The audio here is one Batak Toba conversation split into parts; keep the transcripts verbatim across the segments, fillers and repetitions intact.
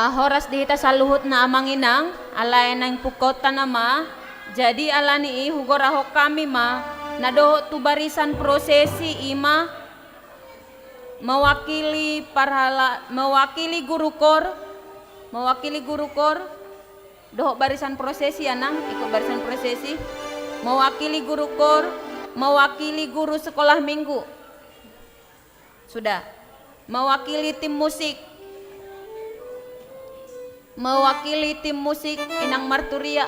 Horas di hita saluhutna amang inang, alai naeng pungkaonta nama. Jadi alani i hugorahon hami ma na dohot tu barisan prosesi, ima mewakili parhala-, mewakili guru kor, mewakili guru kor, dohot barisan prosesi, ya nang, ikut barisan prosesi, mewakili guru kor, mewakili guru sekolah minggu. Sudah. Mewakili tim musik. Mewakili tim musik, Inang Marturia.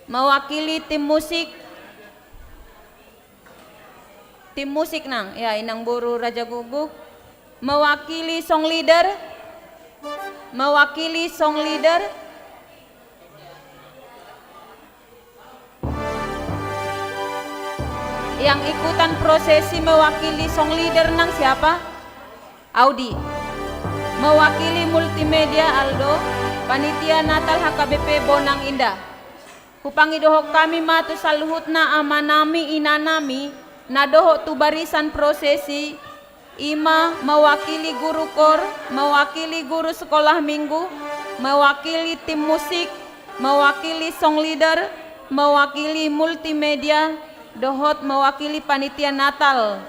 Mewakili tim musik. Tim musik nang, ya, Inang Boru Raja Guguk. Mewakili song leader. Mewakili song leader. Yang ikutan prosesi mewakili song leader nang siapa? Audi. Mewakili multimedia Aldo, panitia Natal H K B P Bonang Indah. Hupangidohon hami ma tu saluhutna amanami, inanami, na dohot tu barisan prosesi, ima mewakili guru kor, mewakili guru sekolah minggu, mewakili tim musik, mewakili song leader, mewakili multimedia, dohot mewakili panitia Natal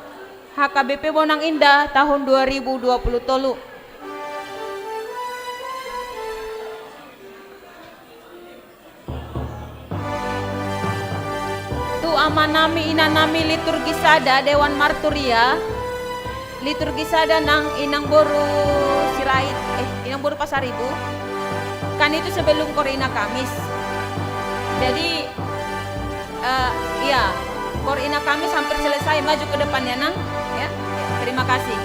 H K B P Bonang Indah tahun dua ribu dua puluh tolu. Tu amanami, inanami, liturgi sada, Dewan Marturia, liturgi sada nang Inang Boru Sirait, eh, Inang Boru Pasaribu. Kan itu sebelum Kor Ina Kamis. Jadi, eh, iya, Kor Ina Kamis hampir selesai, maju ke depan ya, Nang. Ya, terima kasih.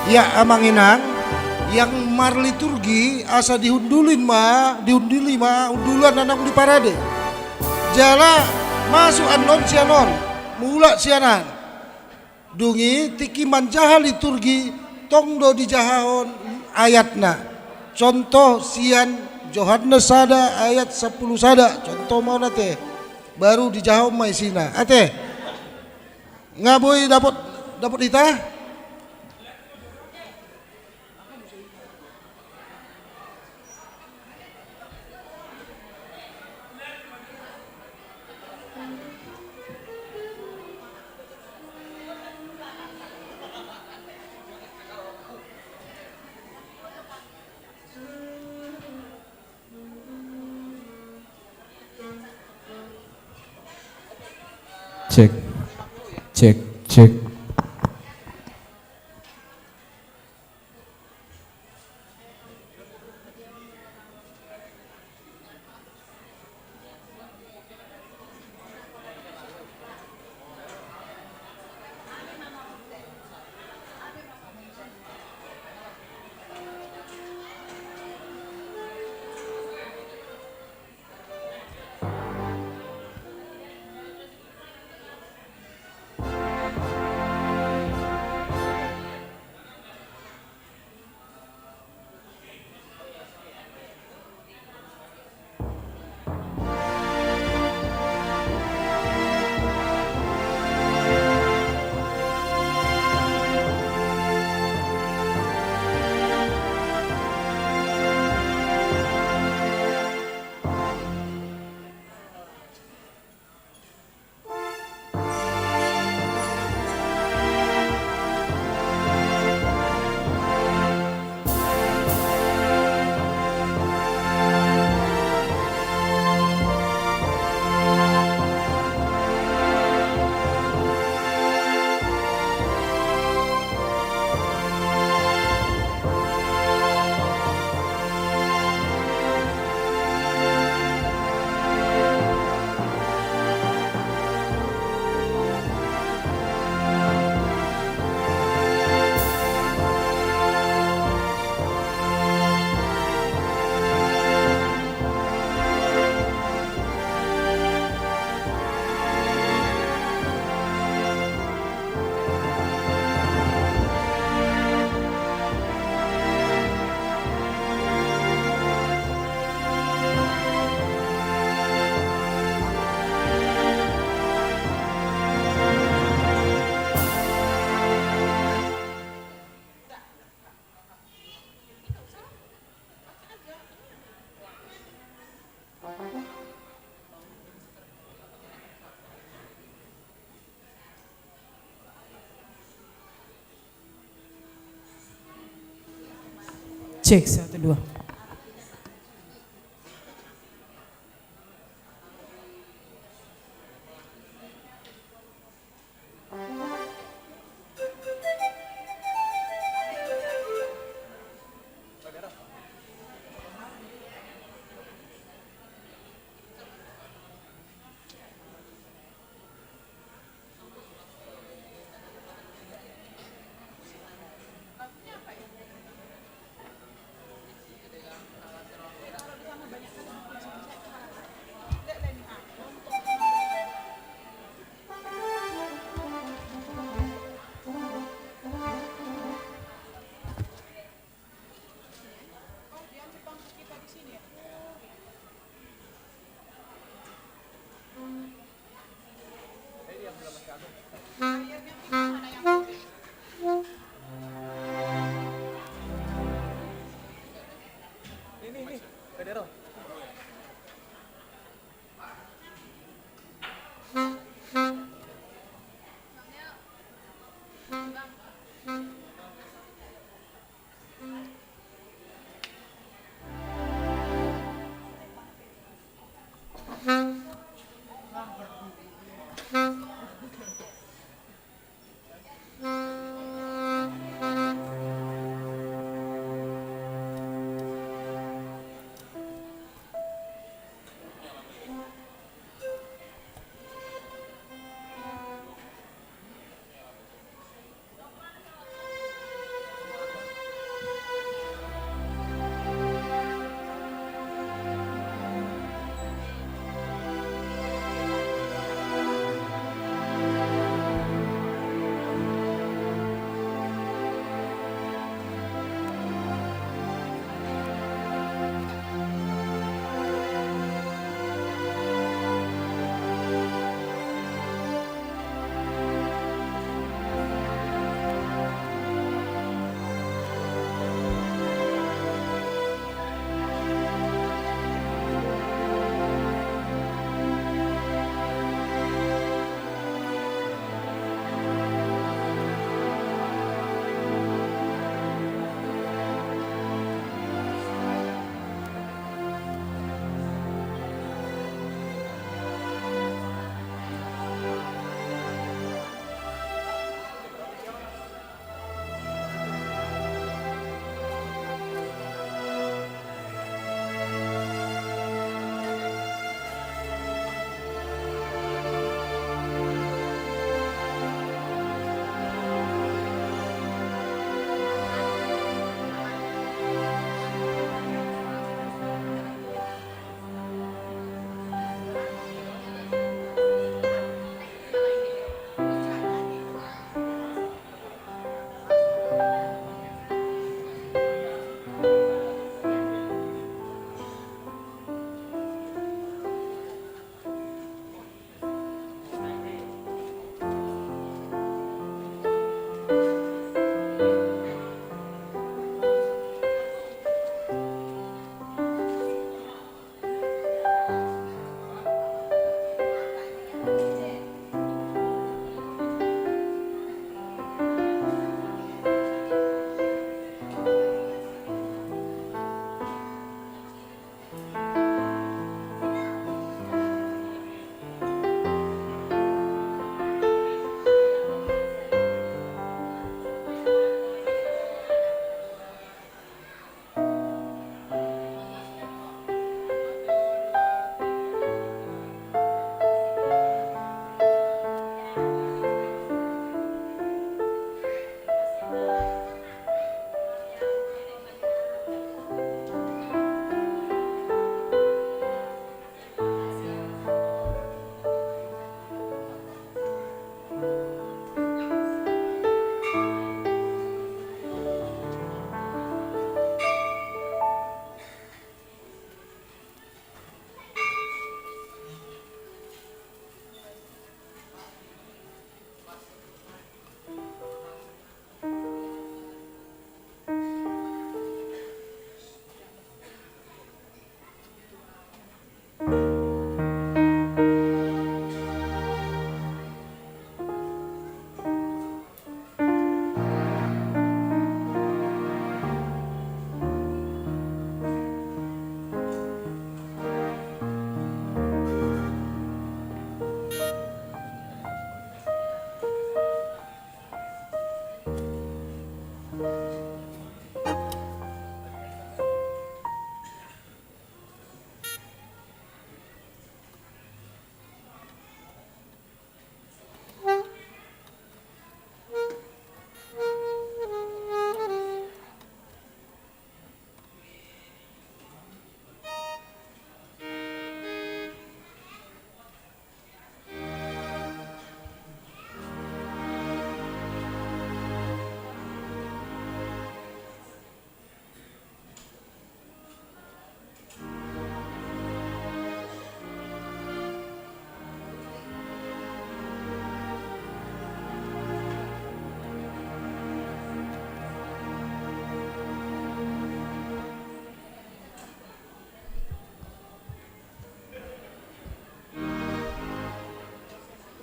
Ia amang inang, yang marliturgi asa dihunduli ma, dihunduli ma hundulan na naung diparade. Jala masuk annon sian on, mulak sian an. Dung i tingki manjaha liturgi, tong do dijahahon ayatna. Contoh sian Johannes sada ayat sampulu sada, contoh ma on ate. Baru dijahahon ma isina. Ate. Nga boi dapot, dapot hita? Cek, cek, cek. Cek, satu, dua.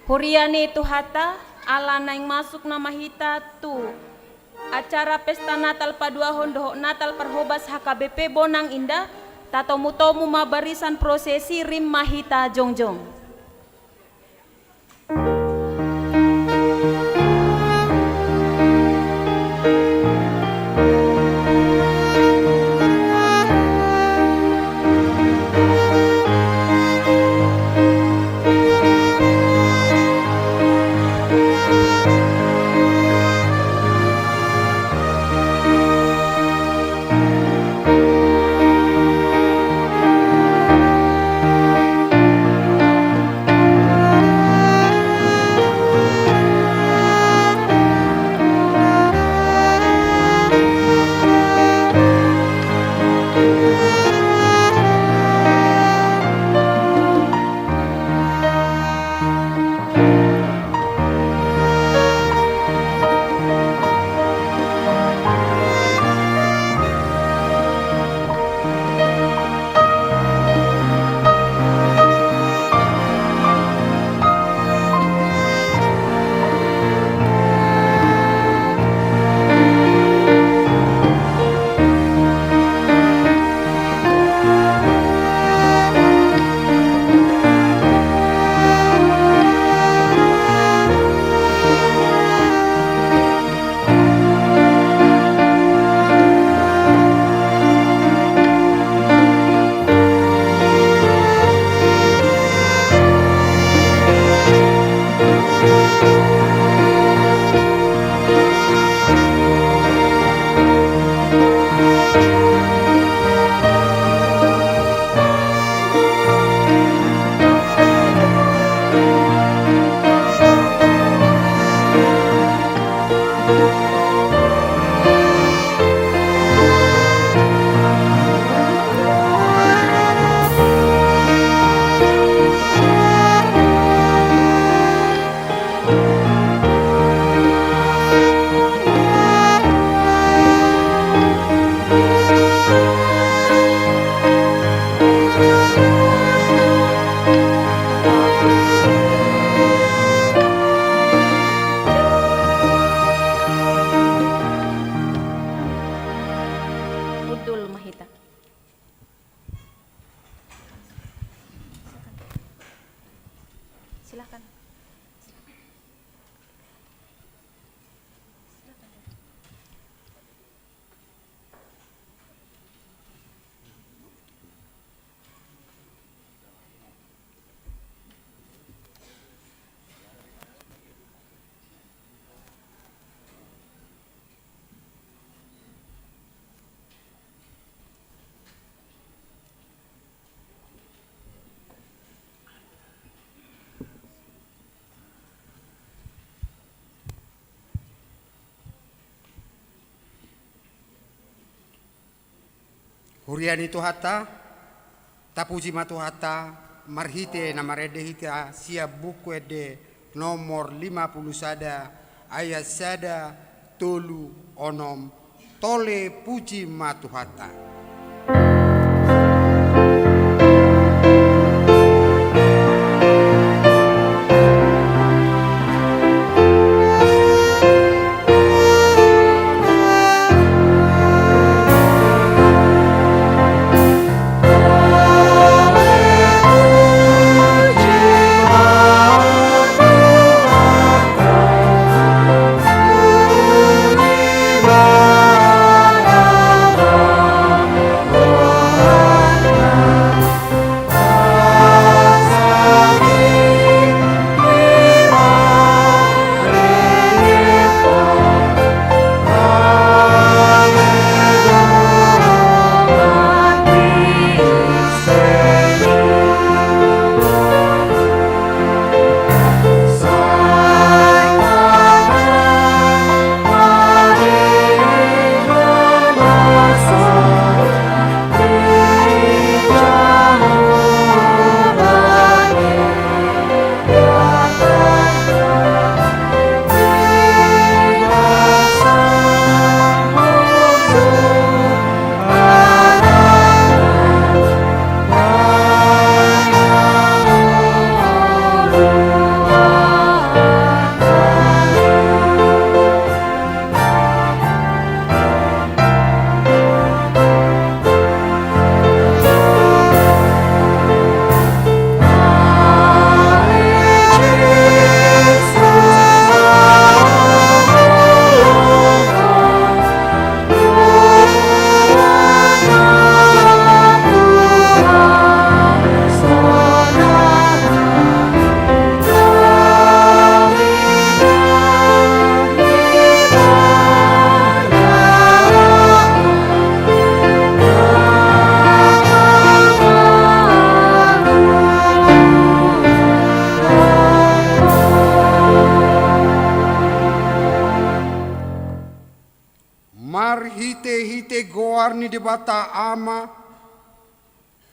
Huria ni Tuhanta, ala naeng masuk nama hita tu acara pesta Natal paduahon dohot Natal parhobas H K B P Bonang Indah, tatomu-tomu ma barisan prosesi, rim ma hita jongjong. Hundul ma hita. Silakan. Huria ni Tuhanta, tapuji ma Tuhanta, marhite na marende hita sian Buku Ende nomor lima pulu sada, ayat sada, tolu, onom, tole, puji ma Tuhanta. Debata Ama,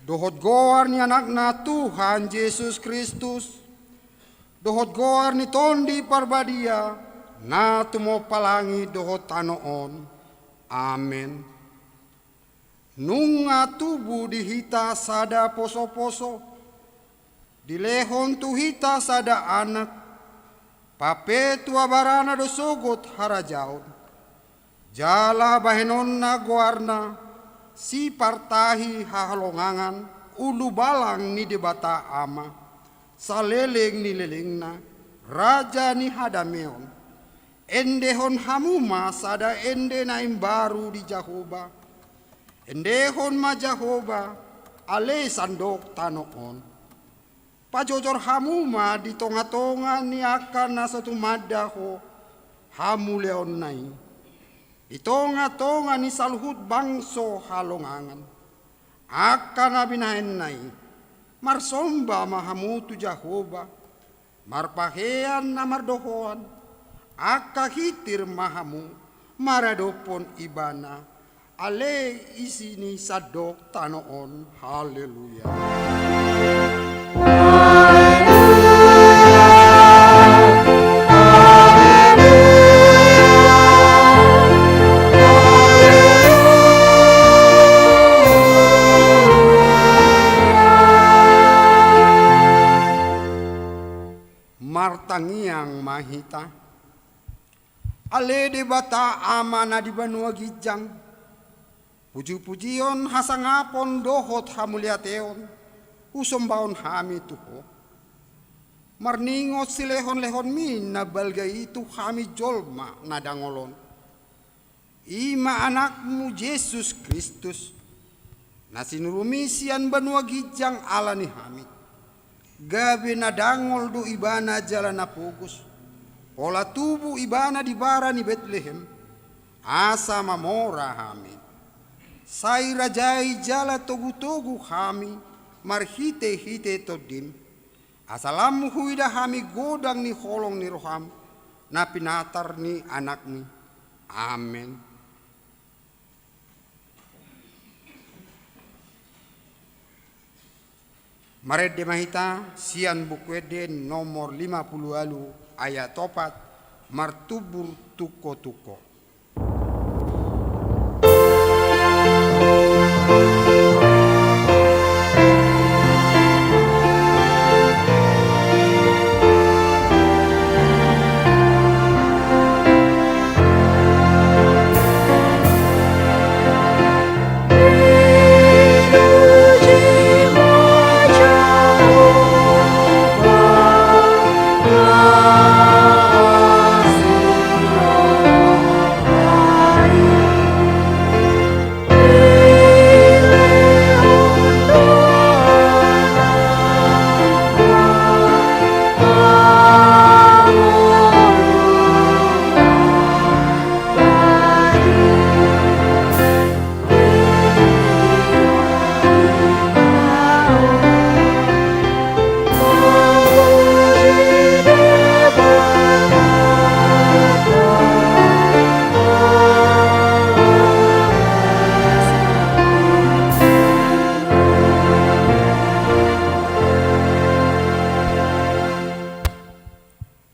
dohot goar ni Anakna Tuhan Jesus Kristus, dohot goar ni Tondi Parbadia, na tumompa langit dohot tano on. Amen. Nunga tubu di hita sada posoposo, dilehon tu hita sada Anak, papetua barana do sogot harajaon. Jala bahenonna goarna, Sipartahi Hahalongangan, Ulubalang ni Debata Ama, Saleleng ni lelengna, Raja ni hadameon. Endehon hamu ma sada ende na imbaru di Jahowa. Endehon ma Jahowa, ale sandok tano on. Pajojor hamu ma di tongatonga ni angka na so tumanda Ho hamuliaonna i, di tongatonga ni saluhut bangso halongangan. Angka na binahenna i, marsomba ma hamu tu Jahowa, marpahean na mardohoan, angka hitir ma hamu maradophon Ibana, ale isi ni sandok tano on. Haleluya. Martangiang ma hita. Ale Debata Ama na di banua ginjang, pujipujion, hasangapon dohot hamuliateon husombahon hami tu Ho, marningot silehonlehonmi na balga i tu hami jolma na dangol on, i ma Anakmu Jesus Kristus, na sinurumi sian banua ginjang ala ni hami. Gabe na dangol do Ibana jala na pogos, pola tubu Ibana di bara ni Betlehem, asa mamora hami. Sai rajai jala togutogu hami marhitehite Tondim, asa lam huida hami godang ni holong ni roham, na pinatar ni Anakmi. Amen. Marende ma hita sian Buku Ende nomor lima pulu ualu ayat opat, martumbur tungkotungko.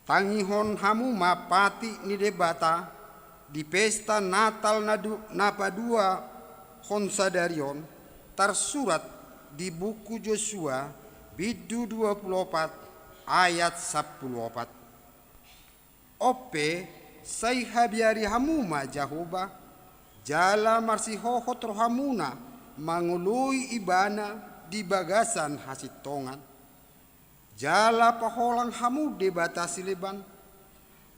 Tangihon hamu ma patik ni Debata di pesta Natal na du-, na paduahon sadari on, tarsurat di buku Josua, bindu dua pulu opat, ayat sampulu opat. On pe, sai habiari hamu ma Jahowa, jala marsihohot rohamuna mangoloi Ibana di bagasan hasintongan. Jala paholang hamu debata sileban,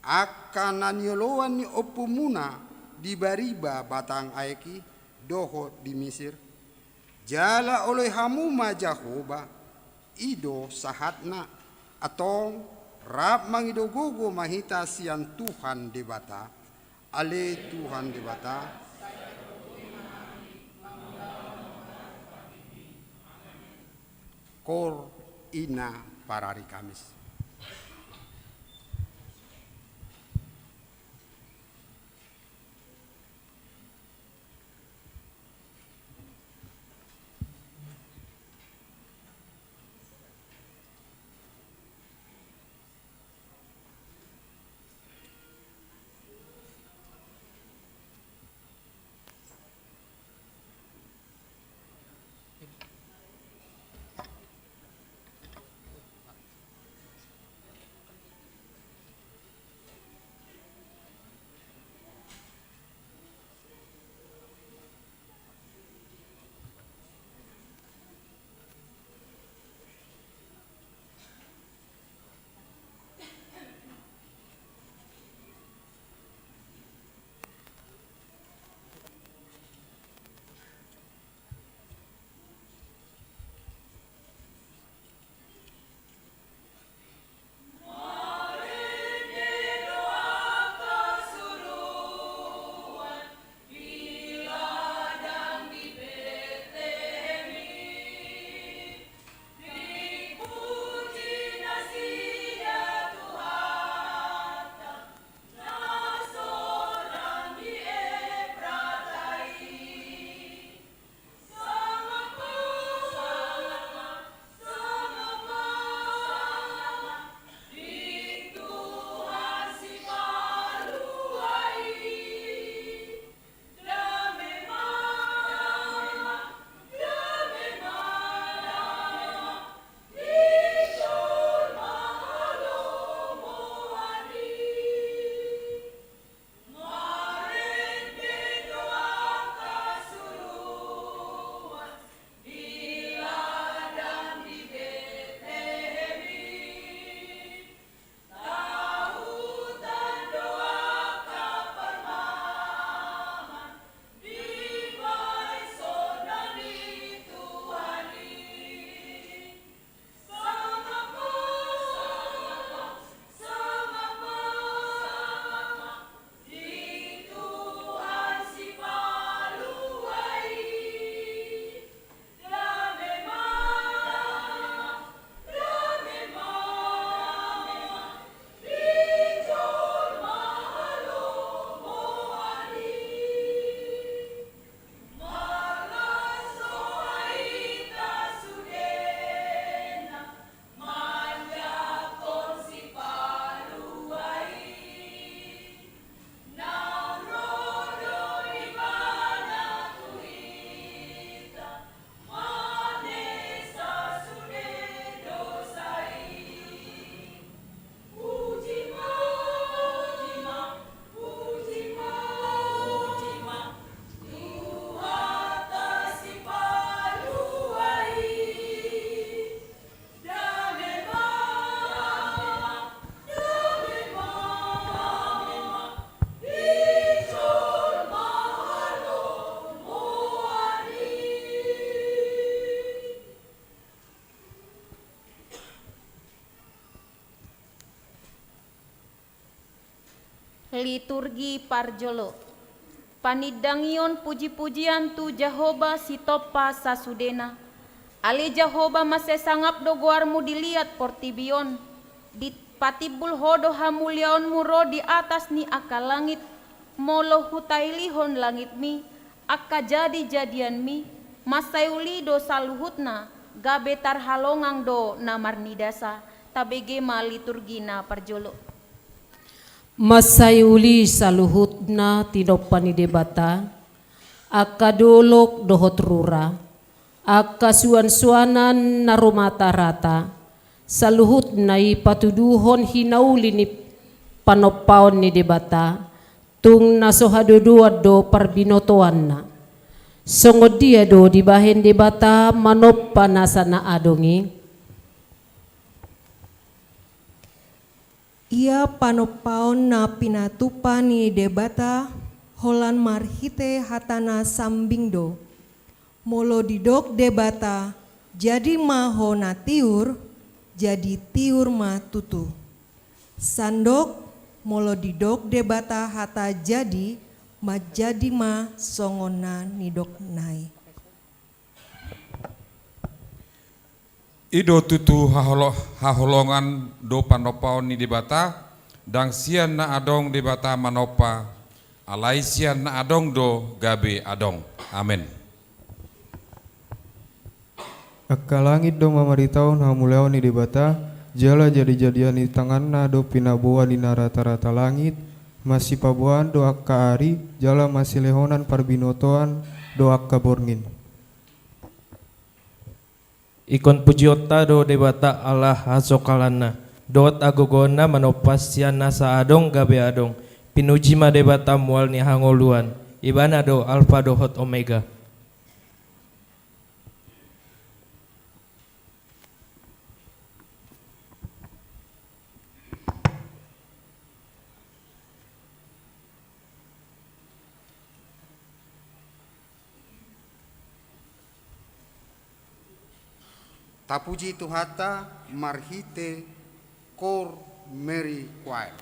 angka na nioloan ni ompumuna di bariba batang aek i dohot di Misir. Jala oloi hamu ma Jahowa, i do sahatna. Antong, rap mangido gogo ma hita sian Tuhan Debata. Ale Tuhan Debata. Koor ina parari Kamis. Liturgi parjolo. Panindangion puji-pujian tu Jahowa sitompa sasudena. Ale Jahowa, mansai sangap do goarmu di liat portibi on. Dipatimbul ho do hamuliaonmu ro di atas ni angka langit. Molo hutailihon langitmi, angka jadi-jadianmi, mansai uli do saluhutna, gabe tarhalongang do na marnidasa. Tabege ma liturgi na parjolo. Mansai uli saluhutna tinompa ni Debata, angka dolok dohot rura, angka suan-suanan na rumata rata, saluhutna i patuduhon hinauli ni panompaon ni Debata, tung na so hadodoan do parbinotoanna. Songon dia do dibahen Debata manompa nasa na adong i? Ia panompaon na pinatupa ni Debata holan marhite hatana sambing do. Molo didok Debata, jadi ma ho na tiur, jadi tiur ma tutu. Sandok, molo didok Debata hata jadi, manjadi ma songon na nidokna i. I do tutu haholo-, haholongan do panompaon ni Debata, ndang sian na adong Debata manompa, alai sian na adong do gabe adong. Amen. Angka langit do mamaritahon hamuliaon ni Debata, jala jadi-jadian ni tanganna do pinaboa di na rata-rata langit, masipaboaan do angka ari, jala masilehonan parbinotoan do angka borngin. Ingkon pujionta do Debata ala hasokalanna, dohot hagogoonna manompa sian nasa adong gabe adong. Pinuji ma Debata mual ni hangoluan, Ibana do Alpa dohot Omega. Tapuji Tuhanta marhite Koor Mary Choir.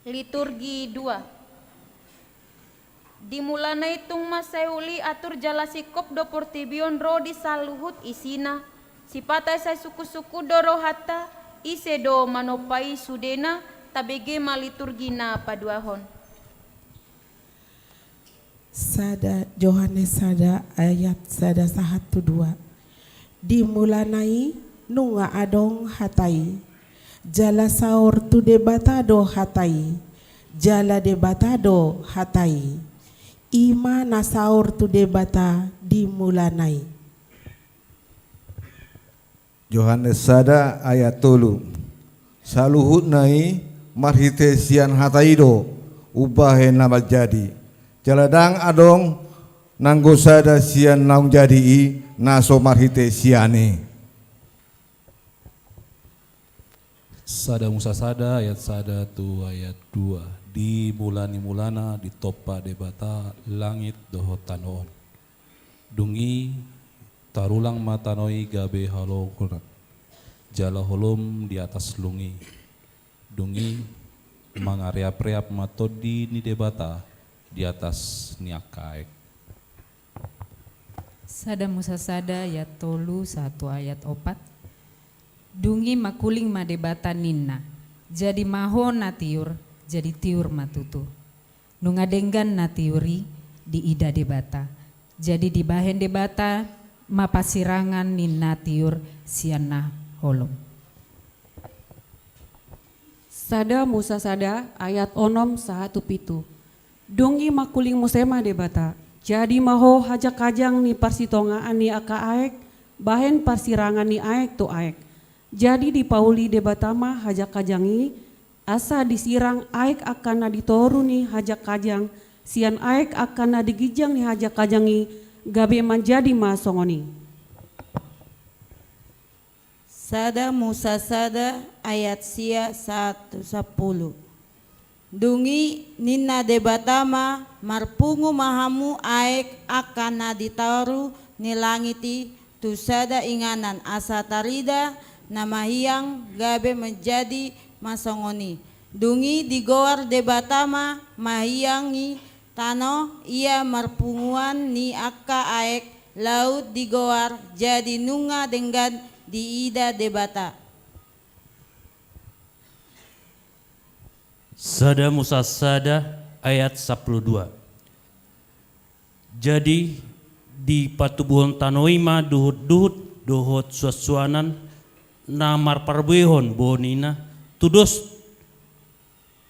Liturgi dua. Di mulana i tung mansai uli atur jala singkop do portibi on ro di saluhut isina. Sipata sai sungkun-sungkun do rohanta, ise do manompa i sudena, tabege ma liturgi na paduahon. Sada, Johannes sada ayat sada sahat tu dua. Di mulana i nunga adong Hata i, jala saor tu Debata do Hata i, jala Debata do Hata i. I ma na saor tu Debata di mulana i. Johannes sada ayat tolu. Saluhutna i marhite sian Hata i do umbahen na manjadi. Jala ndang adong nanggo sada sian naung jadi i na so marhite sian i. Sada Musa sada ayat sada tu ayat dua. Di mula ni mulana ditompa Debata langit dohot tano on. Dung i tarulang ma tano i gabe halongonan, jala holom di atas lung i. Dung i mangareapreap ma Tondi ni Debata di atas ni angka aek. Sada Musa sada ayat tolu sahat tu ayat opat. Dung i mangkuling ma Debata ninna, jadi ma ho na tiur, jadi tiur ma tutu. Nunga denggan na tiur i diida Debata. Jadi dibahen Debata ma parsirangan ni na tiur sian na holom. Sada Musa sada ayat onom sahat tu pitu. Dung i mangkuling muse ma Debata, jadi ma ho hajakajang ni parsitongaan ni angka aek, bahen parsirangan ni aek tu aek. Jadi dipauli Debata ma hajakajang i, asa disirang aek angka na di toru ni hajakajang sian aek angka na di ginjang ni hajakajang i, gabe manjadi ma songon i. Sada Musa sada ayat sia sahat tu sampulu. Dung i ninna Debata ma, marpungu ma hamu aek angka na di toru ni langit i tu sada inganan, asa tarida na mahiang gabe manjadi ma songon i. Dung i digoar Debata ma mahiang i tano, ia marpunguan ni angka aek laut digoar, jadi nunga denggan diida Debata. Sada Musa sada ayat sampulu dua. Jadi dipatubuhon tano i ma duhut-duhut dohot suan-suanan na marparbuehon bohonina, tudos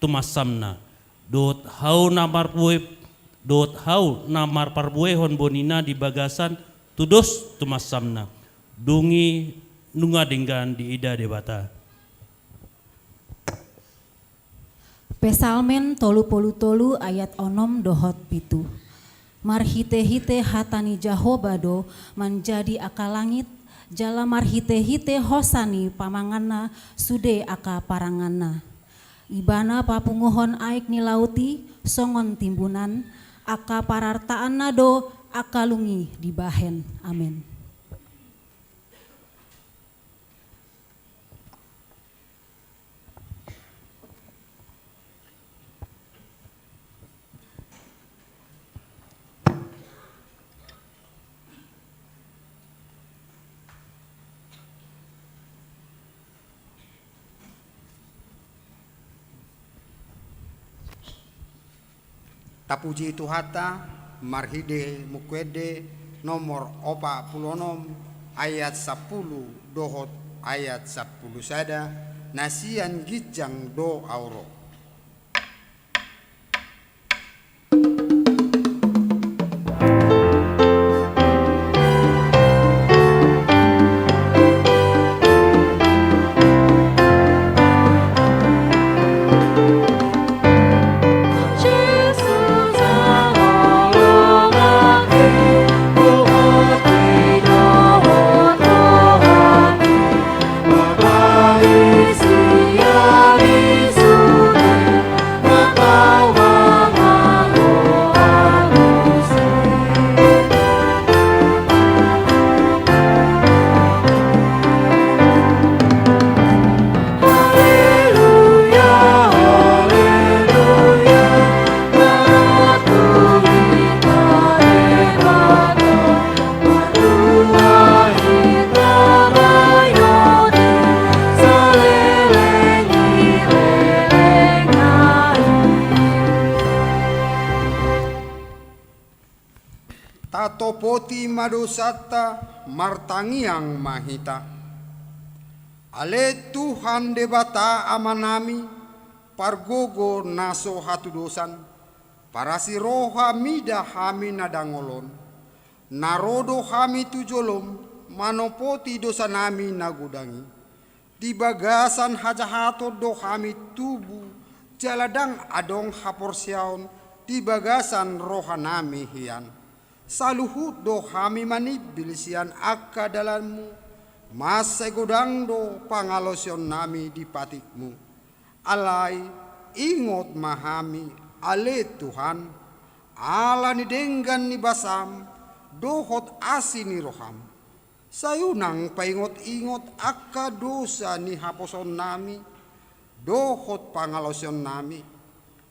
tumansamna, dohot hau na marbue-, dohot hau na marparbuehon bohonina di bagasan, tudos tumansamna. Dung i nunga denggan diida Debata. Psalmen tolu pulu tolu ayat onom dohot pitu. Marhite-hite hata ni Jahowa do manjadi angka langit, jala marhite-hite hosa ni pamanganna sude angka paranganna. Ibana papunguhon aek ni laut i songon timbunan, angka parartaanna do angka lung i dibahen. Amen. Tapuji Tuhanta, marhite Buku Ende nomor opat pulu onom ayat sampulu dohot ayat sampulu sada, na sian ginjang do ahu ro. Topoti ma dosanta, martangiang ma hita. Ale Tuhan Debata Amanami, pargogo na so hatudosan, parasi roha mida hami na dangol on. Na ro do hami tu jolom, manopoti dosanami na godang i. Di bagasan hajahaton do hami tubu, jala ndang adong haporseaon di bagasan rohanami hian. Saluhut do hami manimbil sian angka dalanmu, mansai godang do pangalaosionnami di patikmu. Alai ingot ma hami, ale Tuhan, ala ni denggan ni basam, dohot asi ni roham. Sai unang paingot-ingot angka dosa ni haposoonnami, dohot pangalaosionnami.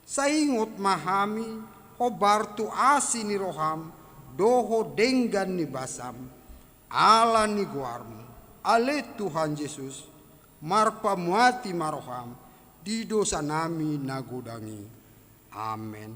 Sai ingot ma hami, hombar tu asi ni roham, dohot denggan ni basam. Ala ni goarmu, ale Tuhan Jesus, marpamuati ma roham, di dosanami na godang i. Amen.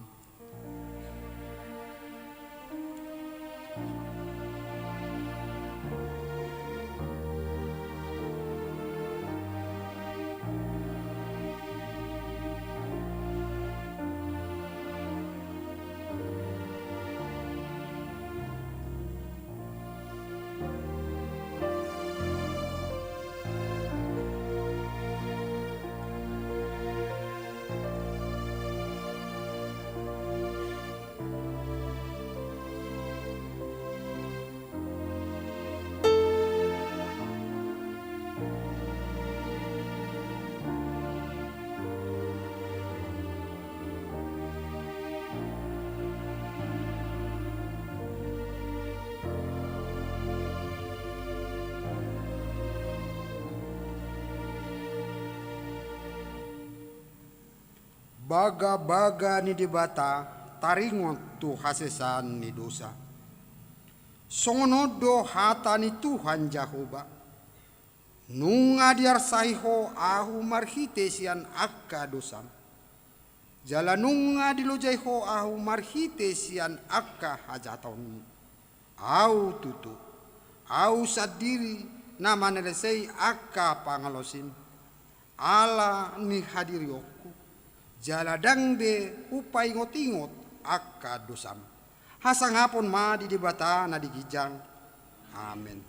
Bagabaga ni Debata taringot tu hasesaan ni dosa. Songon on do hata ni Tuhan Jahowa: Nunga diarsai ho ahu marhite sian angka dosam, jala nunga dilojai ho ahu marhite sian angka hajahatonmu. Ahu tutu, ahu sandiri na manalesei angka pangalaosim, ala ni hadirionku, jala ndang be hupaingot-ingot angka dosam. Hasangapon ma di Debata na di ginjang. Amen.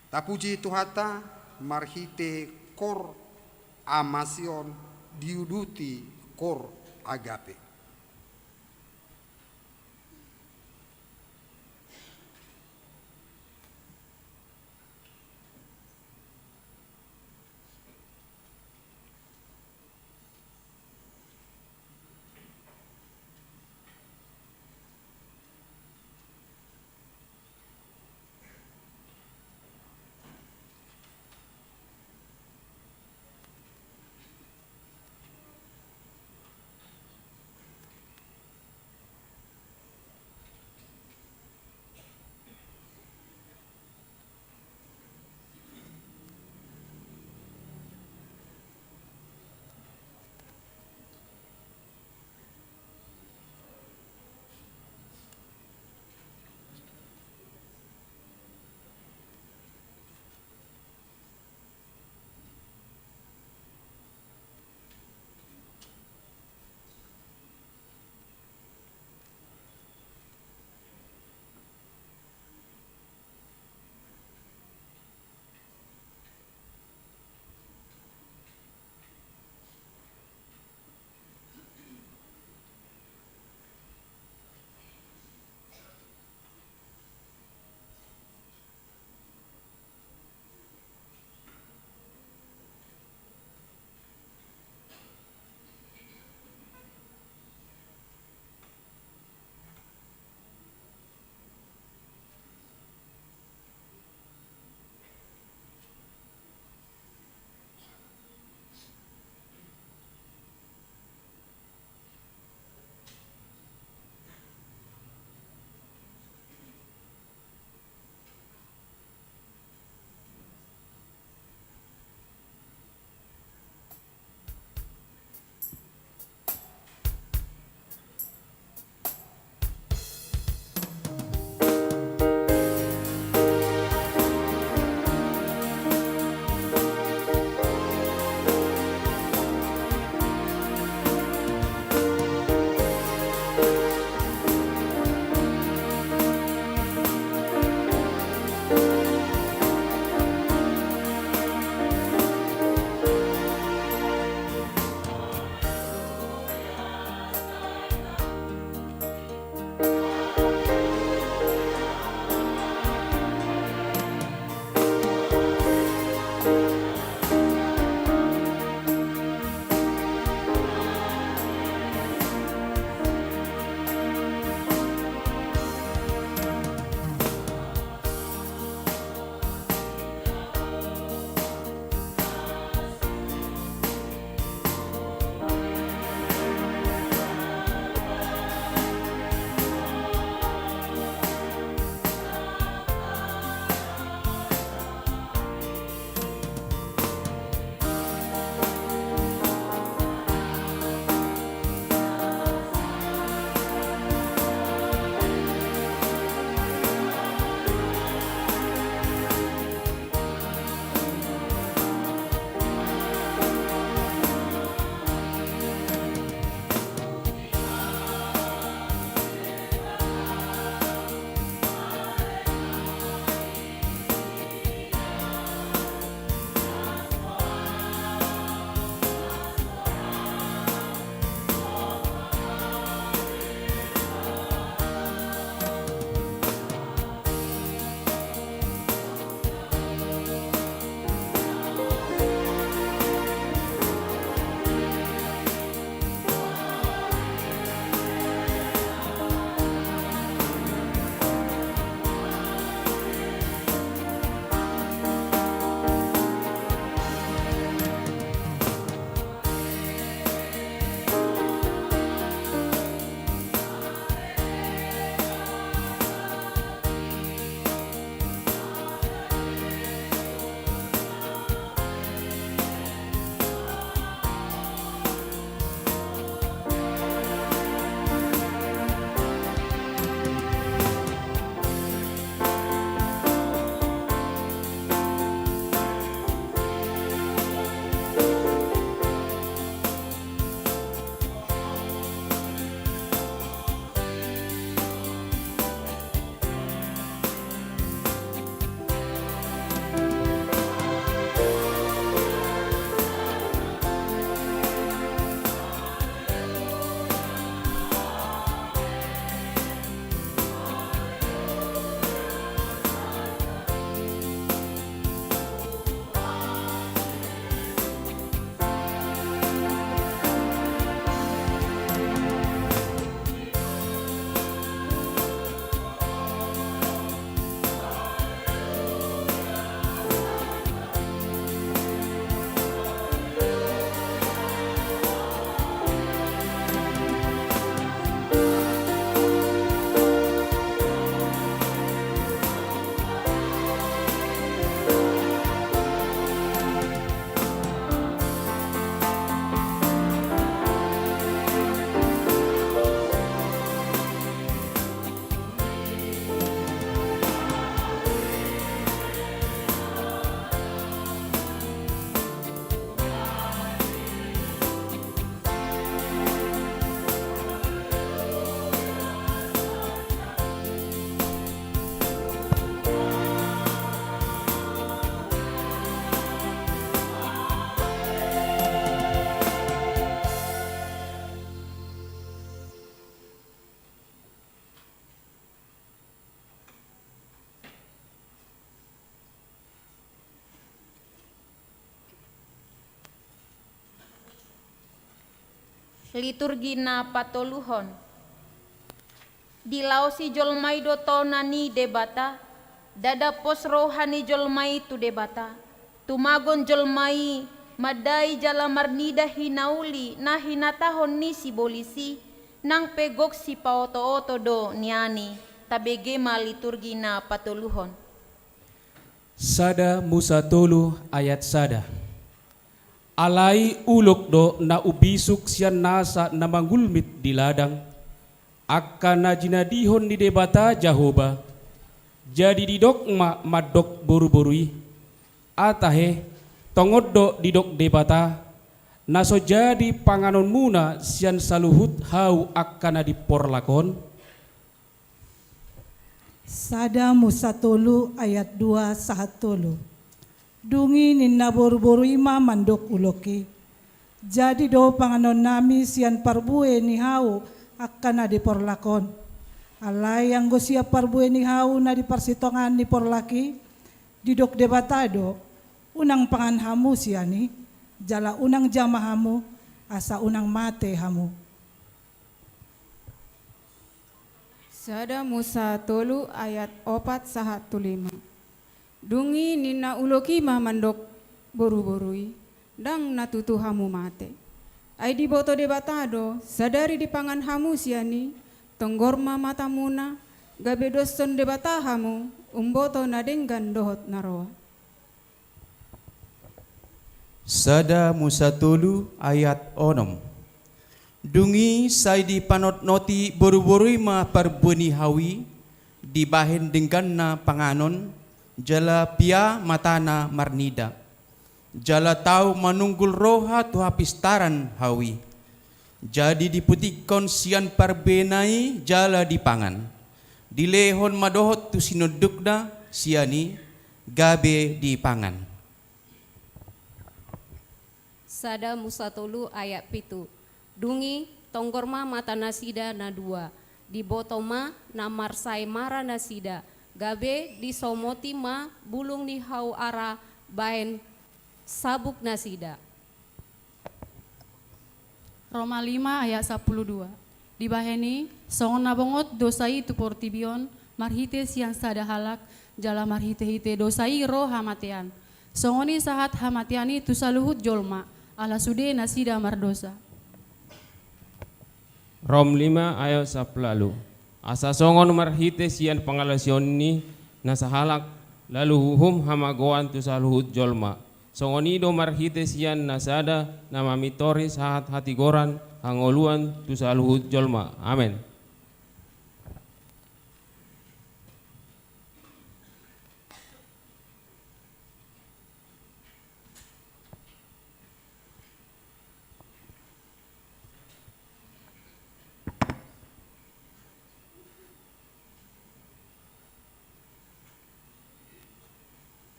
Tapuji Tuhanta marhite koor Ama Sion, diuduti koor Agape. Liturgi na patoluhon. Dilaosi jolma i do tona ni Debata, ndada pos roha ni jolma i tu Debata. Tumagon jolma i mandai jala marnida hinauli na hinatahon ni sibolis i, nang pe gok sipaotooto do nian i. Tabege ma liturgi na patoluhon. Sada Musa tolu ayat sada. Alai ulok do na umbisuk sian nasa na mangulmit di ladang, angka na jinadihon ni Debata Jahowa. Jadi didok ma mandok boruboru i: Atahe, tongon do didok Debata, na so jadi panganonmuna sian saluhut hau angka na di porlak on? Sada Musa tolu ayat dua sahat tolu. Dung i ninna boruboru i ma mandok ulok i: Jadi do panganonnami sian parbue ni hau angka na di porlak on. Alai anggo sian parbue ni hau na di parsitongaan ni porlak i, didok Debata do: Unang pangan hamu sian i, jala unang jama hamu, asa unang mate hamu. Sada Musa tolu ayat opat sahat tu lima. Dung i ninna ulok i ma mandok boruboru i: Ndang na tutu hamu mate. Ai diboto Debata do, sadari dipangan hamu sian i, tonggor ma matamuna, gabe doshon Debata hamu, umboto na denggan dohot na roa. Sada Musa tolu ayat onom. Dung i sai dipanotnoti boruboru i ma parbue ni hau i, dibahen dengganna panganon, jala pia matana marnida. Jala tau manunggul roha tu hapistaran hau i. Jadi diputikkon sian parbuena i jala dipangan. Dilehon ma dohot tu sinondukna sian i, gabe dipangan. Sada Musa tolu ayat pitu. Dung i tonggor ma mata nasida na dua, diboto ma na marsaemara nasida, gabe disomoti ma bulung ni hau ara bahen sabuk nasida. Roma lima ayat sampulu dua. Dibahen i, songon na bongot dosa i tu portibi on, marhite sian sada halak, jala marhitehite dosa i ro hamatean. Songon i sahat hamatean i tu saluhut jolma, ala sude nasida mardosa. Rom lima ayat sampulu ualu. Asa songon marhite sian pangalaosion ni na sahalak, lalu huhum hamagoan tu saluhut jolma, songon i do marhite sian na sada na mamintori sahat hatigoran hangoluan tu saluhut jolma. Amen.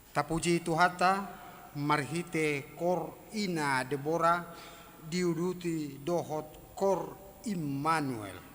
Tapuji Tuhanta marhite kor ina Debora, diuduti dohot kor Immanuel.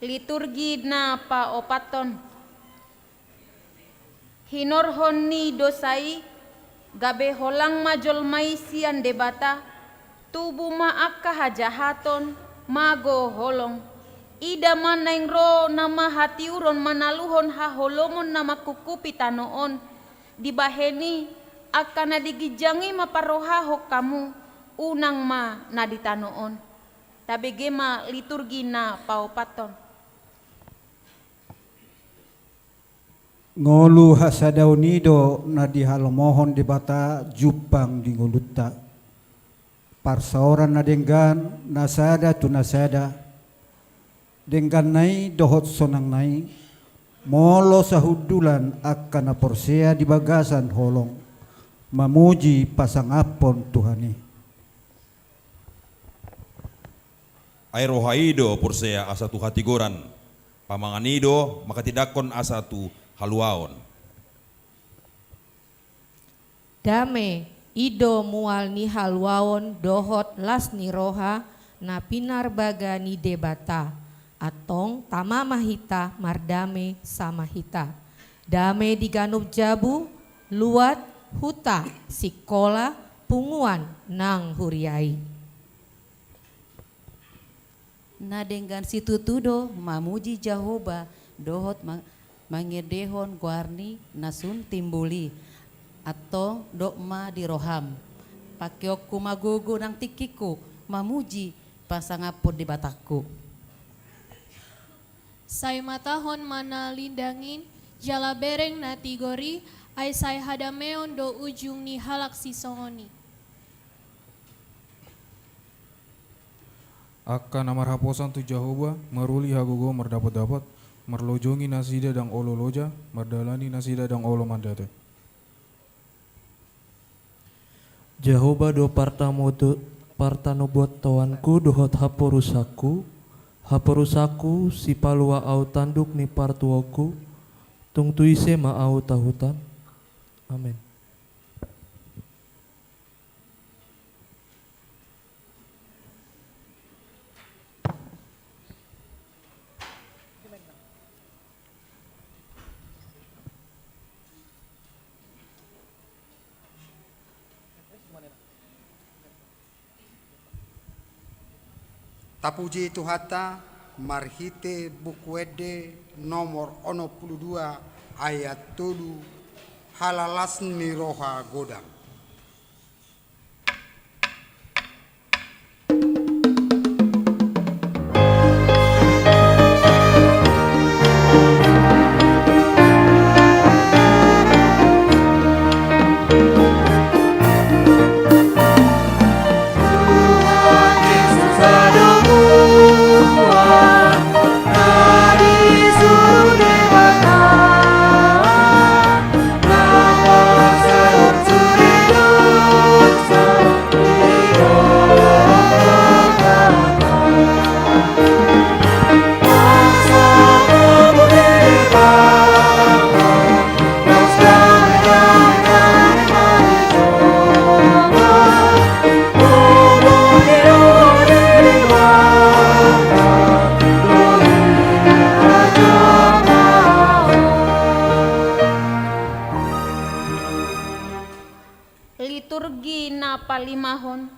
Liturgi na paopathon. Hinorhon ni dosa i, gabe holang ma jolma i sian Debata, tubu ma angka hajahaton, mago holong. Ida ma naeng ro nama hatiuron manaluhon haholomon na mangkungkupi tano on. Dibahen i, angka na di ginjang i ma parrohahon hamu, unang ma na di tano on. Tabege ma liturgi na paopathon. Ngolu hasadaon i do na dihalomohon Debata jumpang di ngolunta. Parsaoran na denggan, na sada tu na sada. Dengganna i dohot sonangna i, molo sahundulan angka na porsea di bagasan holong, mamuji pasangaphon Tuhan i. Ai roha i do porsea asa tu hatigoran, pamangan i do manghatindanghon asa tu haluaon. Dame i do mual ni haluaon dohot las ni roha na pinarbaga ni Debata, antong tama ma hita mardame sama hita. Dame di ganup jabu, luat, huta, sikola, punguan nang huria i. Na denggan situtu do mamuji Jahowa dohot ma-, mangendehon goarni na sun timbul i. Antong dok ma di roham. Pangkeonku ma gogo nang tingkingku mamuji pasangaphon Debatangku. Sai matahon ma na lindang i, jala bereng na tigor i, ai sai hadameon do ujung ni halak sisongon i. Angka na marhaposan tu Jahowa, maruli hagogoon mardapotdapot, marlojongi nasida ndang olo loja, mardalani nasida ndang olo mandate. Jahowa do partamoto-, partanobotoanku dohot haporusanku, haporusanku sipalua ahu tanduk ni partuonku, tung tu ise ma ahu tahutan. Amen. Tapuji Tuhanta marhite Buku Ende nomor onom pulu dua ayat tolu, halalas ni roha godang. Liturgi na palimahon.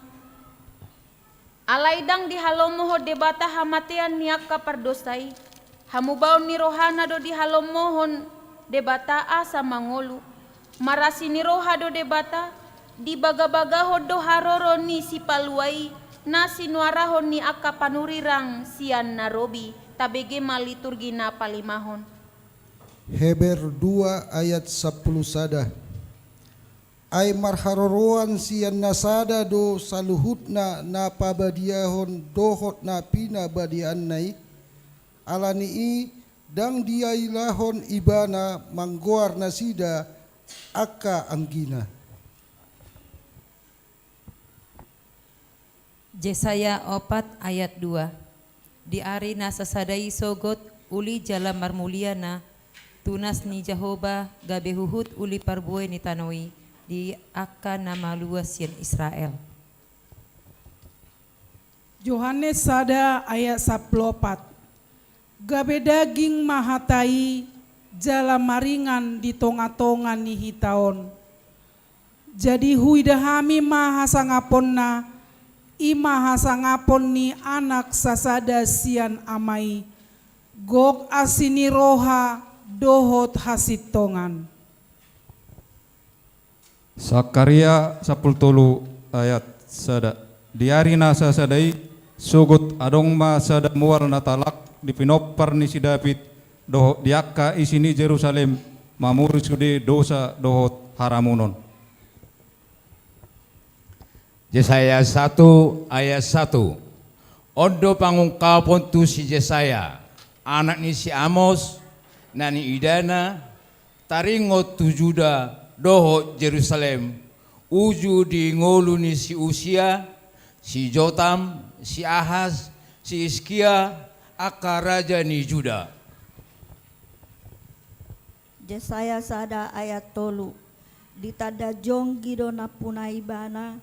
Alai ndang dihalomohon Debata hamatean ni angka pardosa i, hamubaon ni rohana do dihalomohon Debata asa mangolu. Marasi ni roha do Debata, dibagabagahon do haroro ni Sipalua i, na sinuarahon ni angka panurirang sian na robi. Tabege ma liturgi na palimahon. Heber dua ayat sampulu sada. Ai marharoroan sian na sada do saluhutna na pabadiahon dohot na pinabadiaanna i, ala ni i ndang diailahon ibana manggoar nasida angka anggina. Jesaya opat ayat dua. Di ari na sasada i sogot uli jala marmulia na tunas ni Jahowa gabe huhut uli parbue ni tano i di angka na malua sian Israel. Johannes sada ayat sampulu opat. Gabe daging ma hata i, jala maringan di tonga-tonga ni hita on. Jadi huida hami ma hasangaponna, i ma hasangapon ni Anak sasada sian Ama i, gok asi ni roha dohot hasintongan. Sakaria sampulu tolu ayat sada. Di ari na sasada i, sogot adong ma sada mual na talak di pinompar ni si David, dohot di angka isi ni Jerusalem, mamuri sude dosa dohot haramunon. Jesaya satu ayat satu. On do pangungkapon tu si Jesaya, anak ni si Amos, na niidana, taringot tu Juda dohot Jerusalem, uju di ngolu ni si Usia, si Jotam, si Ahas, si Hiskia, angka raja ni Juda. Jesaya sada ayat tolu. Ditanda jonggi do nampuna ibana,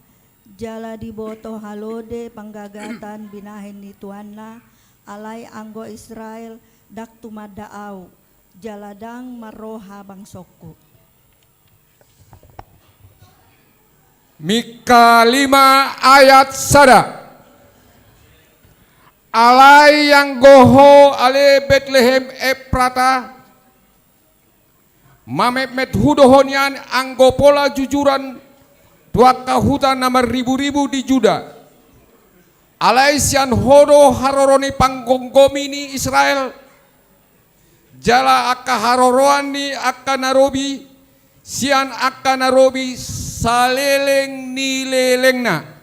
jala diboto halode panggagatan binahen ni tuanna, alai anggo Israel ndang tumanda Ahu, jala ndang marroha bangsongku. Mika lima ayat sada. Alai anggo ho, ale Betlehem Efrata, mametmet hudo ho nian anggo pola jujuran tu angka huta na marriburibu di Juda. Alai sian ho do haroro ni panggomgomi ni Israel, jala angka haroroan ni angka na robi, sian angka na robi saleleng ni lelengna.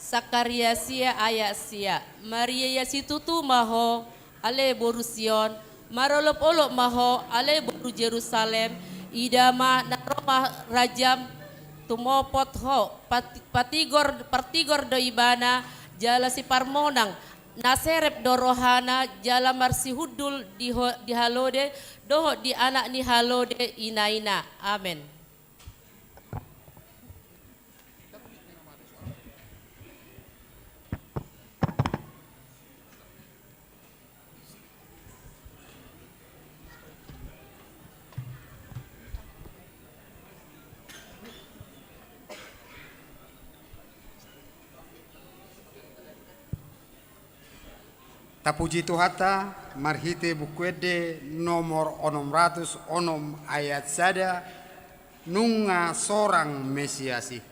Sakaria sia ayat sia. Maria ia situtu ma ho, ale boru Sion, marolopolop ma ho, ale boru Jerusalem, ida ma na ro ma rajam tumopot ho, pat-, patigor, partigor do ibana, jala siparmonang, na serep do rohana, jala marsihundul di ho-, di halode, dohot di anak ni halode inaina. Amen. Tapuji Tuhanta, marhite Buku Ende nomor onom ratus onom ayat sada, nunga sorang Mesias i.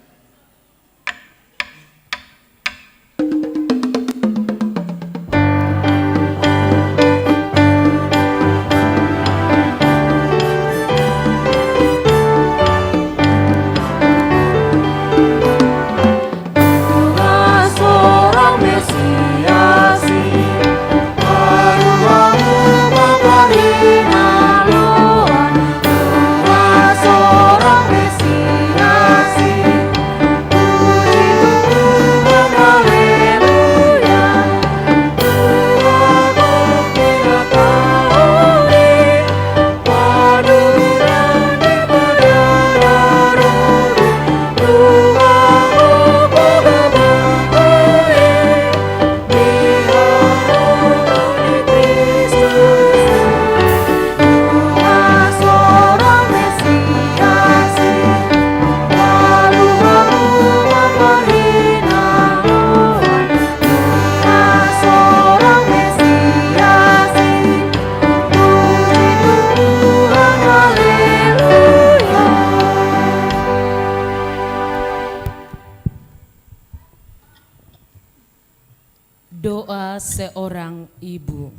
Doa seorang ibu.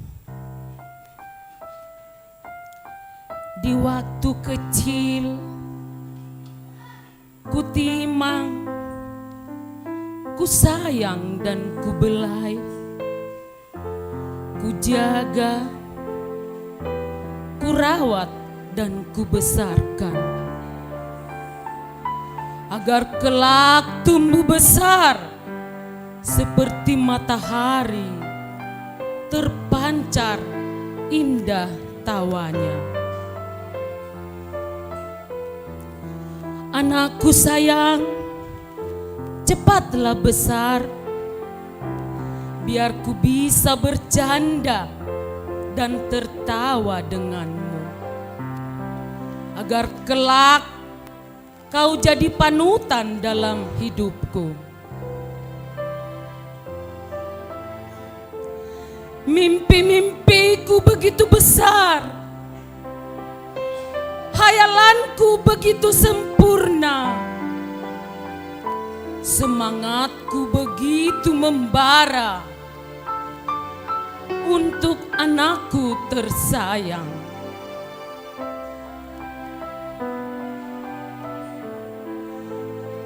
Di waktu kecil, kutimang, kusayang dan kubelai, kujaga, kurawat dan kubesarkan, agar kelak tumbuh besar seperti matahari terpancar indah tawanya. Anakku sayang, cepatlah besar, Biar ku bisa bercanda dan tertawa denganmu, agar kelak kau jadi panutan dalam hidupku. Mimpi-mimpiku begitu besar, hayalanku begitu sempurna, semangatku begitu membara untuk anakku tersayang.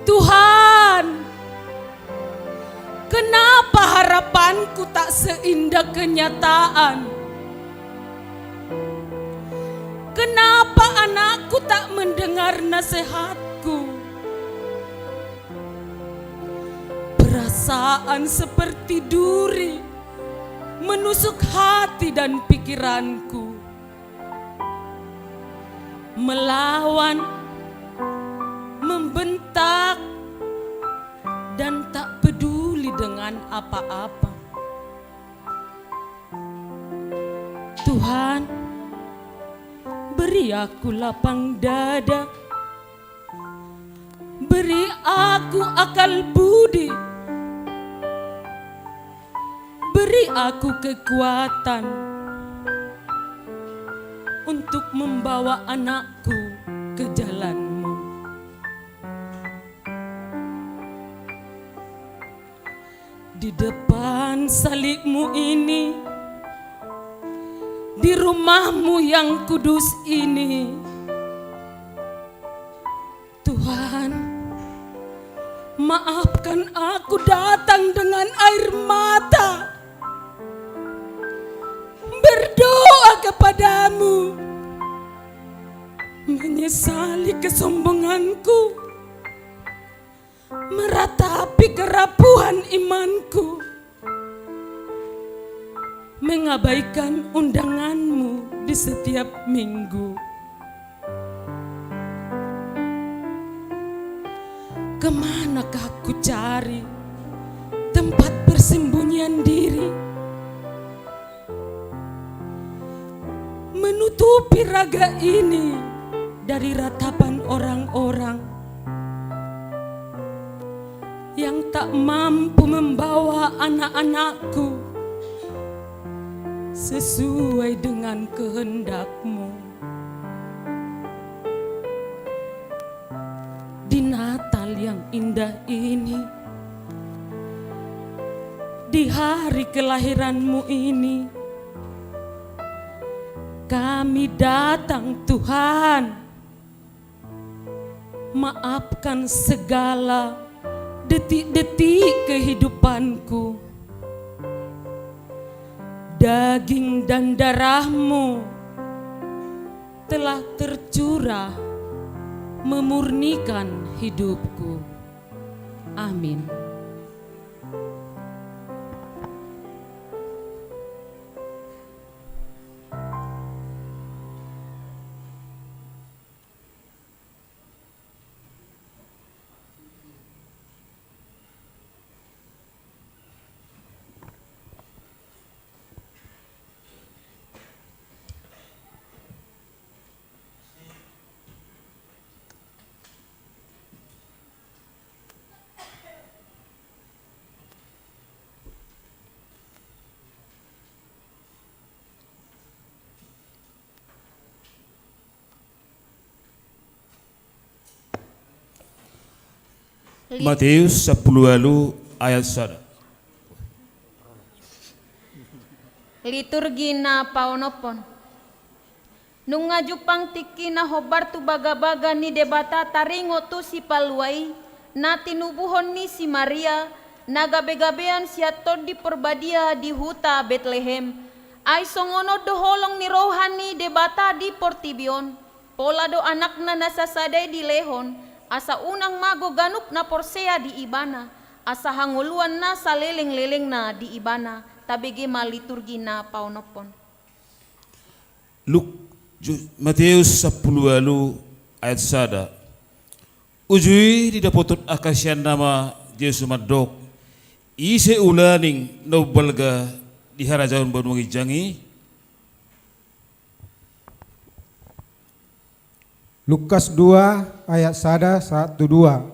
Tuhan, kenapa harapanku tak seindah kenyataan? Kenapa anakku tak mendengar nasihatku? Perasaan seperti duri menusuk hati dan pikiranku, melawan, membentak, dan tak peduli dengan apa-apa. Tuhan, beri aku lapang dada, beri aku akal budi, beri aku kekuatan untuk membawa anakku ke jalan-Mu. Di depan salib-Mu ini, di rumah-Mu yang kudus ini, Tuhan, maafkan aku datang dengan air mata, berdoa kepada-Mu, menyesali kesombonganku, meratapi kerapuhan imanku, mengabaikan undangan-Mu di setiap minggu. Kemanakah kucari tempat persembunyian diri, menutupi raga ini dari ratapan orang-orang yang tak mampu membawa anak-anakku sesuai dengan kehendak-Mu. Di Natal yang indah ini, di hari kelahiran-Mu ini, kami datang, Tuhan. Maafkan segala detik-detik kehidupanku. Daging dan darah-Mu telah tercurah memurnikan hidupku. Amin. Lit- Mateus sampulu ualu ayat sada. Liturgi na paonomhon. Nunga jumpang tingki na hombar tu bagabaga ni Debata taringot tu Sipalua i, na tinubuhon ni si Maria, na gabegabean sian Tondi Porbadia di huta Betlehem. Ai songon on do holong ni roha ni Debata di portibi on. Pola do Anakna na sasada i dilehon, asa unang mago ganup na porsea di Ibana, asa hangoluan na salelenglelengna di Ibana. Tabege ma liturgi na paonomhon. Luk-, Ju-, Mateus sampulu ualu ayat sada. Uju i didapothon angka siseanna ma Jesus mandok: Ise ulaning na umbalga di harajaon banua ginjang i? Lukas dua ayat sada sahat tu dua.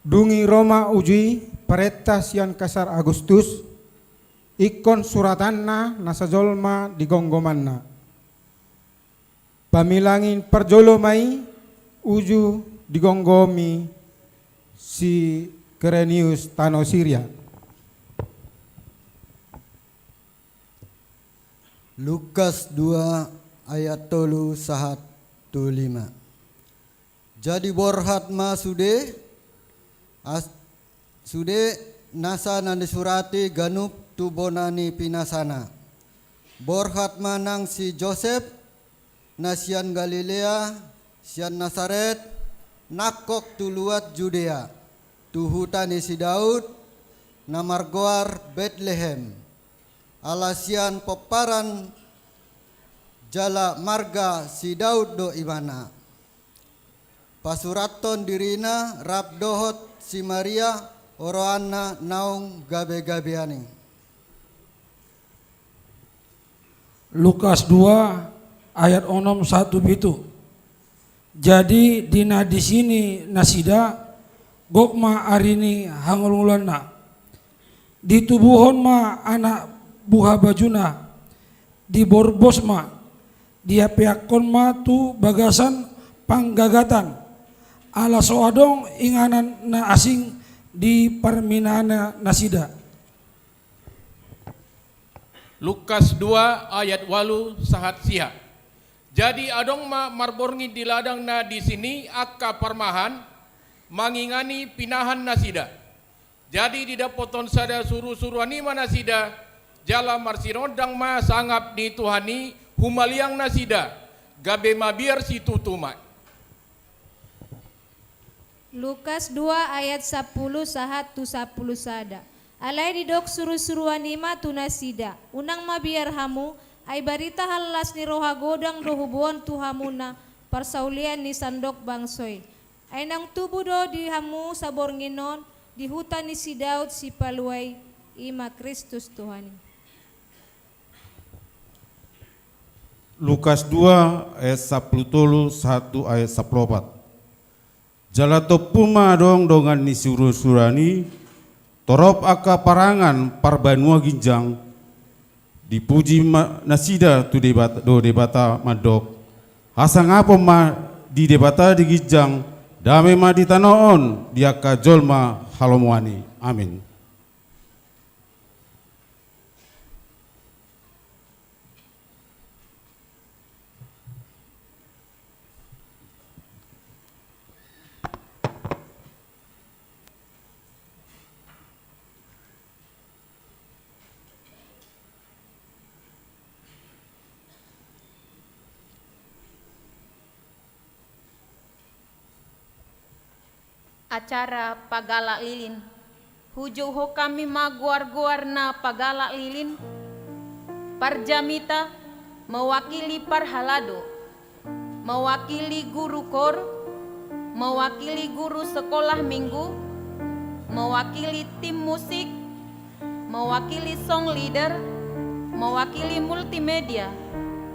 Dung i ro ma uju i parenta sian Kaisar Agustus, ingkon suratanna na sajolma di gomgomanna. Pamilangin parjolo ma i uju digomgomi si Kirenius tano Siria. Lukas dua ayat tolu sahat tu lima. Jadi borhat ma sude, as-, sude nasa na nisurati ganup tu bona ni pinasana. Borhat ma nang si Josep, na sian Galilea, sian Nasaret, nangkok tu luat Judea, tu huta ni si Daud, na margoar Betlehem, ala sian pomparan jala marga si Daud do ibana. Pasurathon dirina rap dohot si Maria, oroanna naung gabegabean i. Lukas dua ayat onom sahat tu pitu. Jadi di na disi ni nasida, gok ma ari ni hangoluanna. Ditubuhon ma anak buha bajuna, diborbos ma, diapeakkon ma tu bagasan panggagatan, ala so adong inganan na asing di parminanasida. Lukas dua ayat ualu sahat sia. Jadi adong ma marborngin di ladang na disi ni angka parmahan, mangingani pinahannasida. Jadi didappothon sada surusuruan i ma nasida, jala marsinondang ma sangap ni Tuhan i humaliang nasida, gabe mabiar situtu ma. Lukas dua ayat sampulu sahat tu sampulu sada. Alai didok surusuruan i ma tu nasida, unang mabiar hamu, ai barita hallas ni roha godang do huboan tu hamuna parsaulian ni sandok bangso i. Ai naung tubu do di hamu saborngin on di huta ni si Daud Sipalua i, i ma Kristus Tuhan i. Lukas dua ayat sampulu tolu sahat tu ayat sampulu opat. Jala tompu ma adong dongan ni surusuruan i, torop angka parangan parbanua ginjang, dipuji ma nasida tu Debat-, do Debata mandok, hasangapon ma di Debata di ginjang, dame ma di tano on di angka jolma halomoan i. Amin. Acara pagalak lilin. Hujouhon hami ma goar-goar na pagalak lilin. Parjamita, mewakili parhalado, mewakili guru kor, mewakili guru sekolah minggu, mewakili tim musik, mewakili song leader, mewakili multimedia,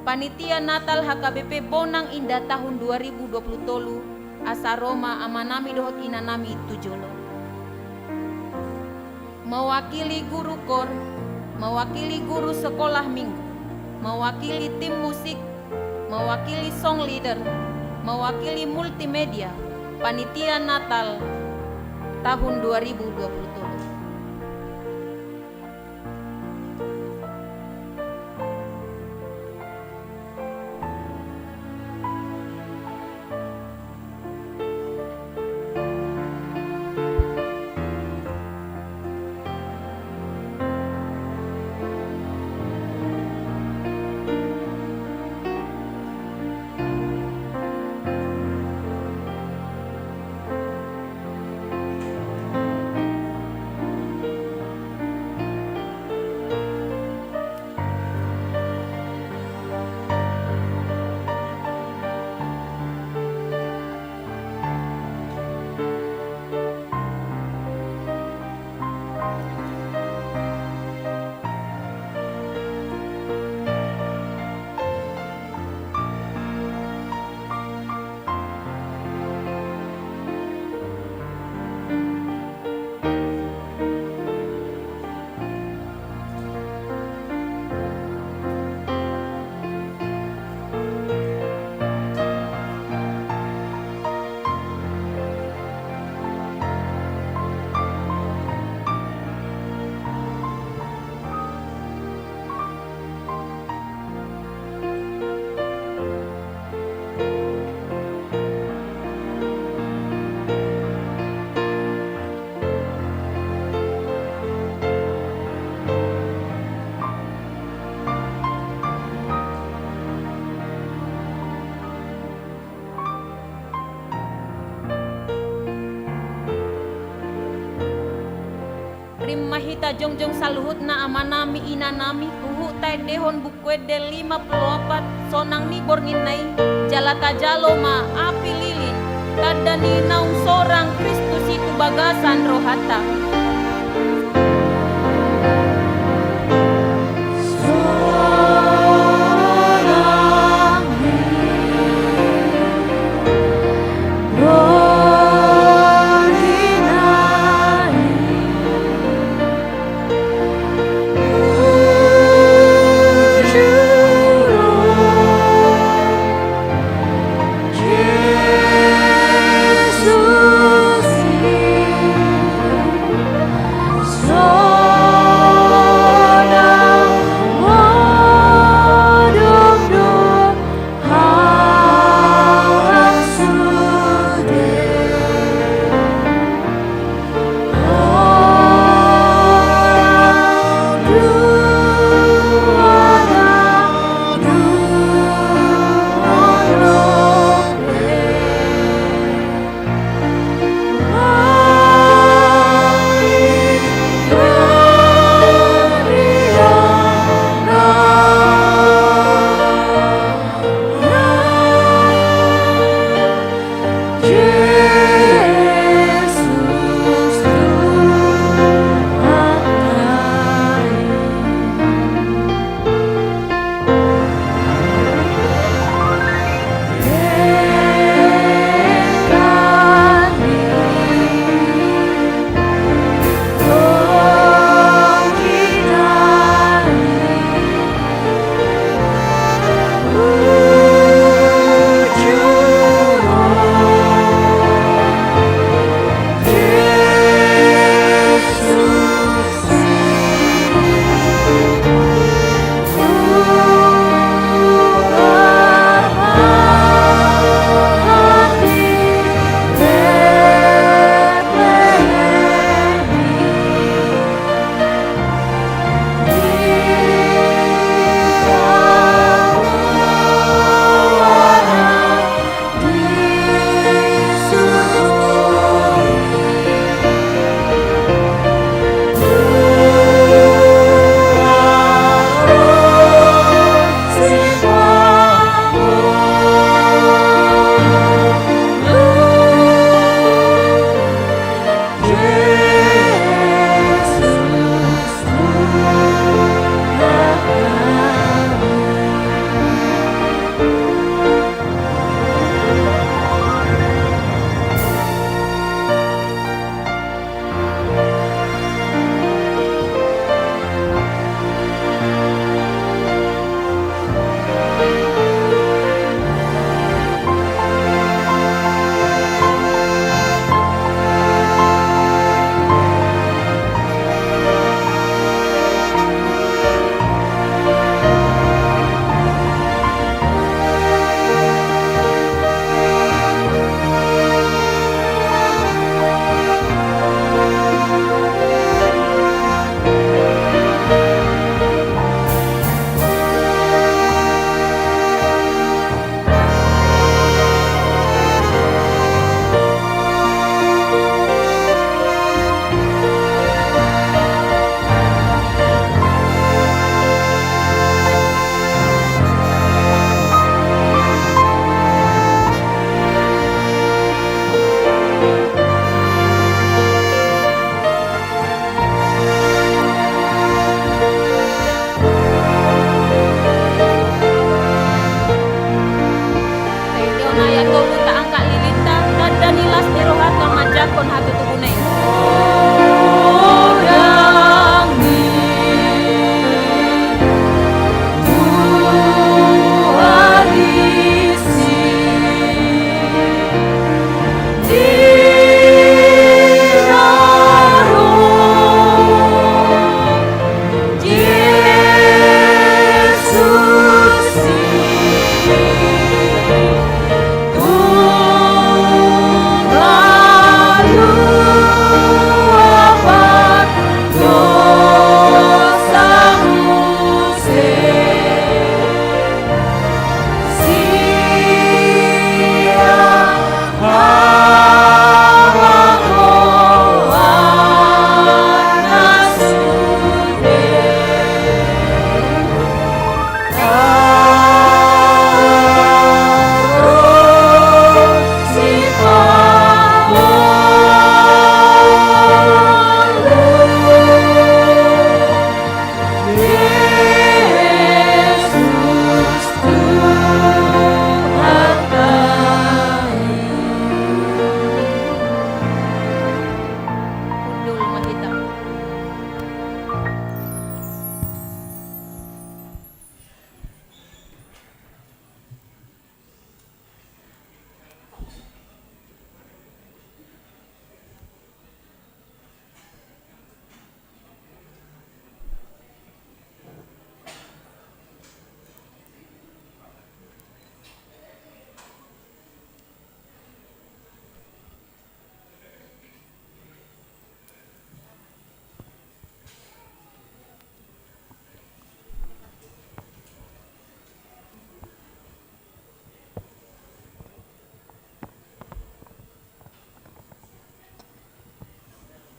panitia Natal H K B P Bonang Indah tahun dua ribu dua puluh tolu, asa ro ma amanami dohot inanami tu jolo. Mewakili guru kor, mewakili guru sekolah minggu, mewakili tim musik, mewakili song leader, mewakili multimedia, panitia Natal tahun dua ribu dua puluh tolu. Rim ma hita jongjong saluhutna, amanami, inanami, huhut taendehon Buku Ende lima pulu opat, sonang ni borngin na i, jala tajalo ma api lilin, tanda ni naung sorang Kristus i tu bagasan rohanta. Taendehon ayat tolu, taangkat lilinta, tanda ni las ni rohanta manjangkon hatutubu na i.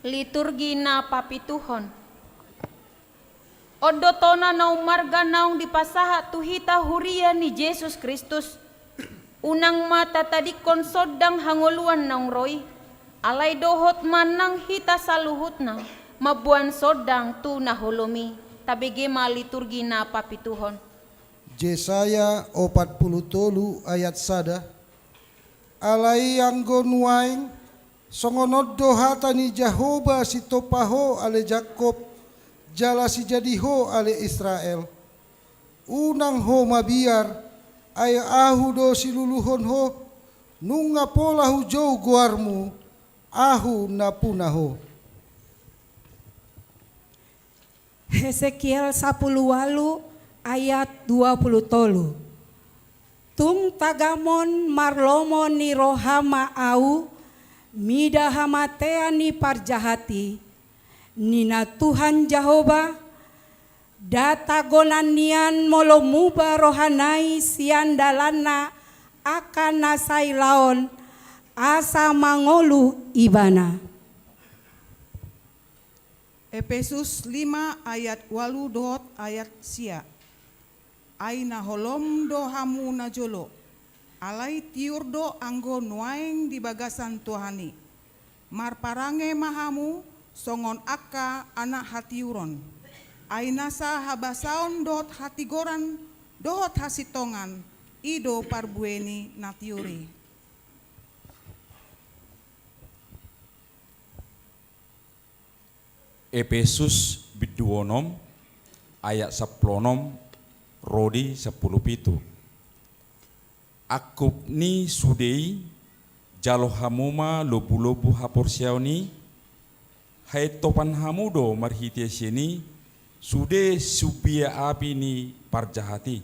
Liturgi na papituhon. On do tona na ummarga naung dipasahat tu hita huria ni Jesus Kristus. Unang ma tatadingkon sondang hangoluan naung ro i. Alai dohot ma nang hita saluhutna mamboan sondang tu na holom i. Tabege ma liturgi na papituhon. Jesaya opat pulu tolu ayat sada. Alai anggo nuaeng, songon on do hata ni Jahowa, sitompa ho ale Jakkob, jala sijadi ho ale Israel. Unang ho mabiar, ai Ahu do siluluhon ho. Nunga pola hujou goarmu, Ahu na puna ho. Hesekiel sapulu ualu ayat dua pulu tolu. Tung tagamon marlomo ni roha ma Ahu mida hamatean ni parjahat i, ninna Tuhan Jahowa. Nda tagonan nian molo muba rohana i sian dalanna angka na sai laon, asa mangolu ibana. Epesus lima ayat ualu dohot ayat sia. Ai na holom do hamu najolo, alai tiur do anggo nuaeng di bagasan Tuhan i. Marparange ma hamu songon angka anak hatiuron. Ai nasa habasaon dohot hatigoran dohot hasintongan, i do parbue ni na tiur i. Epesus bindu onom ayat sampulu onom ro di sampulu pitu. Angkup ni sude i, jalo hamu ma lombu-lombu haporseaon i. Haettopan hamu do marhite sian i sude sumbia api ni parjahat i.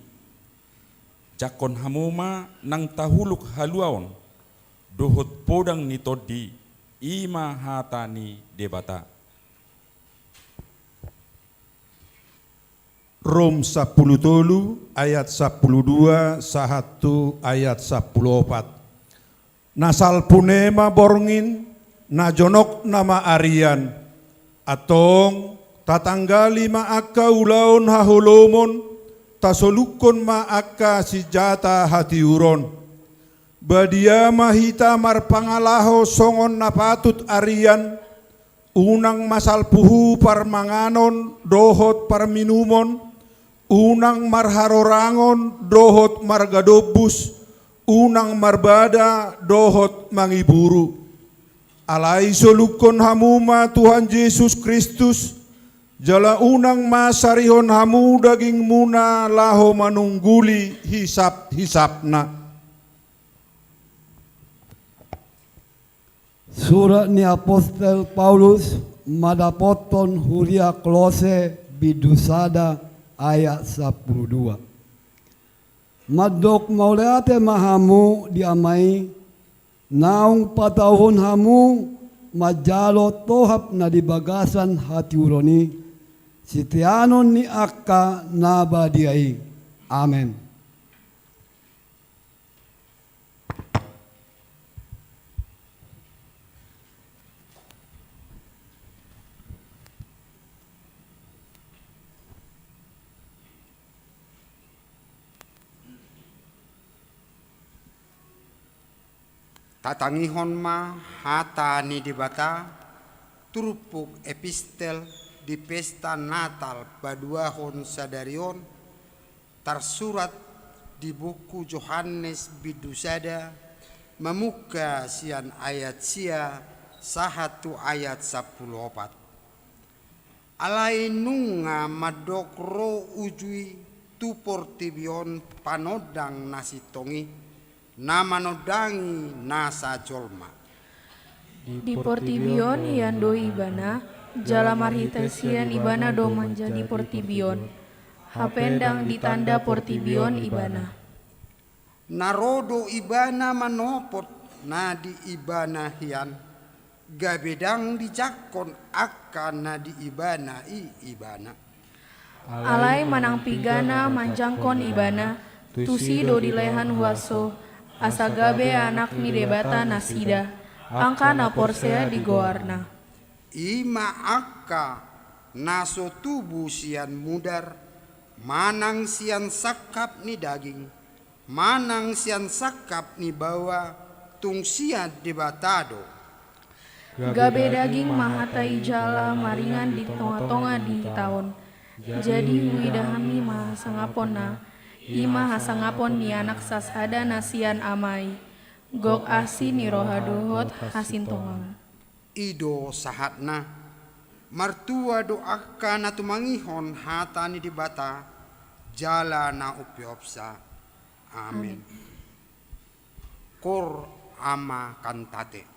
Jangkon hamu ma nang tahuluk haluaon dohot podang ni tondi, i ma hata ni Debata. Rom sampulu tolu ayat sampulu dua sahat tu ayat sampulu opat. Na salpu ne ma borngin, na jonok nama arian. Antong, tatanggali ma angka ulaon haholomon, tasolukkon ma angka sinjata hatiuron. Badia ma hita marpangalaho songon na patut arian, unang masalpuhu parmanganon dohot parminumon, unang marharorangon dohot margadombus, unang marbada dohot mangiburu. Alai solukkon hamu ma Tuhan Jesus Kristus, jala unang ma sarihon hamu dagingmuna laho manungguli hisap-hisapna. Surat ni apostel Paulus mandapothon huria Kolose bindu sada ayat sampulu dua. Mandok mauliate ma hamu di Ama i, naung patauhon hamu manjalo tohap na di bagasan hatiuron i, siteanon ni angka na badia i. Amen. Tatangihon ma hata ni Debata, turpuk epistel di pesta Natal paduahon sadari on, tarsurat di buku Johannes bindu sada, mamungka sian ayat sia sahat tu ayat sampulu opat. Alai nunga mandok ro uju i tu portibi on panondang na sintong i, na manondangi nasa jolma. Di portibi on hian do Ibana, jala marhite sian Ibana do manjadi portibi on. Hape ndang ditanda portibi on Ibana. Na ro do Ibana manopot na di Ibana hian, gabe ndang dijangkon angka na di Ibana i Ibana. Alai manang pigana manjangkon Ibana, tusi do dilehon huaso, asa gabe anak ni Debata nasida, angka na porsea di goarna. I ma angka na so tubu sian mudar, manang sian sangkap ni daging, manang sian sangkap ni baoa, tung sian Debata do. Gabe daging ma hata i jala maringan di tongatonga ni hita on. Jadi huida hami ma hasangaponna, i ma hasangapon ni Anak sasada na sian Ama i, gok asi ni roha dohot hasintongan. I do sahatna. Martua do angka na tumangihon hata ni Debata jala na umpeopsa. Amen. Amen. Cor ama cantate.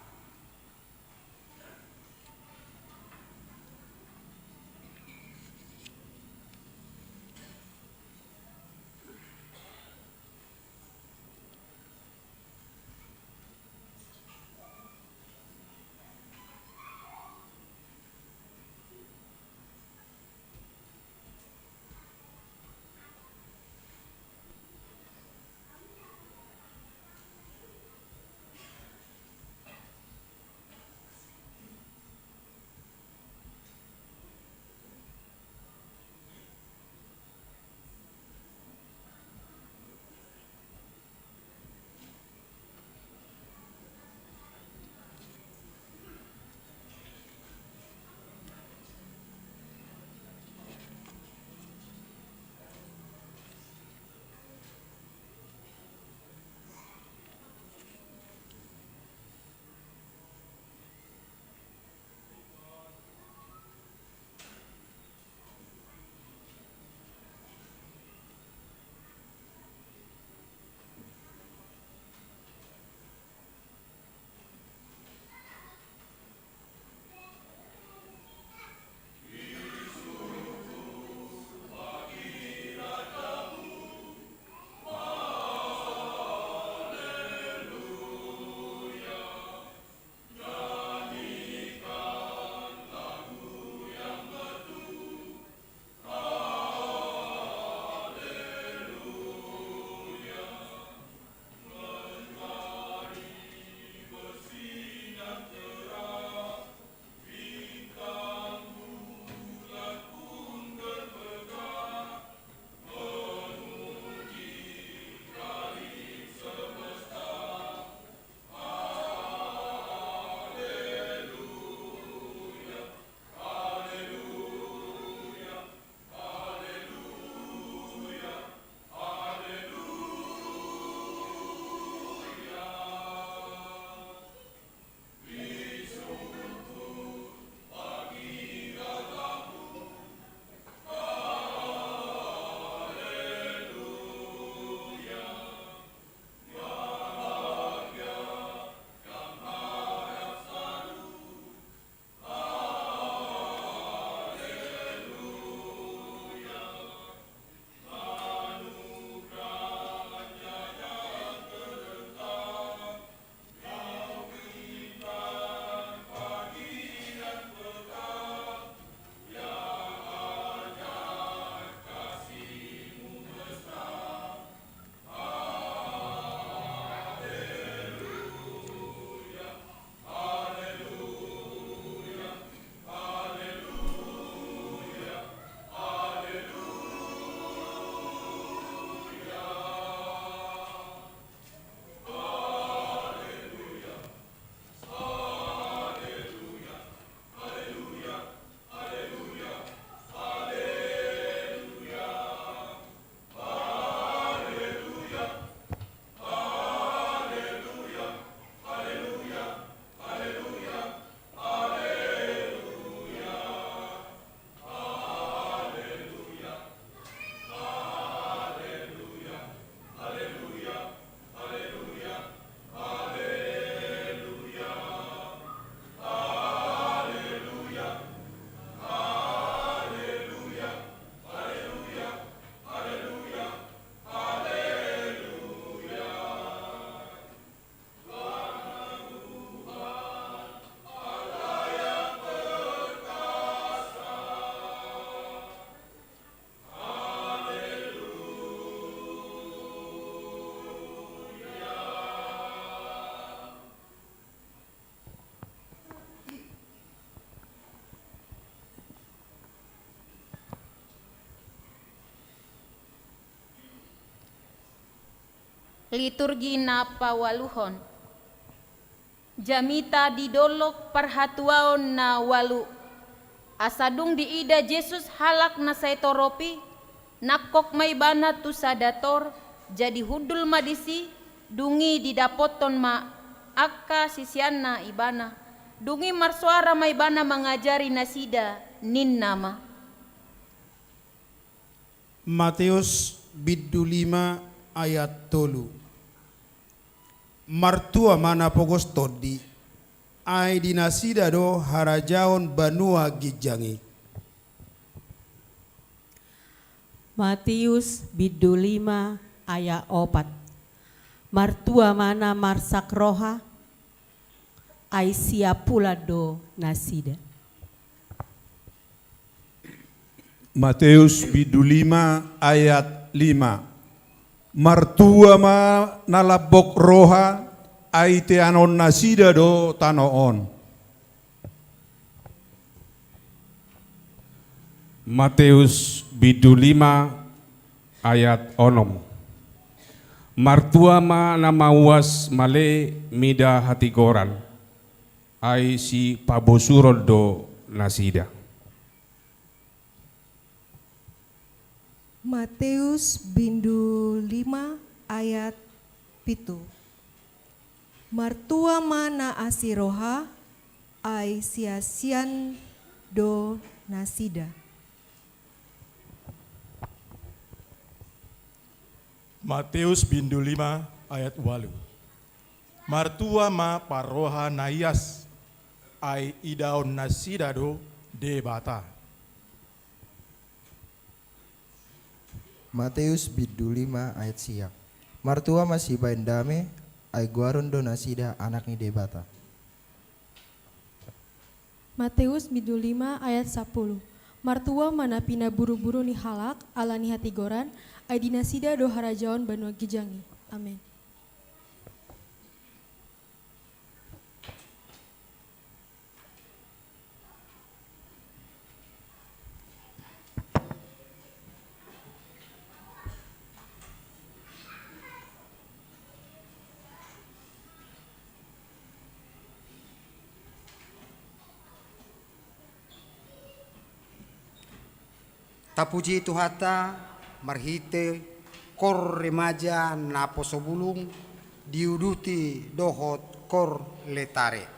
Liturgi na paualuhon. Jamita di dolok parhatuaon na ualu. Asa dung diida Jesus halak na sai torop i, nangkok ma ibana tu sada tor, jadi hundul ma disi, dung i didapothon ma angka siseanna ibana. Dung i marsoara ma ibana mangajari nasida, ninna ma. Mateus bindu lima ayat tolu. Martua ma na pogos tondi, ai di nasida do harajaon banua ginjang i. Mateus bindu lima ayat opat. Martua ma na marsak roha, ai siapulan do nasida. Mateus bindu lima ayat lima. Martua ma na lambok roha, ai teanon nasida do tano on. Mateus bindu lima ayat onom. Martua ma na mauas male mida hatigoran, ai sipabosuron do nasida. Mateus bindu lima ayat pitu. Martua ma na asi roha, ai siasian do nasida. Mateus bindu lima ayat ualu. Martua ma parroha na ias, ai idaon nasida do Debata. Mateus bindu lima ayat sia. Martua ma sibaen dame, ai goaron do nasida anak ni Debata. Mateus bindu lima ayat sapulu. Martua ma na pinaburuburu ni halak ala ni hatigoran, ai di nasida do harajaon banua ginjang i. Amen. Tapuji Tuhanta marhite kor remaja naposo bulung diuduti dohot kor letare.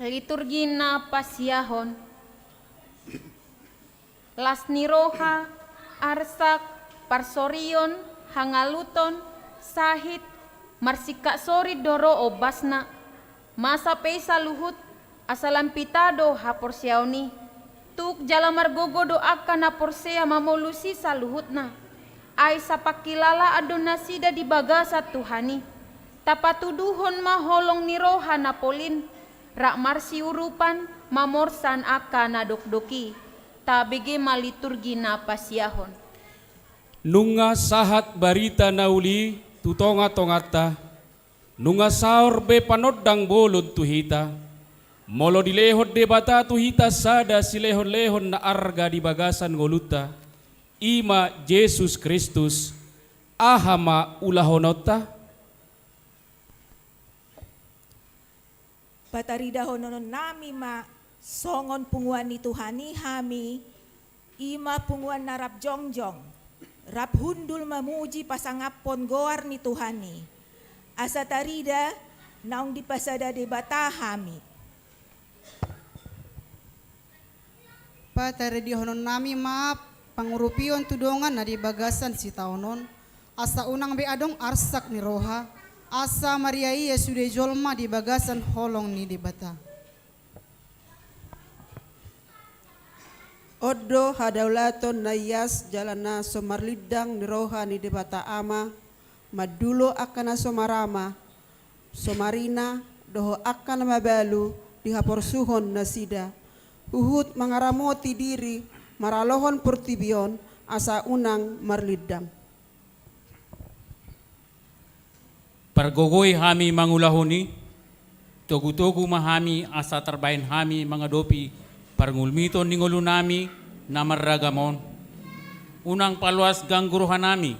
Liturgi na pasiahon. Las ni roha, arsak, parsorion, hangaluton, sahit, marsingkat sorit do ro ombasna. Masa pe i saluhut, asa lam hita do haporseaon i. Tuk jala margogo do angka na porsea mamolusi saluhutna. Ai sapangkilalaan do nasida di bagasan Tuhan i. Tapatuduhon ma holong ni roha na polin, rap marsiurupan mamorsan angka na dokdok i. Tabege ma liturgi na pasiahon. Nunga sahat barita na uli tu tongatonganta, nunga saor be panondang bolon tu hita. Molo dilehon Debata tu hita sada silehonlehon na arga di bagasan ngolunta, i ma Jesus Kristus, aha ma ulahononta? Pataridahononnami ma songon punguan ni Tuhan i hami, i ma punguan na rap jongjong, rap hundul mamuji pasangaphon goar ni Tuhan i. Asa tarida naung dipasada Debata hami. Pataridahononnami ma pangurupion tu dongan na di bagasan sitaonon, asa unang be adong arsak ni roha, asa mariaia sude jolma di bagasan holong ni Debata. On do hadaulaton na ias jala na so marlindang ni roha ni Debata Ama, mandulo angka na so marama, so marina, dohot angka na mabalu dihaporsuhon nasida, huhut mangaramoti diri maralohon portibi on asa unang marlindang. Pargogoi hami mangulahon i, togutogu ma hami asa tarbahen hami mangadopi parngulmiton ni ngolunami na marragam on. Unang paloas ganggu rohanami,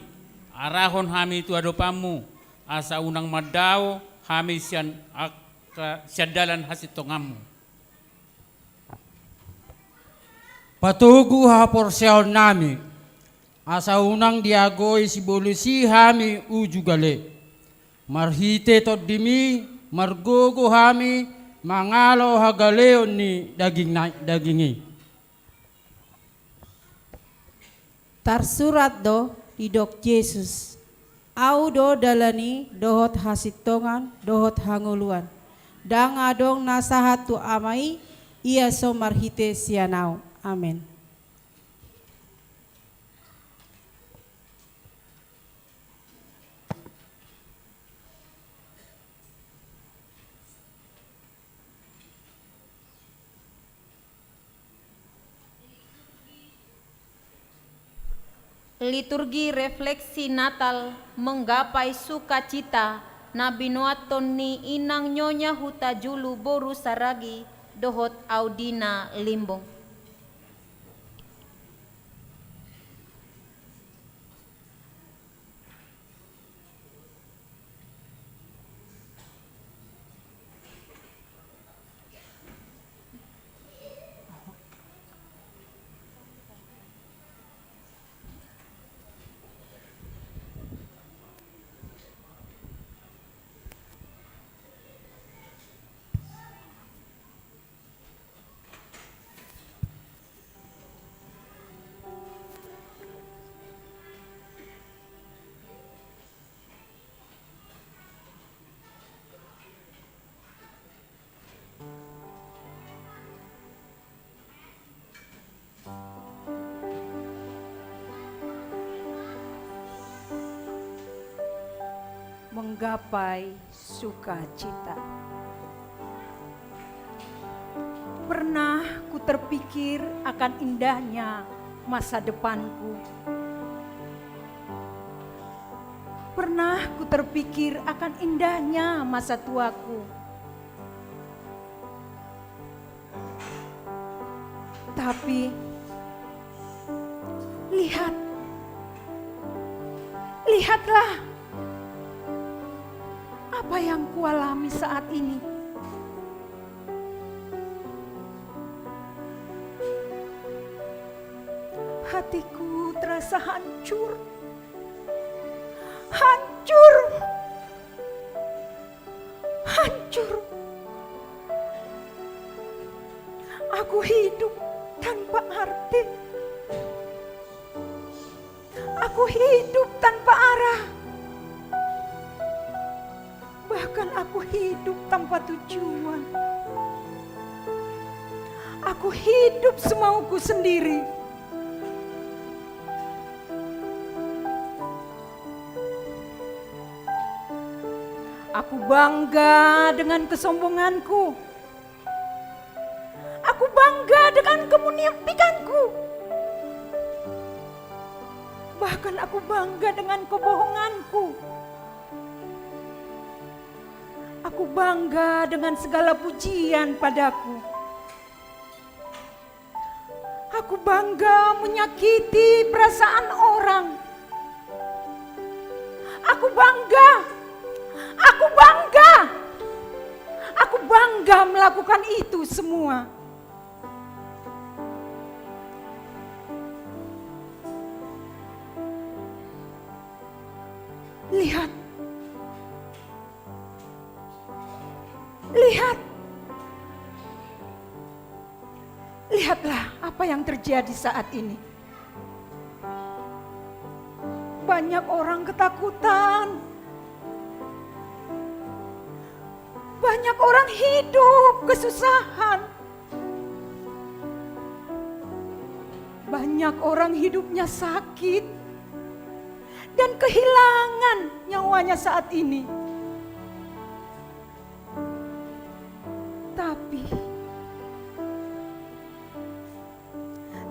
arahon hami tu adopanmu, asa unang mandao hami sian angka, sian dalan hasintonganmu. Patogu haporseaonnami, asa unang diagoi sibolis i hami uju gale. Marhite Tondimi margogo hami mangalo hagaleon ni daging na, daging i. Tarsurat do, didok Jesus, Au do dalan i dohot hasintongan dohot hangoluan. Ndang adong na sahat tu Ama i, ia so marhite sian Au. Amen. Liturgi refleksi Natal menggapai sukacita na binoathon ni inang Nyonya Hutajulu boru Saragi dohot Audina Limbong. Menggapai sukacita. Pernah ku terpikir akan indahnya masa depanku. Pernah ku terpikir akan indahnya masa tuaku. Tapi, lihat, lihatlah apa yang kualami saat ini. Hatiku terasa hancur. Hancur. Hancur. Aku hidup tanpa arti. Aku hidup tanpa arah. Bahkan aku hidup tanpa tujuan. Aku hidup semauku sendiri. Aku bangga dengan kesombonganku. Aku bangga dengan kemunafikanku. Bahkan aku bangga dengan kebohonganku. Aku bangga dengan segala pujian padaku. Aku bangga menyakiti perasaan orang. Aku bangga. Aku bangga. Aku bangga melakukan itu semua. Lihat. Lihat. Lihatlah apa yang terjadi saat ini. Banyak orang ketakutan. Banyak orang hidup kesusahan. Banyak orang hidupnya sakit dan kehilangan nyawanya saat ini. Tapi,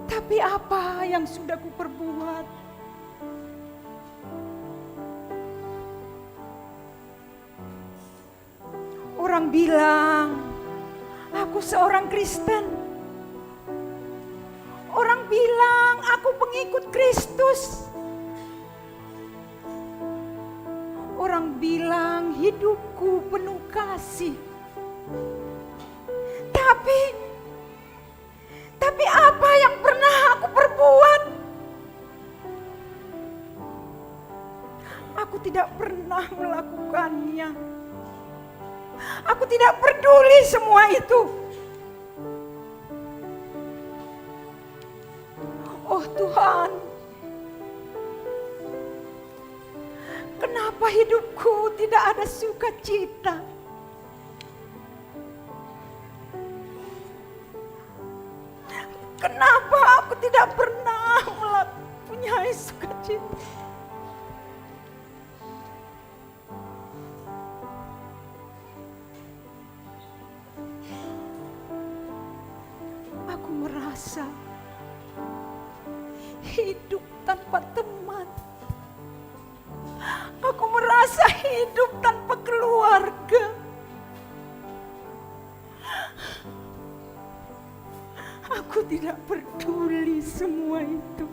tapi apa yang sudah kuperbuat? Orang bilang aku seorang Kristen. Orang bilang aku pengikut Kristus. Orang bilang hidupku penuh kasih. Tapi, tapi apa yang pernah aku perbuat? Aku tidak pernah melakukannya. Aku tidak peduli semua itu. Oh Tuhan, kenapa hidupku tidak ada sukacita? Kenapa aku tidak pernah melak-, mempunyai sukacita? Aku merasa hidup tanpa teman. Aku merasa hidup tanpa keluarga. Aku tidak peduli semua itu.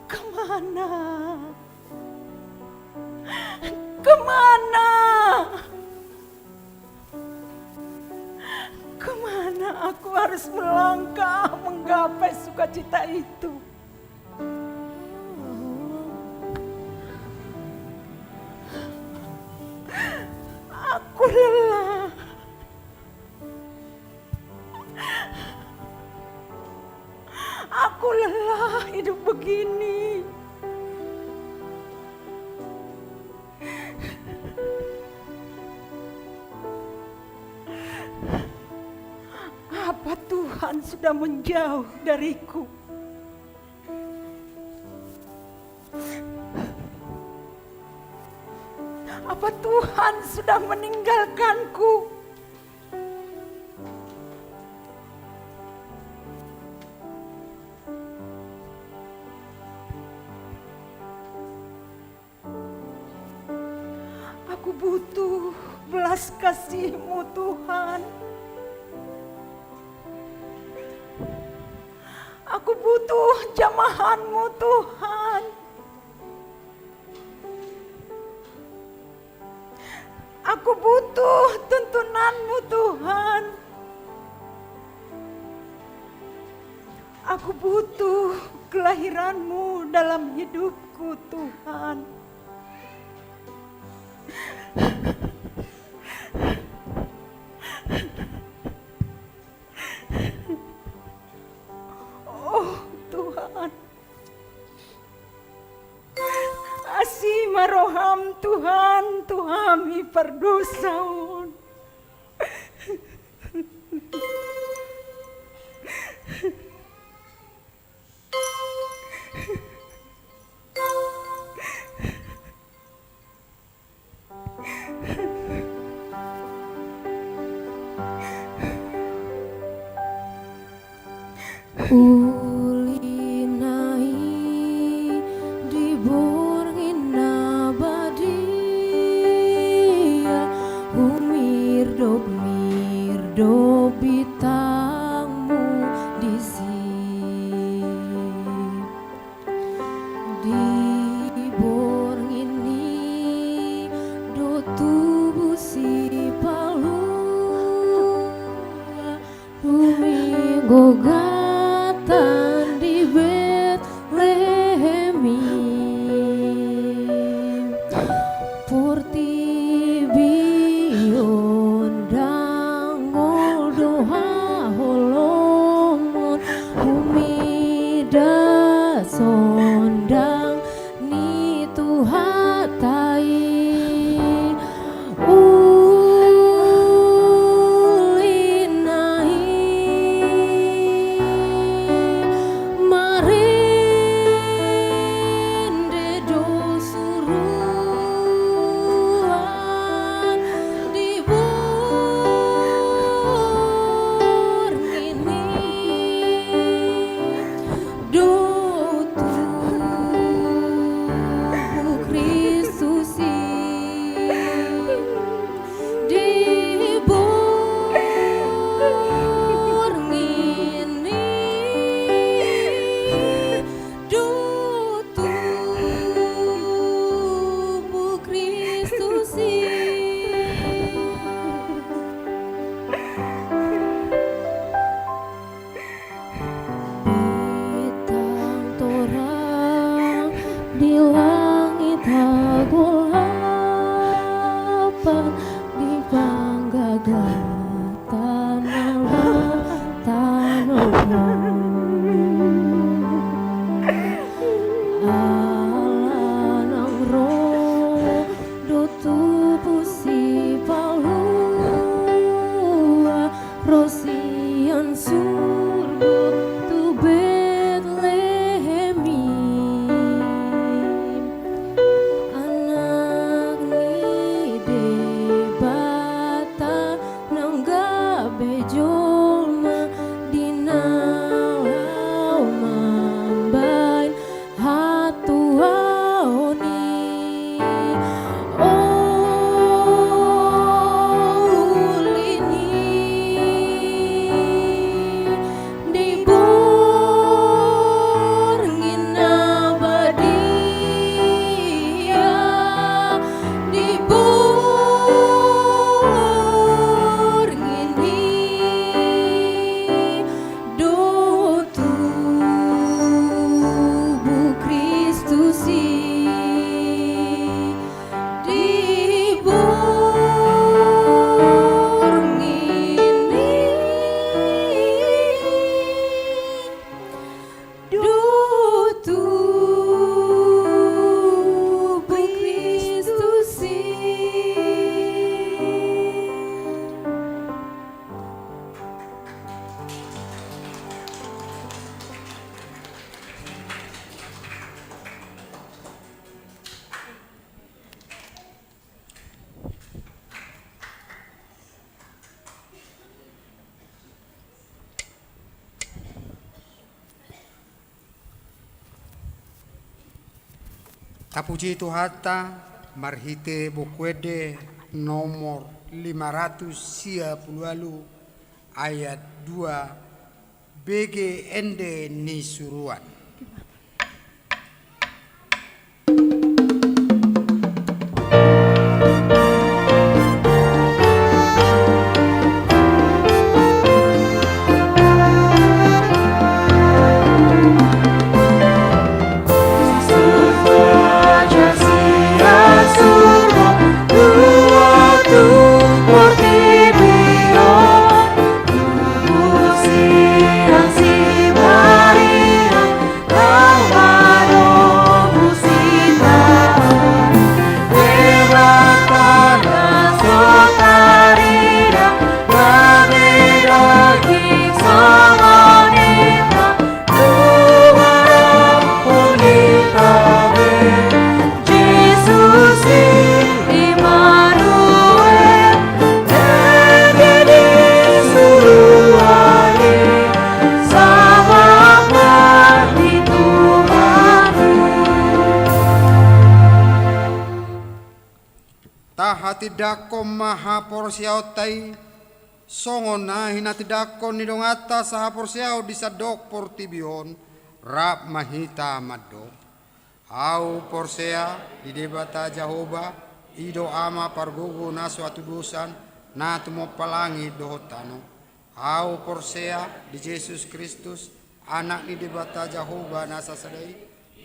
Kemana? Kemana? Kemana aku harus melangkah menggapai sukacita itu? Aku lelah. Aku lelah hidup begini. Apa Tuhan sudah menjauh dariku? Apa Tuhan sudah meninggalkanku? Aku butuh belas kasih-Mu, Tuhan. Aku butuh jamahan-Mu, Tuhan. Aku butuh tuntunan-Mu, Tuhan. Aku butuh kelahiran-Mu dalam hidupku, Tuhan. Hami pardosa on. Uli na i di borngin na badia, humirdop-mirdop bintangmu disi. Di borngin i do tubu Sipalua, Huminggogatan di Betlehem i. Portibi on dangol do haholomon, humidas ondang ni Tuhanta i. Uli na i marende do suruan di borngin i. Do tubu Kristus i di borngin i. Do tubu Kristus i. Bintang torang di langit hagolapan, di panggagatan na tano. Ala nang ro do tubu Sipalua, ro sian surgo tu Betlehem i. Anak ni Debata nang gabe jolma di na laho mambahen hatuaon i. Uli na i di borngin na badia, di borngin i. Do tubu Kristus i di borngin i. Do tubu Kristus i. Tapuji Tuhanta marhite Buku Ende nomor lima ratus sia pulu ualu ayat dua, bege ende ni suruan. Tahatindangkon ma haporseaonta i, songon na hinatindangkon ni donganta sahaporseaon di sandok portibi on, rap ma hita mandok. Ahu porsea di Debata Jahowa, i do Ama pargogo na so hatudosan, na tumompa langit dohot tano. Ahu porsea di Jesus Kristus, Anak ni Debata Jahowa na sasada i,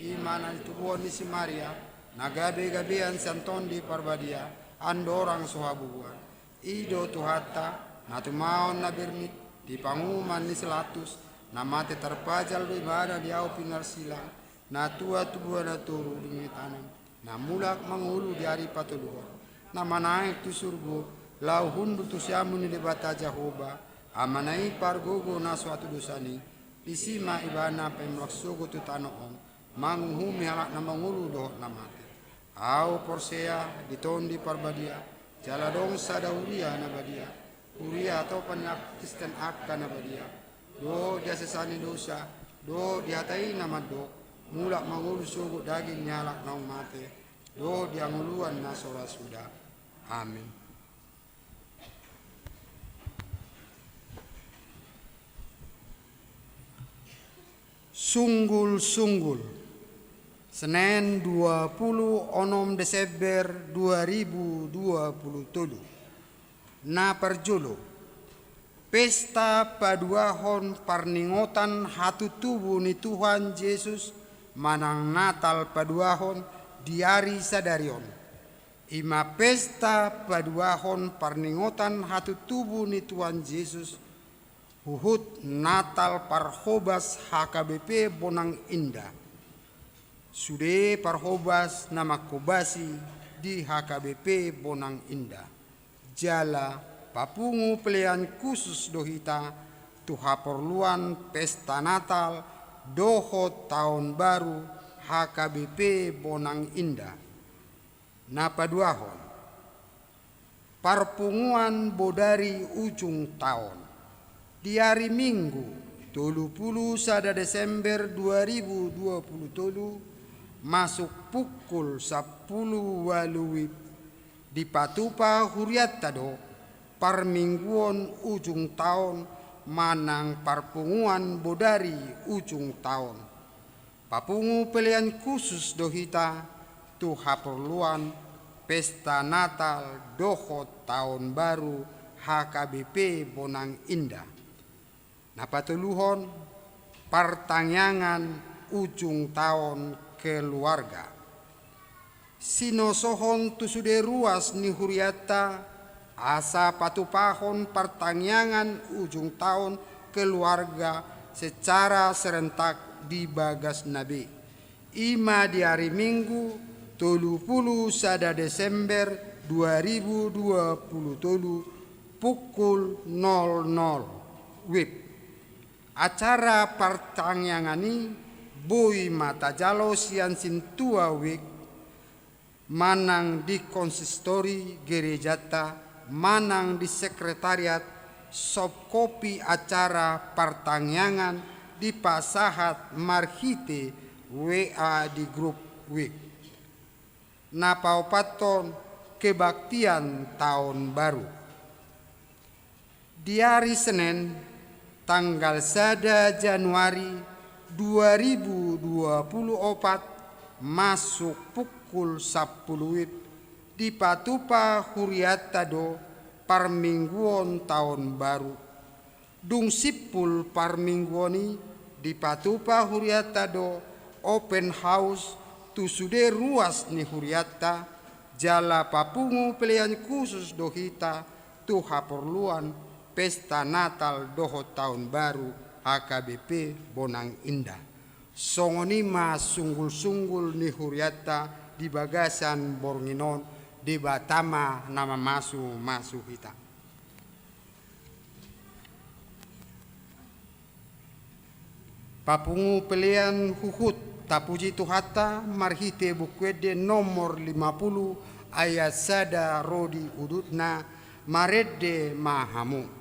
i ma na nitubuhon ni si Maria, na gabe gabean sian Tondi Parbadia, andorang so habubuhan. I do Tuhanta, na tumaon na bernik, di panguhuman ni si Latus, na mate tarpajal do ibana di ahu pinarsilang, na tua tubuan na toru di ngatanan, na mulak mangolu di ari patoluhon, na manaek tu surgo, laho hundul tu siamun ni Debata Jahowa, Amana i pargogo na so hatudosan i, disi ma ibana pe mulak sogot tu tano on, manguhumi halak na mangolu dohot na mate. Ahu porsea di Tondi Parbadia, jala adong sada huria na badia, huria hatopan ni halak Kristen angka na badia, dohot di hasesaan ni dosa, dohot di hata i na mandok, mulak mangolu sogot daging ni halak naung mate, dohot di hangoluan na so ra suda. Amin. Sunggul-sunggul. Senen dua pulu onom Desember dua ribu dua pulu tolu. Na parjolo, pesta paduahon parningotan hatutubu ni Tuhan Jesus manang Natal paduahon di ari sadari on. I ma pesta paduahon parningotan hatutubu ni Tuhan Jesus, huhut Natal parhobas H K B P Bonang Indah. Sude parhobas na manghobasi di H K B P Bonang Indah. Jala papungu pelean khusus do hita tu haporluan pesta Natal dohot Taon Baru H K B P Bonang Indah. Na paduahon, parpunguan bodari ujung taon. Di ari Minggu, tolu pulu sada Desember dua ribu dua pulu tolu, masuk pukul sampulu ualu wib, dipatupa hurianta do parmingguon ujung taon manang parpunguan bodari ujung taon. Papungu pelean khusus do hita tu haporluan pesta Natal dohot Taon Baru H K B P Bonang Indah. Na patoluhon, partangiangan ujung taon keluarga. Sinosohon tu sude ruas ni hurianta, asa patupahon partangiangan ujung taon keluarga secara serentak di bagasna be. I ma di ari Minggu, tolu pulu sada Desember dua ribu dua pulu tolu, pukul nol nol wib. Acara partangiangan i boi ma tajalo sian sintua wijk, manang di konsistori gerejanta, manang di sekretariat, sop kopi acara partangiangan dipasahat marhite W A di grup wijk. Na paopathon, kebaktian taon baru. Di ari Senen, tanggal sada Januari dua ribu dua pulu opat, masuk pukul sampulu wib, dipatupa hurianta do parmingguon taon baru. Dung simpul parmingguon i, dipatupa hurianta do open house tu sude ruas ni hurianta, jala papungu pelean khusus do hita tu haporluan pesta Natal dohot Taon Baru H K B P Bonang Indah. Songon i ma sunggul-sunggul ni hurianta di bagasan borngin on. Debata ma na mamasu-masu hita. Papungu pelean huhut tapuji Tuhanta marhite Buku Ende nomor lima pulu ayat sada ro di udutna. Marende ma hamu.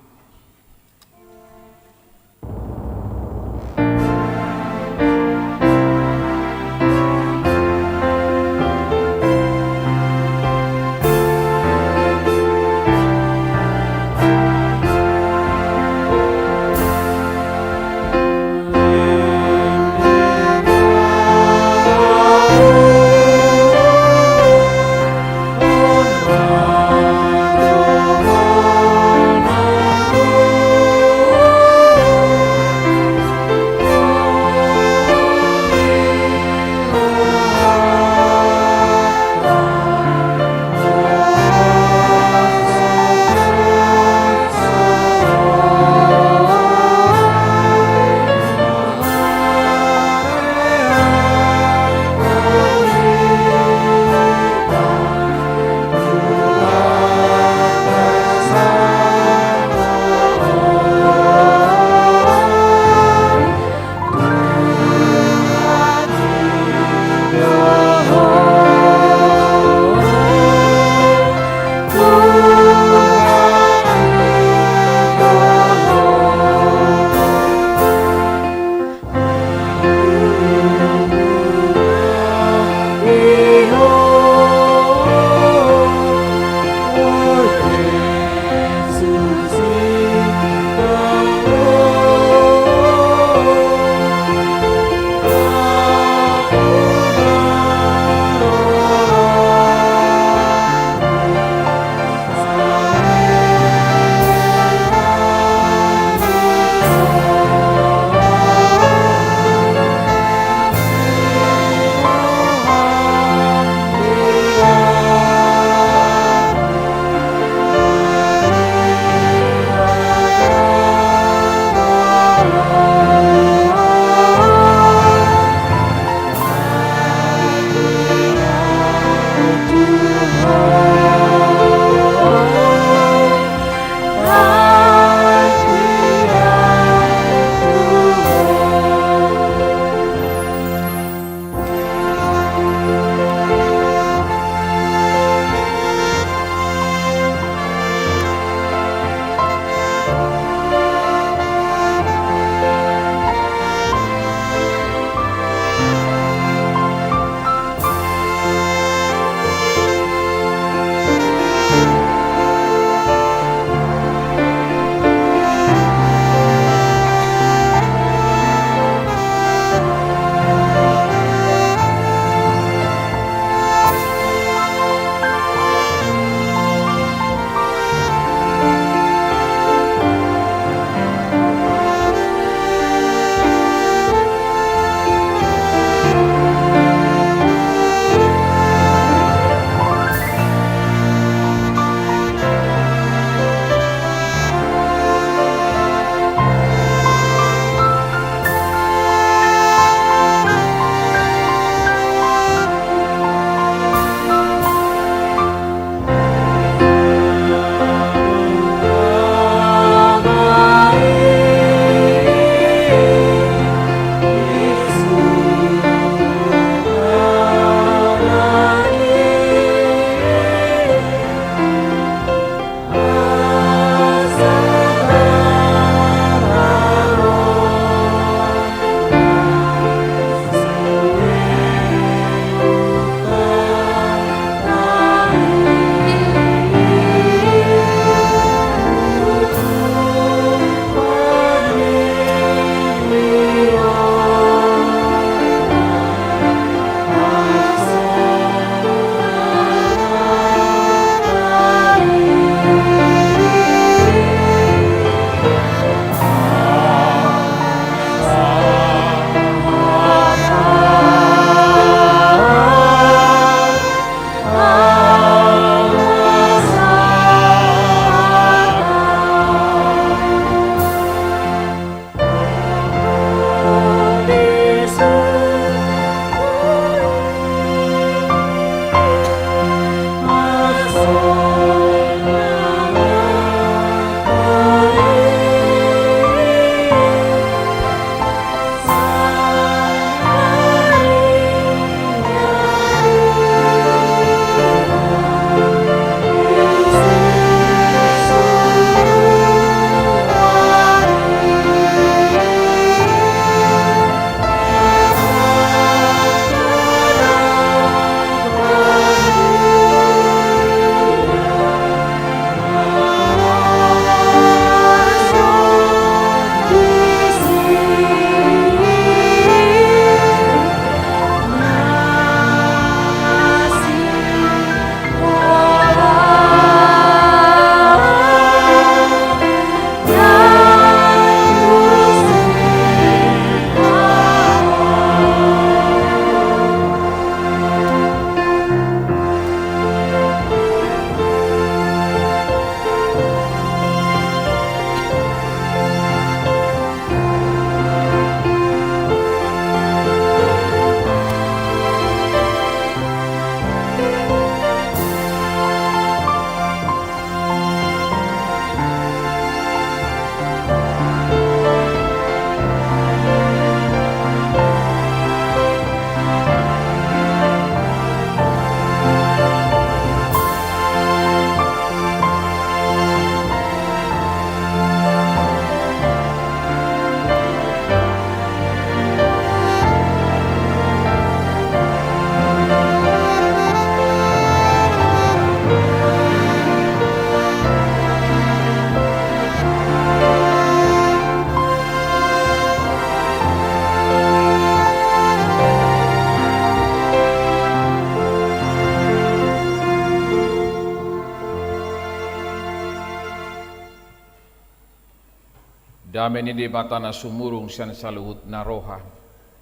Dame ni Debata na sumurung sian saluhut na roha,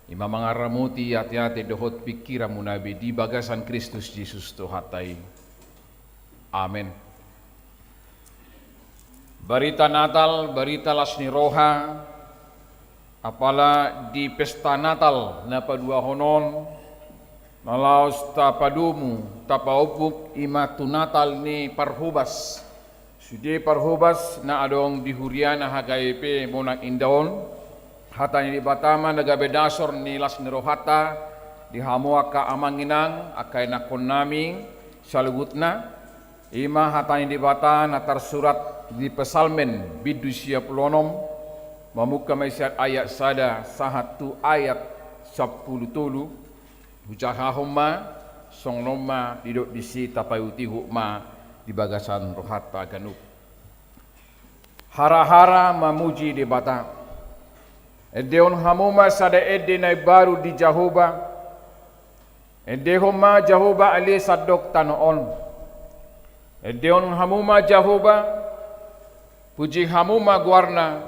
i ma mangaramoti ateate dohot pingkiranmuna be di bagasan Kristus Jesus Tuhanta i. Amen. Barita Natal, barita las ni roha, apala di pesta Natal na paduahon on, na laos tapadomu, tapaompung i ma tu Natal ni parhobas. Sude parhobas na adong di huriana H K B P Bonang Indah on, hata ni Debata ma na gabe dasor ni las ni rohanta, di hamu angka amang inang, angka ianakkonnami saluhutna, i ma hata ni Debata na tarsurat di Psalmen bindu sia pulu onom, mamungka ma i sian ayat sada sahat tu ayat sampulu tolu, hujahahon ma, songon on ma didok disi, tapaihutihut ma di bagasan rohanta ganup. Harahara mamuji Debata. Endehon hamu ma sada ende na imbaru di Jahowa. Endehon ma Jahowa ale sandok tano on. Endehon hamu ma Jahowa, puji hamu ma goarna,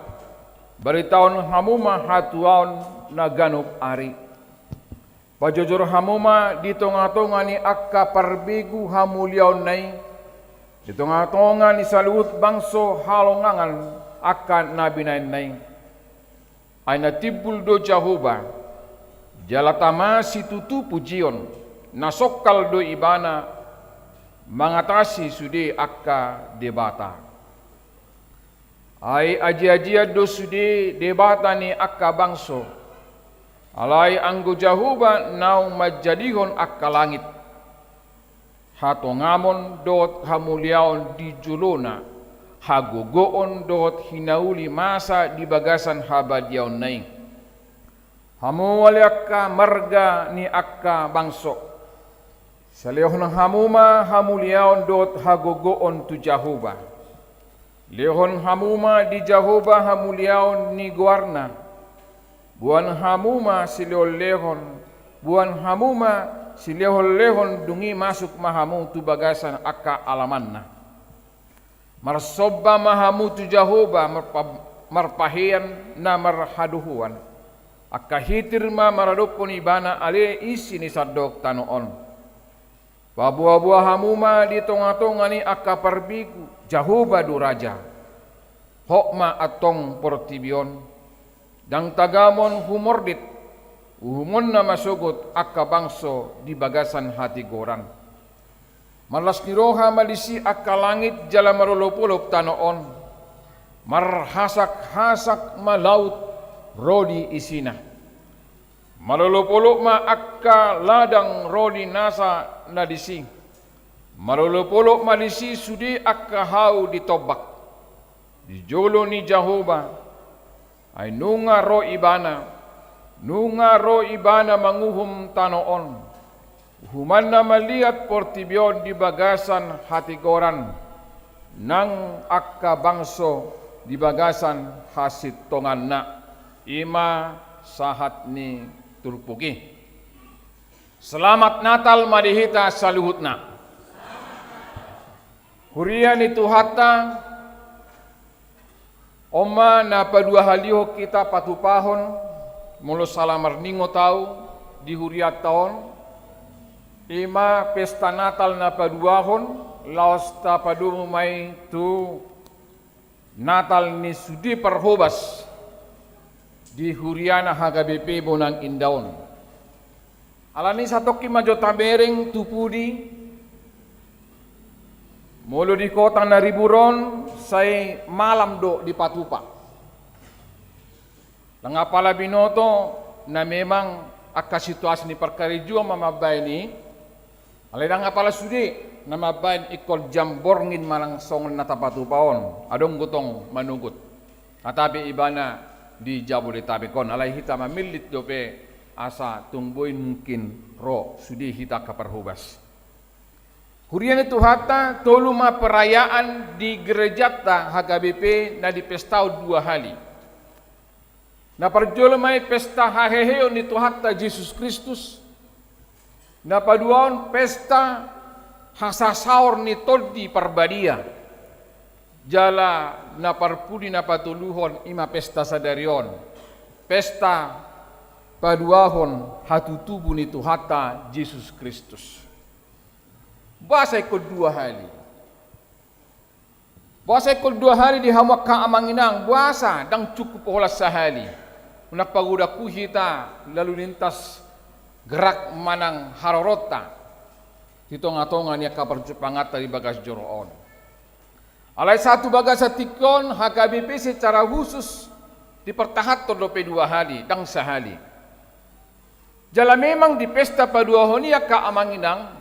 baritahon hamu ma hatuaon na ganup ari. Pajojor hamu ma di tongatonga ni angka parbegu hamuliaonna i, di tongatonga ni saluhut bangso halongangan angka na binahenna i. Ai na timbul do Jahowa, jala tama situtu pujion, na songkal do Ibana mangatasi sude angka debata. Ai ajiajian do sude debata ni angka bangso. Alai anggo Jahowa naung manjadihon angka langit, hatongamon dohot hamuliaon di jolona, hagogoon dohot hinauli masa di bagasan habadiaonna i. Hamu ale angka marga ni angka bangso, salehon hamu ma hamuliaon dohot hagogoon tu Jahowa. Lehon hamu ma di Jahowa hamuliaon ni goarna. Boan hamu ma silehonlehon, boan hamu ma silehonlehon, dung i masuk ma hamu tu bagasan angka alamanna. Marsomba ma hamu tu Jahowa marpa-, marpahean na marhadohoan. Angka hitir ma maradophon Ibana ale isi ni sandok tano on. Paboaboa hamu ma di tongatonga ni angka parbegu, Jahowa do raja. Hot ma antong portibi on. Ndang tagamon humordit, uhumonna ma sogot angka bangso di bagasan hatigoran. Marlas ni roha ma disi angka langit jala marolopolop tano on. Marhasakhasak ma laut ro di isina. Marolopolop ma angka ladang ro di nasa na disi. Marolopolop ma disi sude angka hau di tombak. Di jolo ni Jahowa, ai nunga ro Ibana, nunga ro Ibana manguhum tano on. Uhumanna maliat portibi on di bagasan hatigoran, nang angka bangso di bagasan hasintonganna. I ma sahat ni turpuk i. Selamat Natal ma di hita saluhutna. Huria ni Tuhanta, on ma na paduahalihon hita patupahon, molo sala marningot au di hurianta on, i ma pesta Natal na paduahon, laos tapadomu ma i tu Natal ni sude parhobas di huriana H K B P Bonang Indah on. Alani satongkin ma jo tabereng tu pudi, molo di kota na ribur on sai malam do dipatupa. Ndang apala binoto na memang angka situasi ni parkarejoan ma mambaen i, alai ndang apala sude na mambaen ingkon jam borngin manang songon na tapatupa on, adong do tong manogot. Tatapi Ibana di Jabodetabek on, alai hita mamillit dope asa tung boi mungkin ro sude hita angka parhobas. Huria ni Tuhanta, tolu ma perayaan di gerejanta H K B P na dipestahon dua hali. Na parjolo ma i pesta haheheon ni Tuhanta Jesus Kristus, na paduahon pesta hasasaor ni Tondi Parbadia. Jala na parpudi na patoluhon i ma pesta sadari on, pesta paduahon hatutubu ni Tuhanta Jesus Kristus. Boasa ingkon dua hali? Boasa ingkon dua hali di hamu angka amang inang? Boasa ndang cukup holan sahali? Unang pagodanghu hita lalu lintas gerak manang haroronta di tongatonga ni angka parjumpanganta di bagas joro on. Alai sahat tu bagasan tingki on, H K B P secara khusus dipertahanhon dope dua hali, ndang sahali. Jala memang di pesta paduahon i angka amang inang,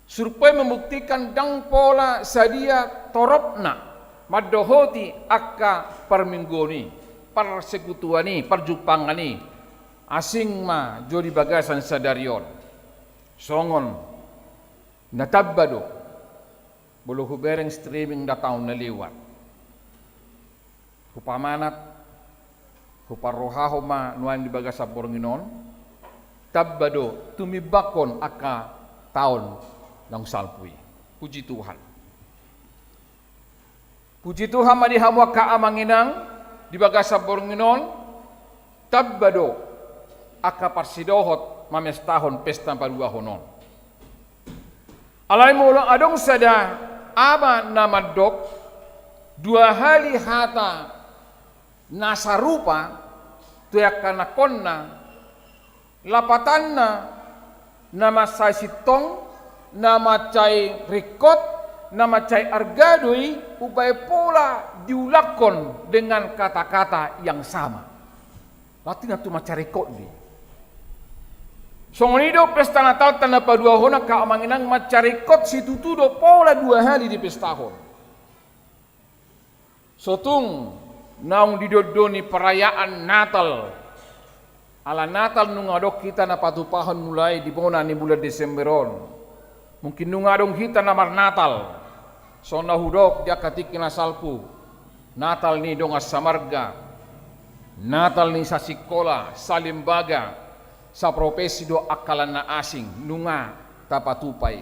survei membuktikan ndang pola sadia toropna mandohoti angka parmingguon i, parsekutuan i, parjumpangan i. Asing ma jo di bagasan sadari on. Songon na tamba do. Molo hubereng streaming da taon na lewat, hupamanat, huparrohahon ma nuaeng di bagasan borngin on, tamba do tumimbanghon angka taon naung salpu i. Puji Tuhan. Puji Tuhan ma di hamu angka amang inang, di bagasan borngin on, tamba do angka parsidohot mamestahon pesta paduahon on. Alai molo adong sada ama na mandok dua hali hata na sarupa tu angka anakonna, lapatanna na mansai sintong, na mansai ringkot, na mansai arga do i, umbahen pola diulangkon dengan kata-kata yang sama. Berarti na tu mansai ringkot do i. Songon i do pesta Natalta na paduahon on angka amang inang, mansai ringkot situtu do pola dua hali dipestahon. So tung naung didondoni perayaan Natal. Ala Natal nunga adong hita na patupahon mulai di bona ni bulan Desember on. Mungkin nunga adong hita na marnatal. Songon na hudok di angka tingki na salpu, Natal ni dongan samarga, Natal ni sasikola, salembaga, saprofesi dohot angka na asing, nunga tapatupa i.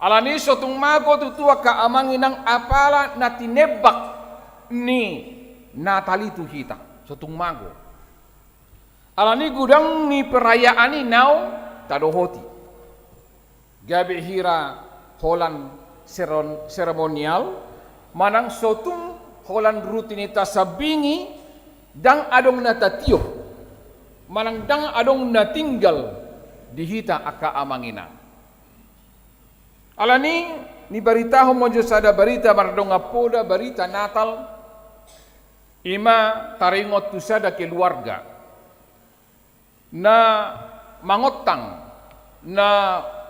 Alani so tung mago tutu angka amang inang apala na tinembak ni Natal i tu hita, so tung mago. Alani godang ni perayaan i naung tadohoti. Gabe hira holan seron-, seremonial, manang so tung holan rutinitas sambing i, ndang adong na tatiop, manang ndang adong na tinggal di hita angka amang inang. Alani nibaritahon ma jo sada barita mardongan poda, barita Natal, i ma taringot tu sada keluarga na mangontang, na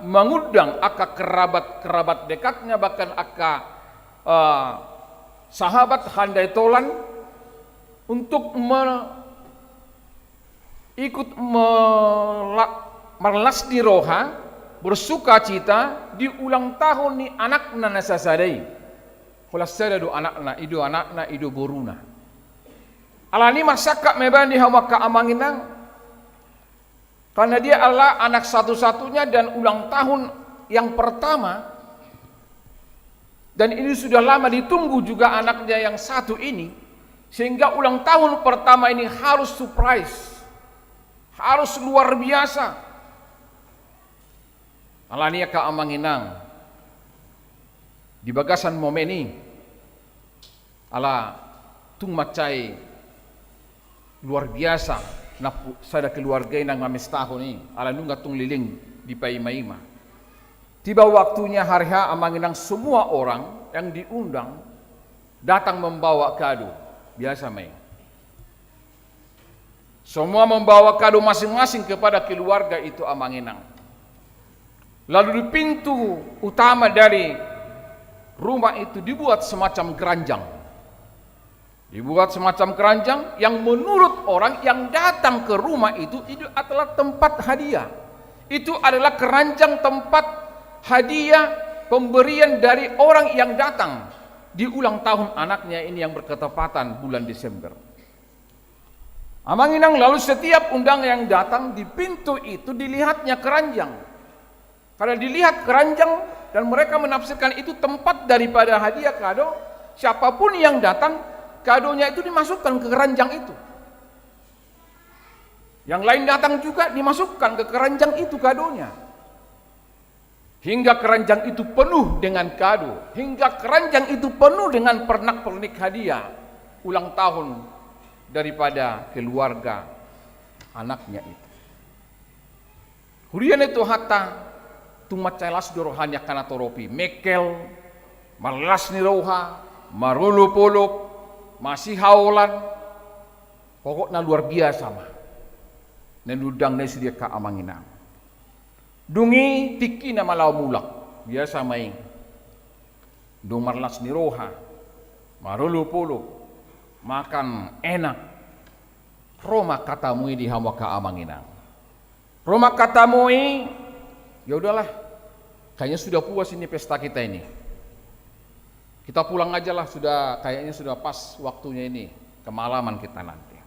mangundang angka kerabat-kerabat dekatnya, bahkan angka, eh, sahabat handai tolan untuk me-, ikut mela-, marlas ni roha, bersukacita di ulang tahun ni anakna na sasada i. Holan sada do anakna, i do anakna, i do boruna. Alani marsangkap ma ibana di hamu angka amang inang, karena dia adalah anak satu-satunya dan ulang tahun yang pertama, dan ini sudah lama ditunggu juga anaknya yang satu ini, sehingga ulang tahun pertama ini harus surprise, harus luar biasa. Alani angka amang inang, di bagasan momen i, ala tung mansai luar biasa, na pu-, sada keluarga i na mamestahon i, ala nunga tung leleng dipaimaima. Tiba waktunya hari H, amang inang, semua orang yang diundang datang membawa kado. Biasa ma i. Semua membawa kado masing-masing kepada keluarga itu, amang inang. Lalu di pintu utama dari rumah itu dibuat semacam keranjang. Dibuat semacam keranjang yang menurut orang yang datang ke rumah itu, itu adalah tempat hadiah. Itu adalah keranjang tempat hadiah pemberian dari orang yang datang di ulang tahun anaknya ini yang berketepatan bulan Desember. Amang inang, lalu setiap undangan yang datang, di pintu itu dilihatnya keranjang. Karena dilihat keranjang dan mereka menafsirkan itu tempat daripada hadiah kado, siapapun yang datang, kadonya itu dimasukkan ke keranjang itu. Yang lain datang juga, dimasukkan ke keranjang itu kadonya. Hingga keranjang itu penuh dengan kado, hingga keranjang itu penuh dengan pernak-pernik hadiah ulang tahun daripada keluarga anaknya itu. Huria ni Tuhanta, tung mansai las do roha ni angka na torop i, mengkel, marlas ni roha, marolopolop, masihaolan. Pokokna luar biasa ma na niundang na i sude, angka amang inang. Dung i tingkina ma laho mulak, biasa ma i. Dung marlas ni roha, marolopolop, makan enak, ro ma angka tamu i di hamu, angka amang inang. Ro ma angka tamu i, ya udahlah, kayaknya sudah puas ini pesta kita ini. Kita pulang aja lah, sudah, kayaknya sudah pas waktunya ini, kemalaman kita nanti.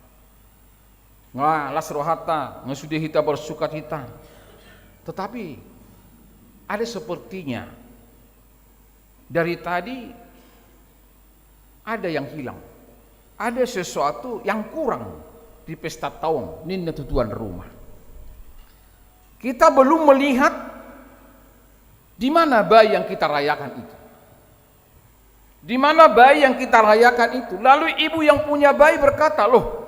Nga las rohanta, nga sude hita bersukacita. Tetapi ada sepertinya dari tadi ada yang hilang. Ada sesuatu yang kurang di pesta taon, ninna tu tuan rumah. Kita belum melihat di mana bayi yang kita rayakan itu. Di mana bayi yang kita rayakan itu? Lalu ibu yang punya bayi berkata, "Loh,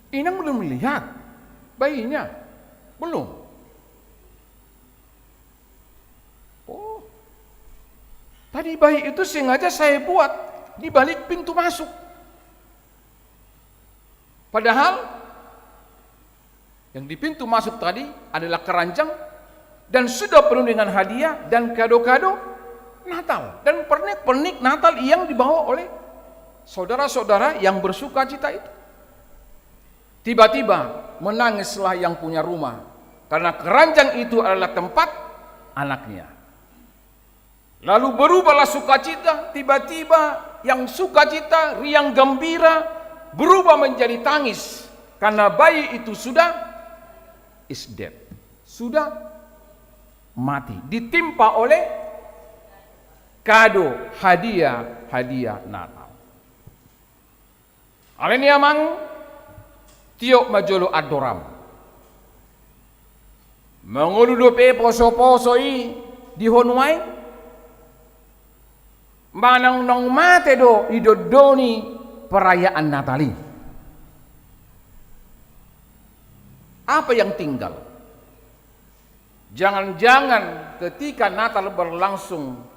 inang belum melihat bayinya?" "Belum." "Oh, tadi bayi itu sengaja saya buat di balik pintu masuk." Padahal yang di pintu masuk tadi adalah keranjang dan sudah penuh dengan hadiah dan kado-kado Natal dan pernik-pernik Natal yang dibawa oleh saudara-saudara yang bersukacita itu. Tiba-tiba menangislah yang punya rumah karena keranjang itu adalah tempat anaknya. Lalu berubahlah sukacita, tiba-tiba yang sukacita, riang gembira, berubah menjadi tangis, karena bayi itu sudah is dead, sudah mati, ditimpa oleh kado, hadiah, hadiah Natal. Alani amang, tiop ma jolo andoram. Mangolu dope poso-poso i di honua i, manang naung mate do didondoni perayaan Natal i. Apa yang tinggal? Jangan-jangan ketika Natal berlangsung,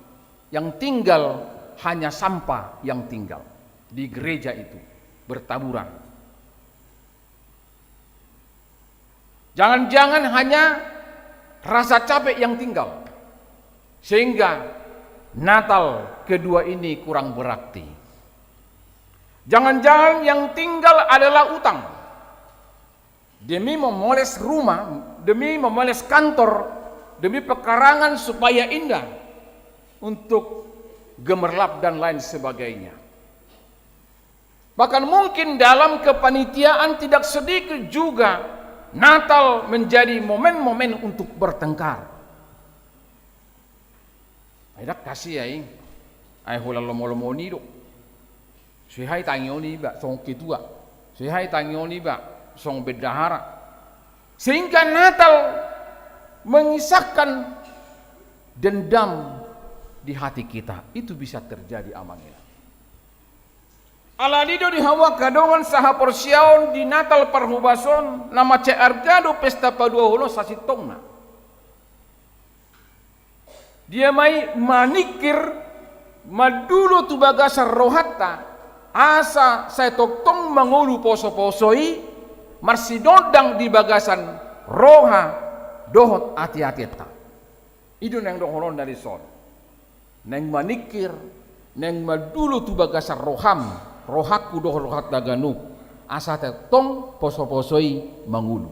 yang tinggal hanya sampah yang tinggal di gereja itu bertaburan. Jangan-jangan hanya rasa capek yang tinggal, sehingga Natal kedua ini kurang berarti. Jangan-jangan yang tinggal adalah utang. Demi memoles rumah, demi memoles kantor, demi pekarangan supaya indah, untuk gemerlap dan lain sebagainya. Bahkan mungkin dalam kepanitiaan tidak sedikit juga Natal menjadi momen-momen untuk bertengkar. Ai ndang kasi ai, ai holan lomo-lomo ni do. Sai hea tangion iba songon ketua, sai hea tangion iba songon bendahara. Sehingga Natal mengisahkan dendam di hati kita. Itu bisa terjadi, amang inang. Alani do di hamu angka dongan sahaporseaon, di Natal parhobas on na mansai arga do pesta paduahon on sasintongna. Dia ma i maningkir, mandulo tu bagasan rohanta, asa sai tongtong mangolu poso-poso i, marsinondang di bagasan roha dohot ate-atenta. I do naeng dohononna dison. Naeng maningkir, naeng mandulo tu bagasan roham, rohangku dohot rohanta ganup, asa tongtong poso-poso i mangolu.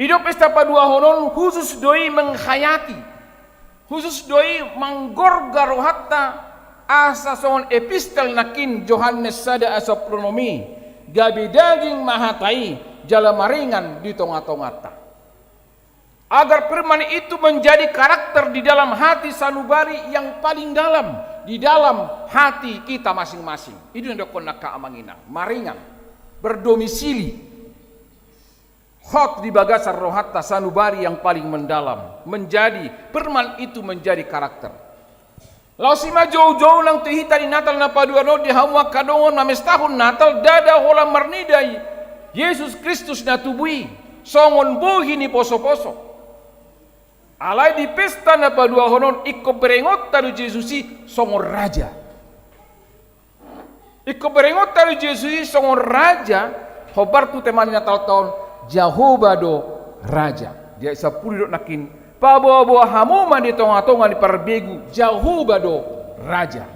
I do pesta paduahon on khusus do i menghayati, khusus do i manggorga rohanta, asa songon epistel nangkin Johannes sada ayat sampulu onom i, gabe daging ma hata i jala maringan di tonga-tonganta. Agar firman itu menjadi karakter di dalam hati sanubari yang paling dalam, di dalam hati kita masing-masing. I do na didokkon angka amang inang, maringan, berdomisili hot di bagasan rohanta sanubari yang paling mendalam, menjadi, firman itu menjadi karakter. Laos i ma joujou nang tu hita di Natal na paduahon on, di hamu angka dongan na mamestahon Natal, ndada holan marnida i Jesus Kristus na tubu i songon bohi ni posoposo. Alai di pesta na paduahon on ingkon berengonta do Jesus i songon raja. Ingkon berengonta do Jesus i songon raja, hombar tu tema ni Natalta on, Jahowa do raja. Di ayat sampulu didok nangkin, paboaboa hamu ma di tongatonga ni parbegu, Jahowa do raja.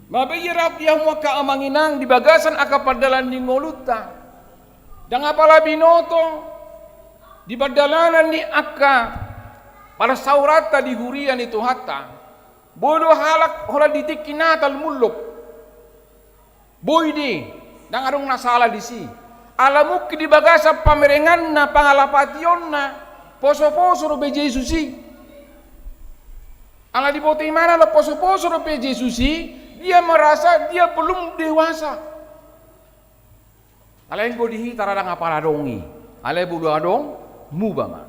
Mabiar rap di hamu angka amang inang di bagasan angka pardalan ni ngolunta. Ndang apala binoto di pardalanan ni angka parsaoranta di huria ni Tuhanta. Boi do halak holan di tingki Natal mullop. Boi do, ndang adong na sala disi. Ala mungkin di bagasan pamerenganna, pangalapationna, posoposo dope Jesus i. Ala diboto ibana ala posoposo dope Jesus i, dia merasa dia belum dewasa. Alai anggo di hita ra ndang apala adong i. Alai molo adong, muba ma.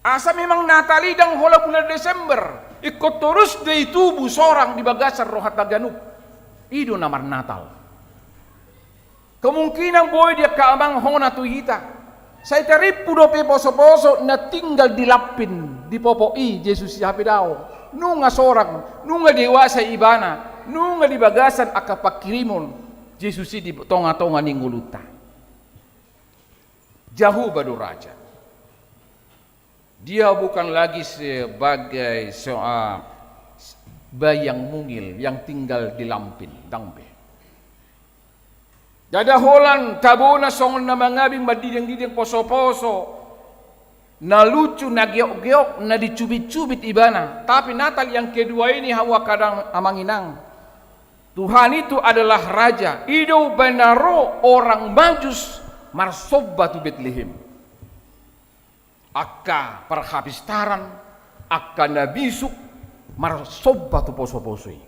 Asa memang Natal i ndang holan bulan Desember, ingkon torus do i tubu sorang di bagasan rohanta ganup. I do na marnatal. Kemungkinan boi di angka amang hona tu hita. Sai tarimpu dope posoposo na tinggal di lampin, di popok i Jesus i, hape daong. Nunga sorang, nunga dewasa ibana, nunga di bagasan angka pangkirimon Jesus i di tongatonga ni ngolunta. Jahowa do raja. Dia bukan lagi sebagai soa, bayi yang mungil yang tinggal di lampin, ndang be. Ndada holan tabona songon na mangabing mandidangdidang posoposo, na lucu, na geokgeok, na dicubitcubit ibana. Tapi Natal yang kedua ini, hamu angka amang inang, Tuhan itu adalah raja. I do umbahen na ro orang Majus marsomba tu Betlehem. Angka parhapistaran, angka na bisuk marsomba tu posoposo i.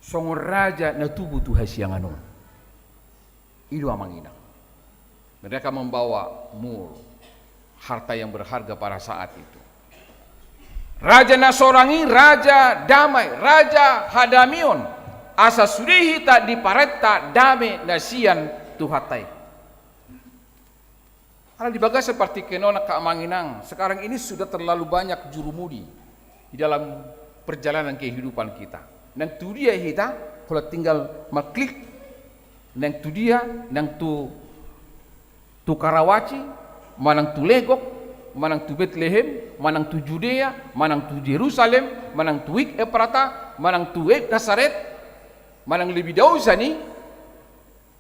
Songon raja na tubu tu hasiangan on. I do amang inang. Mereka membawa mur, harta yang berharga pada saat itu. Raja na sorang i raja damai, raja hadamion. Asa sude hita diparenta dame na sian Tuhanta i. Karena di bagasan partingkian on angka amang inang, sekarang ini sudah terlalu banyak jurumudi di dalam perjalanan kehidupan kita. Nang tu dia hita, holan tinggal mangklik, nang tu dia, nang tu, tu Karawaci, manang tu Legok, manang tu Betlehem, manang tu Judea, manang tu Jerusalem, manang tu Wik Efrata, manang tu Wik Nasaret, manang lebih jauh sian i,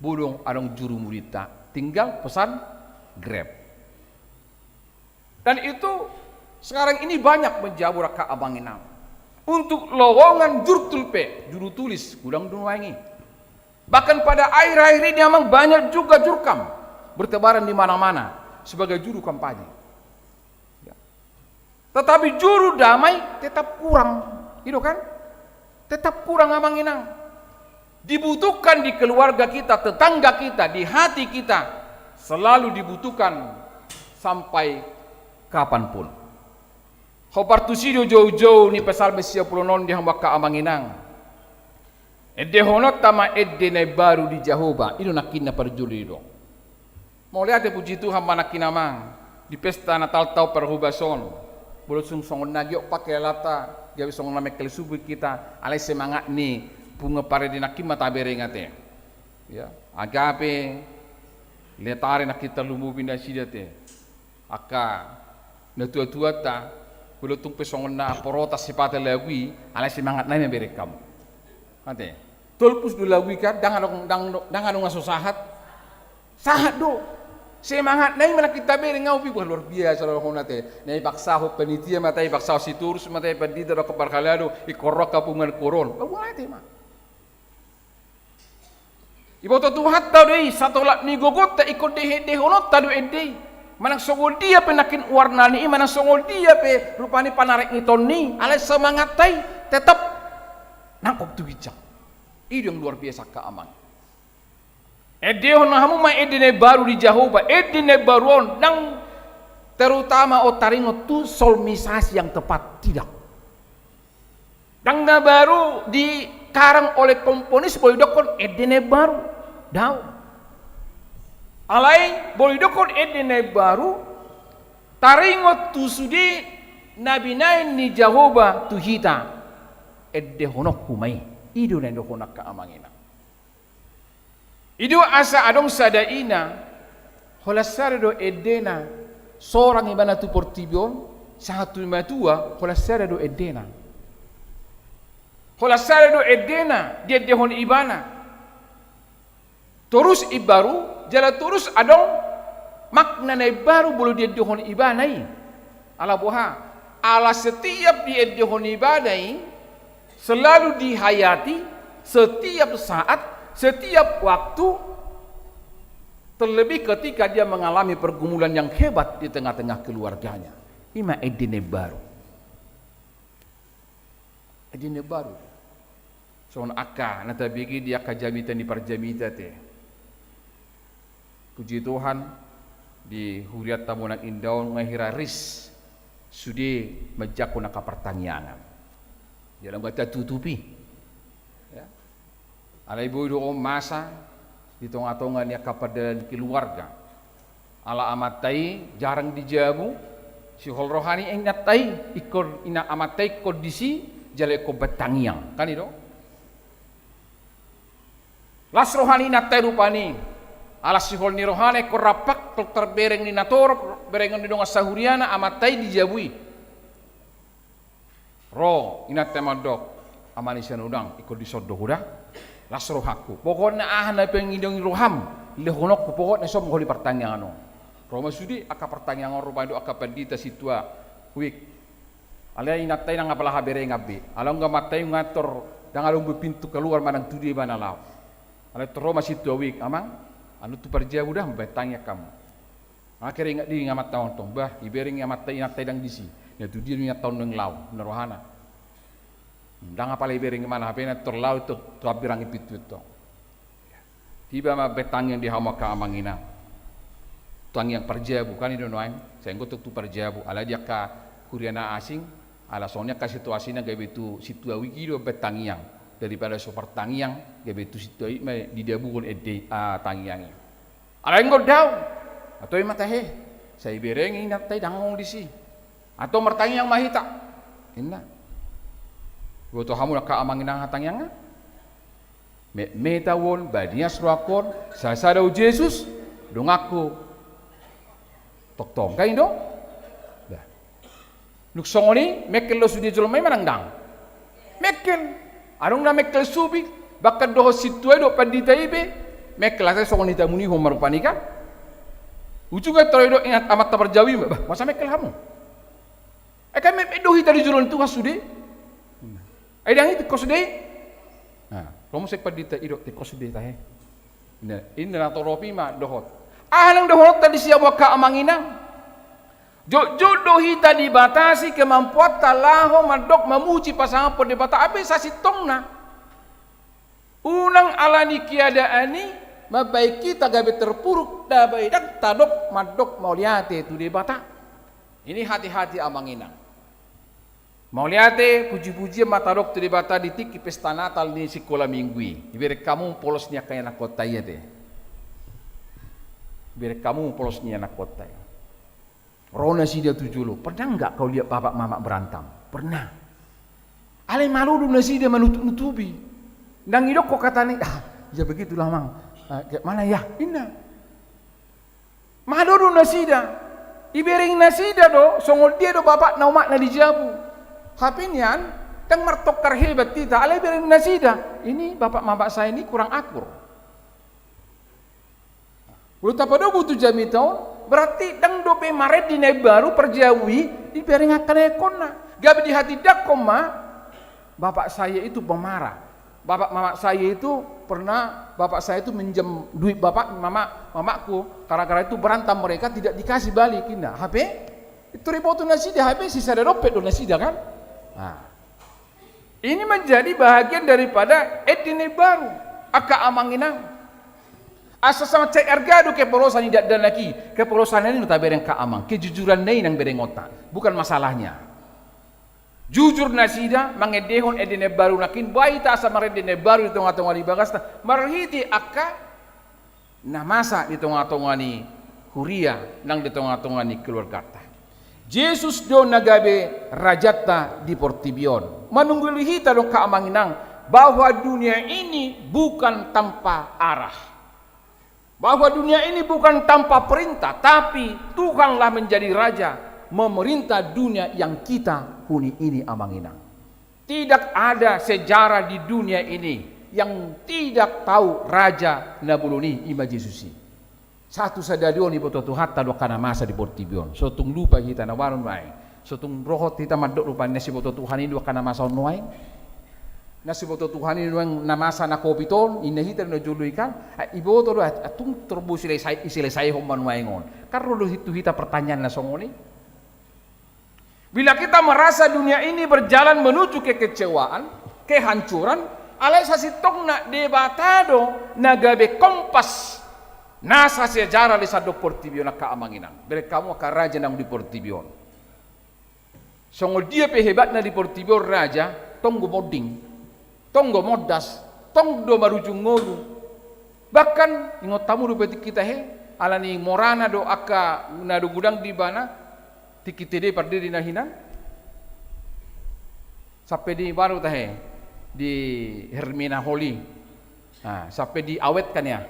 boi do adong jurumudinta, tinggal pesan Grab. Dan itu sekarang ini banyak menjamur angka amang inang. Untuk lowongan jurtul pe, juru tulis, godang do nuaeng i. Bahkan pada akhir-akhir ini amang, banyak juga jurkam bertebaran di mana-mana sebagai juru kampanye. Ya. Tetapi juru damai tetap kurang. I do kan? Tetap kurang amang inang. Dibutuhkan di keluarga kita, tetangga kita, di hati kita. Selalu dibutuhkan sampai kapanpun. Hombar tusi do joujou ni Psalmen sia pulu onom di hamu angka amang inang. Endehononta ma ende na imbaru di Jahowa, i do nangkin na parjolo didok. Mauliate, puji Tuhan ma nangkin amang, di pesta Natalta on parhobas on. Molo tung songon na giot pangkilalanta, gabe songon na mengkel subuh hita, alai semangat ni punguan parende nangkin ma tabereng ate. Ya, Agape, Letare nangkin tarlumobi nasida ate. Angka natuatuanta, molo tung pe songon na protes sipata lagu i, alai semangat nai ma bereng hamu. Ate. Tolpus do lagu i kan, ndang adong, ndang, ndang adong na so sahat. Sahat do. Semangat nai ma nangkin tabereng hamu pe, wah, luar biasa do hona ate. Na ipaksahon panitia ma ate, ipaksahon sitorus ma ate, pandita dohot parhalado, ingkon ro angka punguan koor on. Mauliate ma. Diboto Tuhanta do i, satolap ni gogonta ingkon diendehononta do ende i. Manang songon dia pe nangkin warnani i, manang songon dia pe rupani panarek ni tondi i, alai semangatta i tetap nangkok tu ginjang. I do yang luar biasa angka amang. Endehon hamu ma ende na imbaru di Jahowa, ende na imbaru on, ndang terutama on taringot tu solmisasi yang tepat, tidak. Ndang na baru dikarang oleh komponis boi didokkon ende na imbaru. Daong. Alai boi didokkon ende na imbaru taringot tu sude na binahen ni Jahowa tu hita. Endehononku ma i. I do na nidokkon angka amang inang. I do asa adong sada ina, holan sada do endena, sorang ibana tu portibi on, sahat tu matua, holan sada do endena. Holan sada do endena, diendehon ibana. Torus imbaru, jala torus adong makna na imbaru molo diendehon ibana i. Ala boha, ala setiap diendehon ibana i, selalu dihayati, setiap saat, setiap waktu, terlebih ketika dia mengalami pergumulan yang hebat di tengah-tengah keluarganya. I ma ende na imbaru. Ende na imbaru. Songon angka na tabege di angka jamita ni parjamita te. Puji Tuhan, di hurianta Bonang Indah on nga hira ris sude manjangkon angka partangiangan. Jala nga tatutupi. Ya. Alai boi do on masa di tonga-tonga ni angka pardalan keluarga. Ala amanta i jarang di jabu, sihol roha ni inanta i, ingkon ina amanta i ingkon disi, jala ingkon bahen tangiang. Kan i do? Las roha ni inanta i rupani. Ala sihol ni rohana ingkon rampak, tong tarbereng ni natorop, berengon ni dongan sahuriana, amanta i di jabu i. Ro inanta i mandok, amani sian udang, ingkon dison do huda. Las rohangku. Pokokna aha na pangidongi roham, lehononku, pokokna ison ma holi partangiangan on. Ro ma sude angka partangiangan on, rupani do angka pandita sintua, wik. Alai inanta i ndang apala haberengan be. Alai anggo amanta i nga tor, ndang adong be pintu keluar manang tu dia ibana laho. Alai tor ro ma sintua, wik, amang, anu tu parjabu da, mambahen tangiang hamu. Akhirna ingat diri amanta on tong, bah, ibereng amanta inanta i ndang disi. Na tu dia do inanta on naeng laho, na rohana. Ndang apala ibereng ibana, hape na tor laho tu, tu hambirang ni pintu i tong. Tiba ma mambahen tangiang di hamu angka amang inang. Tangiang parjabu, kan i do nuaeng, sai anggo tu parjabu, alai di angka huria na asing, ala songon i angka situasina gabe tu sintua wik i do mambahen tangiang. Daripada so partangiang, gabe tu sintua wik ma didabuhon ende, ah, tangiang i. Alai anggo daong, antong i ma tahe, sai ibereng inanta i ndang adong disi. Antong martangiang ma hita. Inna. Boto hamu angka amang inang aha tangiangna? Metmet ahu on, banias rohangku on, sasada ho Jesus, donganku tongtong. Kan i do? Bah. Dung songon i, mengkel do sude jolma i manang ndang? Mengkel. Adong na mengkel subi, bahkan dohot sintua i dohot pandita i pe, mengkel ate songon hita munihon ma rupani kan. Ujungna tor didok inanta amanta parjabu i, bah, masa mengkel hamu? Ai kan metmet do hita di joloan Tuhan sude. Ai ndang i tingkos do i. Nah, ro muse pandita i didok tingkos do i tahe. Nah, inna natorop i ma dohot. Aha naeng dohononta disi hamu angka amang inang? Jotjot do hita dibatasi kemampuanta laho mandok mamuji pasangaphon Debata, hape sasintongna. Unang ala ni keadaan i mambahen hita gabe terpuruk, ndang tadok mandok mauliate tu Debata. Ini hati-hati amang inang. Mauliate, puji-pujian ma tadok tu Debata di tingki pesta Natal ni sikola minggu i. Ibereng hamu polos ni angka ianakhonta i ate. Ibereng hamu polos ni ianakhonta i. Ro nasida tu jolo, pernah nggak kau lihat bapak mamak berantem? Pernah. Alai malo do nasida manutup-nutupi. Ndang idok ho hata ni, ah, ya begitulah mang. Ah, kayak mana ya? Inna. Malo do nasida. Ibereng nasida do, songon dia do bapakna omakna di jabu. Hape nian, ndang martongkar hebat hita, alai ibereng nasida. Ini bapak mamak saya ini kurang akur. Molo tapadomu tu jamita on, berarti ndang dope marende na imbaru parjabu i, dibereng angka na ingkonna. Gabe dihatindangkon ma, bapak saya itu pemarah. Bapak mamak saya itu pernah, bapak saya itu minjem duit bapak, mamak, mamakku, gara-gara itu berantem mereka, tidak dikasih balik, inna. Hape? Itu ribut tu nasida, hape sisada dompet do nasida kan? Nah. Ini menjadi bahagian daripada ende na imbaru, angka amang inang. Asa sama cek arga do kepolosan i dakdanak i, kepolosan i do tabereng angka amang, kejujuran na i nang berengonta, bukan masalahnya. Jujur nasida mangendehon ende na imbaru nangkin, boha hita asa marende na imbaru di tonga-tonga ni bagasta, marhite angka na masa di tonga-tonga ni huria nang di tonga-tonga ni keluargata. Jesus do na gabe rajanta di portibi on. Manungguli hita do angka amang inang bahwa dunia ini bukan tanpa arah. Bahwa dunia ini bukan tanpa perintah, tapi Tuhanlah menjadi raja, memerintah dunia yang kita huni ini, amang inang. Tidak ada sejarah di dunia ini yang tidak tahu raja na bolon i, ima Jesus i. Satu sadari on diboto Tuhanta do angka na masa di portibi on. So tung lupa hita na baru nuaeng. So tung rohot hita mandok rupani na siboto Tuhan i do angka na masa on nuaeng. Na siboto Tuhan i nuaeng na masa na covid on, inna hita do na jolo i kan. Ah, iboto do, ah, tung torbu silesai, iselesaihon ma nuaeng on. Kan ro do tu hita pertanyaan na songon i. Bila kita merasa dunia ini berjalan menuju kekecewaan, kehancuran, alai sasintongna Debata do na gabe kompas nasa sejarah di sandok portibi on, angka amang inang. Bereng hamu angka raja naung di portibi on. Songon dia pe hebatna di portibi on raja, tong do monding. Tong do mondas, tong do marujung ngolu. Bahkan ingot hamu dope tingki tahe, ala ni morana do angka na godang di ibana, tingki tede pardiri na hinan. Sampe di baru tahe, di Hermina Holi. Nah, sampe diawetkan ya.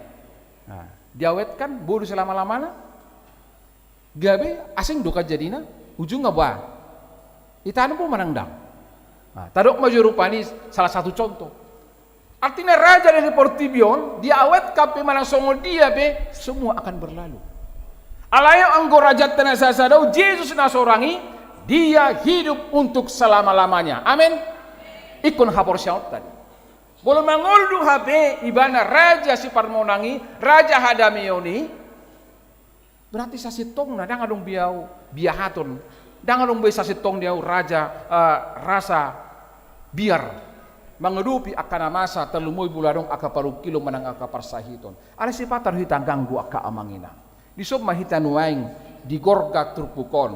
Nah, diawetkan, boi do selama-lamana. Gabe asing do kan jadina, ujungna boha? Ditanom do manang dang? Nah, tadok ma jo rupani salah satu contoh. Artina raja dari portibi on, diawetkan pe manang songon dia pe, semua akan berlalu. Alai anggo rajanta na sasada on, Jesus na sorang i, dia hidup untuk selama-lamanya. Amin. Ingkon haporseaonta i. Molo mangolu hape ibana raja siparmonang i, raja hadameon i, berarti sasintongna ndang adong be ahu biahaton, ndang adong be sasintong ni ahu raja, eh, rasa biar mangadopi angka na masa, tarlumobi molo adong angka parungkilon manang angka parsahiton. Alai sipata do hita ganggu, angka amang inang. Dison ma hita nuaeng di gorga turpuk on.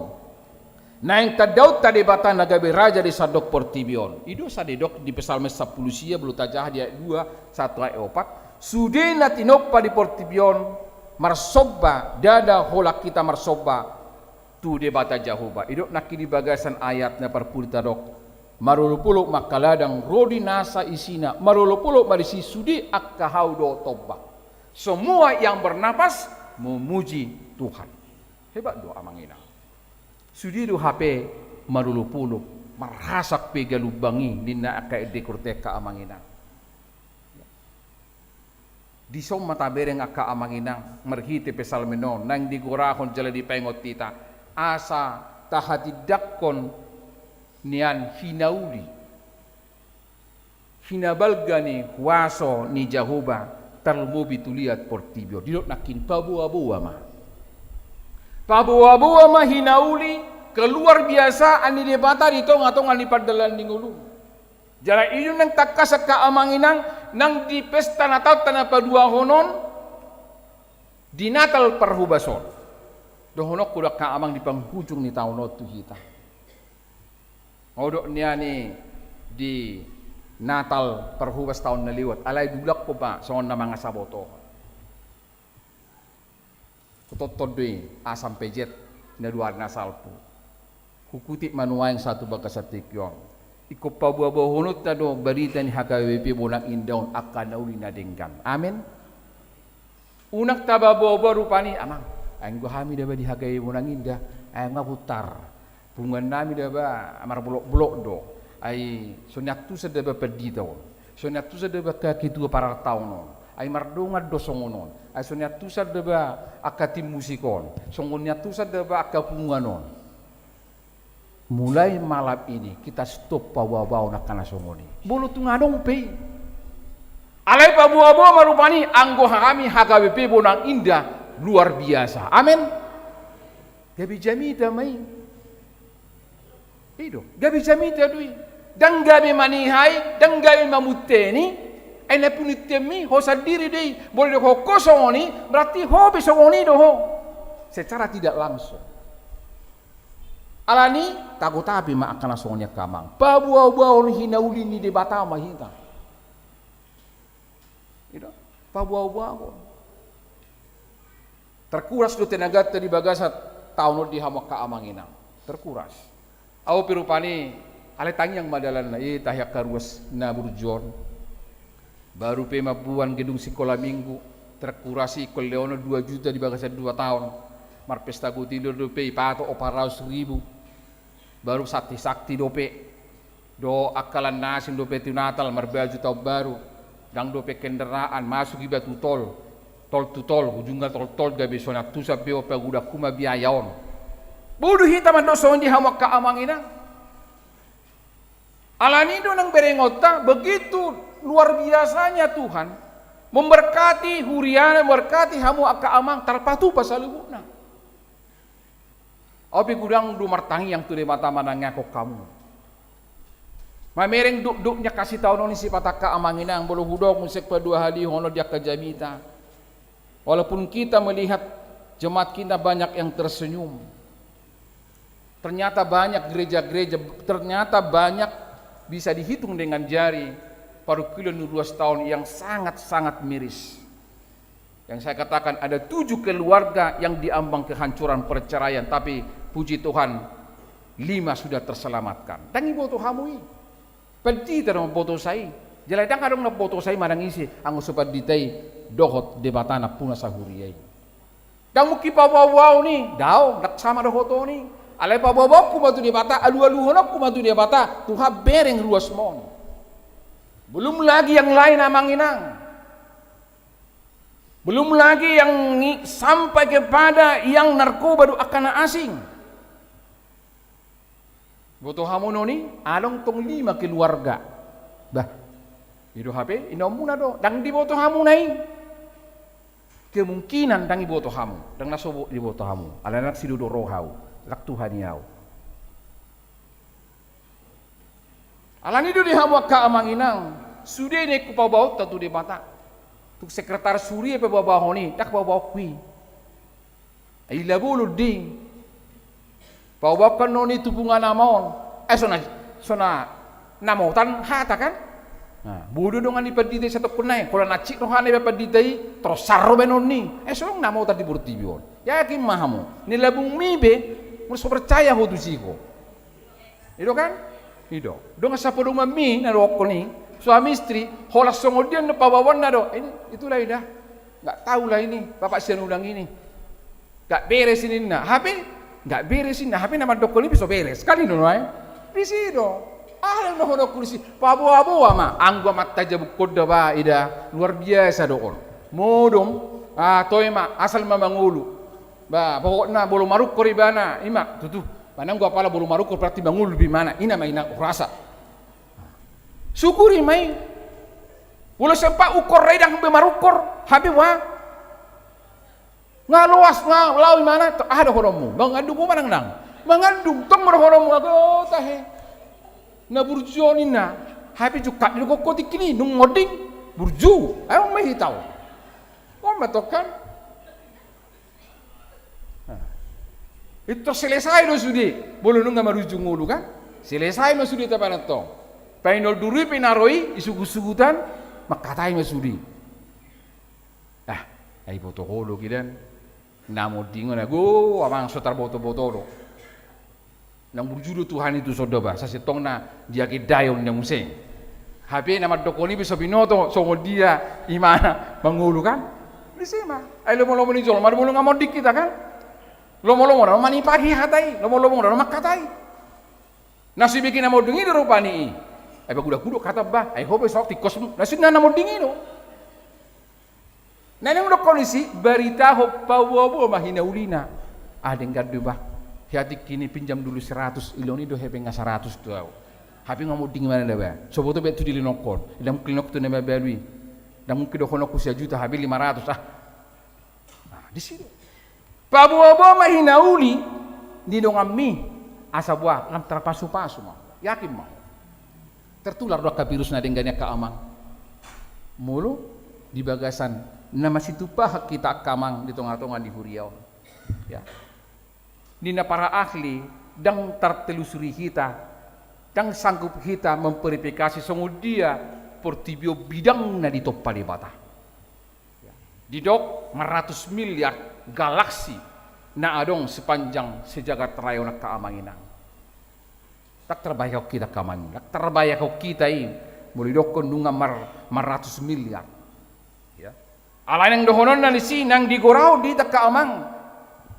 Naeng tandaonta Debata na gabe raja di sandok portibi on. I do sa didok di Psalmen sampulu sia, molo tajaha di ayat dua sahat tu ayat opat. Sude na tinompa di portibi on marsomba, ndada holan hita marsomba tu Debata Jahowa. Didok nangkin di bagasan ayat na parpudi tadok, marolopolop ma angka ladang ro di nasa isina, marolopolop ma disi sude angka hau dohot tombak. Semua yang bernapas memuji Tuhan. Hebat do, amang inang. Sude do hape marolopolop, marhasak pe galumbang i, ninna angka ende Korte, angka amang inang. Dison ma tabereng, angka amang inang, marhite Psalmen on naeng digorahon jala dipaingot hita, asa tahatindangkon nian hinauli, hinabalga ni huaso ni Jahowa, tarlumobi tu liat portibi on. Didok nangkin, paboaboa ma. Paboaboa ma hinauli, keluar biasaan ni Debata di tongatonga ni pardalanan ni ngolum. Jala i do naeng tangkas, angka amang inang, nang di pesta Natalta na paduahon on, di Natal Parhobas on. Dohononku do, angka amang, di panghujung ni taon on tu hita. Modok nian i di Natal Parhobas taon na lewat, alai diulangkon ma songon na mangasabotohon. Hutonton do i A sampe Z, na dua ari na salpu. Hukutip ma nuaeng sahat tu bagasan tingki on. Ingkon paboaboahononta do barita ni H K B P Bonang Indah on, angka na uli na denggan. Amen. Unang taboaboa rupani, amang, ai anggo hami da ba di H K B Bonang Indah, ai nga putar. Punguan nami da ba marbolokbolok do. Ai so niantusan da ba pandita on. So niantusan da ba angka ketua parartaon on. Ai mardongan do songon on. Ai so niantusan da ba angka tim musik on. Songon niantusan da ba angka punguan on. Mulai malam ini kita stop paboaboahon angka na songon i. Molo tung adong pe i. Alai paboa-boa ma rupani, anggo hami H K B P Bonang Indah luar biasa. Amen. Gabe jamita ma i. I do, gabe jamita do i. Ndang gabe manihai, ndang gabe mamunteni. Ai na pinuntaanmi ho sandiri do i. Molo didok ho songon i, berarti ho pe songon i do ho. Secara tidak langsung. Alani, tagotapi ma angka na songon i angka amang. Paboa-boahon hinauli ni Debata ma hita. I do, paboa-boahon. Terkuras do tenaganta di bagasan taon on di hamu angka amang inang. Terkuras. Ahu pe rupani, alai tangiang ma dalanna, i tahe angka ruas na burju on. Baru pe mamboan gedung sikola minggu, terkuras i ingkon lehonon dua juta di bagasan dua taon. Marpesta gotilon dope, ipatok opat ratus ribu. Baru sakti-sakti dope. Dohot angka lan na asing dope tu Natal, marbaju taon baru. Ndang dope kendaraan, masuk iba tu tol. Tol tu tol, ujungna tol-tol, gabe so na tusan be on, pagodanghu ma biaya on. Bodo hita mandok songon i di hamu angka amang inang. Alani do nang berengonta, begitu luar biasanya Tuhan memberkati huriana, memberkati hamu angka amang, tarpatupa saluhutna. Ahu pe godang do martangiang tu Debata manangiangkon hamu. Mamereng dokdok ni angka sitaonon ni sipata angka amang inang, molo hudok muse paduahalihon on di angka jamita. Walaupun kita melihat jemaat kita banyak yang tersenyum. Ternyata banyak gereja-gereja, ternyata banyak bisa dihitung dengan jari parungkilon ni ruas taon yang sangat-sangat miris. Yang saya katakan, ada tujuh keluarga yang diambang kehancuran perceraian, tapi puji Tuhan, lima sudah terselamatkan. Ndang iboto hamu i. Pandita do mambotosa i. Jala ndang adong na mambotosa i manang ise, anggo so pandita i dohot Debata nampuna sahuria i. Ndang mungkin paboa-boahon i, daong, ndang sama dohot on i. Alai paboa-boahonku ma tu Debata, alu-aluhononku ma tu Debata, Tuhan bereng ruasmon. Belum lagi yang lain amang inang. Belum lagi yang ngi-, sampai kepada yang narkoba dohot angka na asing. Boto hamu non i, adong tong lima keluarga. Bah, i do hape, inongmuna do, ndang diboto hamuna i. Kemungkinan ndang iboto hamu, ndang na so diboto hamu. Alana ndang sidodor roha ahu, ndang Tuhan i ahu. Alani do di hamu angka amang inang, sude na ingkon paboaonta tu Debata. Tung sekretaris huria pe paboaboahon i, ndang paboaonku i. Ai labolon do i. Paboaonku annon i tu punguan ama on. Eh, so na, so na namotan hata kan? Nah, bodo dongan ni pandita i satongkin nai. Pola na cik rohana iba pandita i, torus sar do baenon i. Eh, so namotan di portibi on. Yakin ma hamu. Nilabungmi be, molo so percaya ho tusi ho. I do kan? I do. Dongan sapodomanmi na dohonon i, suami istri, holan songon dia do paboaonna do. Ini, itulah inda. Nggak tahulah ini, Bapak Sianudang ini. Nggak beres ini ninna. Hape, nggak beres ninna. Hape na mandokkon i pe so beres. Kan i do nuaeng. Disi do. Aha do na dohononku disi? Paboa-boa ma. Anggo amanta jabungkonda ba, ida. Luar biasa do on. Modom. Ah, toe ma. Asal ma mangolu. Ba, pokokna molo marungkor ibana. I ma. Tutu. Manang anggo apala molo marungkor berarti mangolu be ibana, i na ma i na hurasa. Sukuri ma i. Molo sempat ungkor ra i ndang be marungkor, hape boha? Nga loas, nga lao ibana, aha dohononmu? Mangandung ho manang ndang? Mangandung, tong ma dohononmu, ago tahe. Na burju on ninna, hape jungkat ni do gogo tingki i, nunga monding, burju, ayo ma hita on. On ma tong kan? Nah. Itu selesai do sude. Molo nunga marujung ngolu kan? Selesai ma sude tapanan tong. Painol duru i pe na ro i, isugut-sugutan, mangkatai ma sude. Ah, ai boto ho do kidan. Na monding on ago, amang so tarboto-boto do. Ndang burju do Tuhan i tu son do ba, sasintongna diagendai on na muse. Hape na mandokkon i pe so binoto, songon dia imana mangolu kan? Disi ma. Ai lomo-lomo ni jolma do molo nga monding hita kan? Lomo-lomo do manipaki hata i, lomo-lomo do mangkatai. Na so ibege na monding i do rupani i. Ai pagodanghu do hata ba, ai ho pe so tingkosmu. Na so na monding i do. Na naeng hudokkon disi, barita ho paboa-boa ma hinaulina. Ah, denggan do ba. Hea tingki i pinjam dulu seratus, ilon i do hepeng nga seratus tu ahu. Hape nga monding ibana da ba. So boto be tu dilehononku. Ndang mungkin lehononku tu na mabalu i. Ndang mungkin dohononku sajuta, hape lima ratus, ah. Nah, di sini. Paboa-boa ma hinauli ni donganmi, asa boha, lam tarpasu-pasu ma. Yakin ma. Tertular do angka virus na denggan i angka amang. Molo di bagasan na masitumpahan hita angka amang di tonga-tonga ni huria on. Ya. Ninna para ahli, ndang tartelusuri hita, ndang sanggup hita memverifikasi songon dia portibi on bidangna ditompa Debata. Didok maratus miliar galaksi na adong sepanjang sejagat raya on angka amang inang. Ndang tarbayangkon hita angka amang, ndang tarbayangkon hita i, molo didokkon nunga mar-, maratus miliar. Ya. Alai nang dohononna disi nang digorahon di hita angka amang.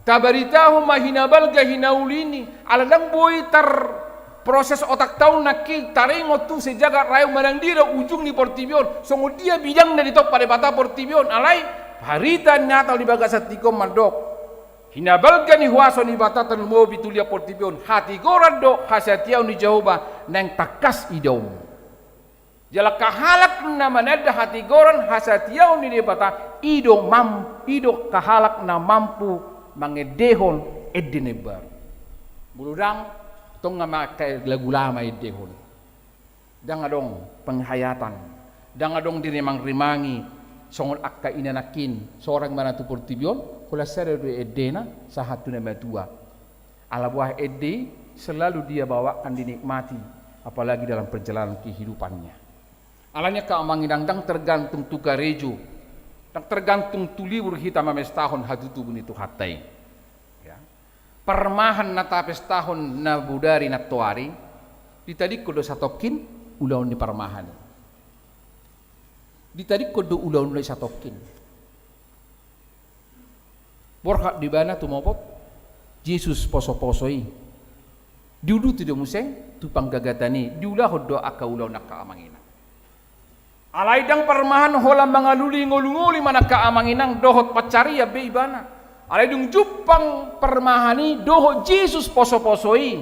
Tabaritahon ma hinabalga hinauli ni, ala ndang boi tarproses otakta on nangkin, taringot tu sejagat raya on manang dia do ujung ni portibi on, songon dia bidangna ditompa Debata portibi on, alai barita ni Natal di bagasan tingki on mandok. Hinabalga ni huaso ni Debata tarlumobi tu liat portibi on, hatigoran dohot hasatiaon ni Jahowa naeng tangkas idaonmu. Jala angka halak na mananda hatigoran hasatiaon ni Debata, i do mam-, i do angka halak na mampu mangendehon ende na imbaru. Molo ndang, tong ma angka lagu lama endehon. Ndang adong penghayatan, ndang adong dirimang-rimangi, songon angka ina nangkin, sorang ma na tu portibi on, holan sada do endena, sahat tu na matua. Ala boha ende i selalu dia bawakan dinikmati, apalagi dalam perjalanan kehidupannya. Alani angka amang inang ndang tergantung tu karejo, ndang tergantung tu libur hita mamestahon hatutubu ni Tuhanta i. Ya. Parmahan na tapestahon na bodari nantoari, ditadingkon do satongkin ulaon ni parmahan i. Ditadingkon do ulaonna i satongkin. Borhat do ibana tumopot Jesus poso-poso i. Diuduti do muse tu panggagatan i, diulahon do angka ulaon angka amang inang. Alai ndang parmahan holan mangalului ngolu-ngolu i ma angka amang inang dohot pansarian be ibana. Alai dung jumpang parmahan i dohot Jesus poso-poso i,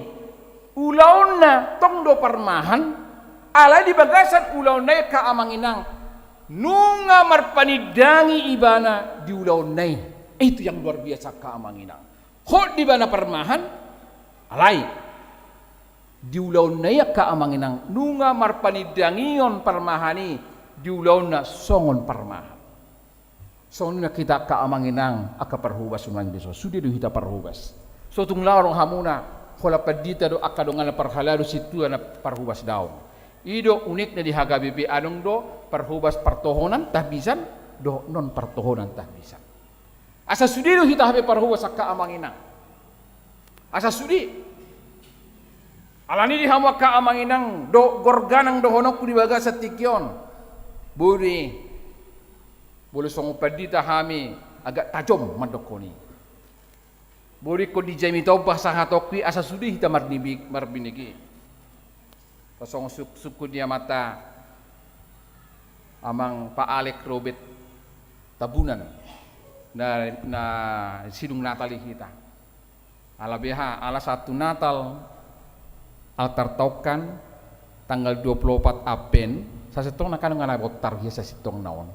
ulaonna tong do parmahan, alai di bagasan ulaonna i angka amang inang, nunga marpanindangi ibana di ulaonna i. Itu yang luar biasa angka amang inang. Hot do ibana parmahan, alai di ulaonna i angka amang inang, nunga marpanindangion parmahan i di ulaonna songon parmahan. Songon i ma hita angka amang inang, angka parhobas nuaeng dison. Sude do hita parhobas. So tung laho rohamuna, holan pandita do angka dongan na parhalado, sintua na parhobas daong. I do unikna di H K B P, adong do parhobas partohonan tahbisan dohot non partohonan tahbisan. Asa sude do hita hape parhobas angka amang inang. Asa sude. Alani di hamu angka amang inang, do gorganang dohononku di bagasan tingki on. Boi, boi songon pandita hami agak tajom mandokkon i. Boi ingkon dijami tompa sahatongki asa sude hita marnibik, marbinege. Pasongon suk-, sungkun ni amanta Amang Pa Alek Robert Tabunan na, na sidung Natal i hita. Ala beha, ala sahat tu Natal, altar taungkan, tanggal dua puluh opat Advent, sasintongna kan nga na bontar hia sasintongna on.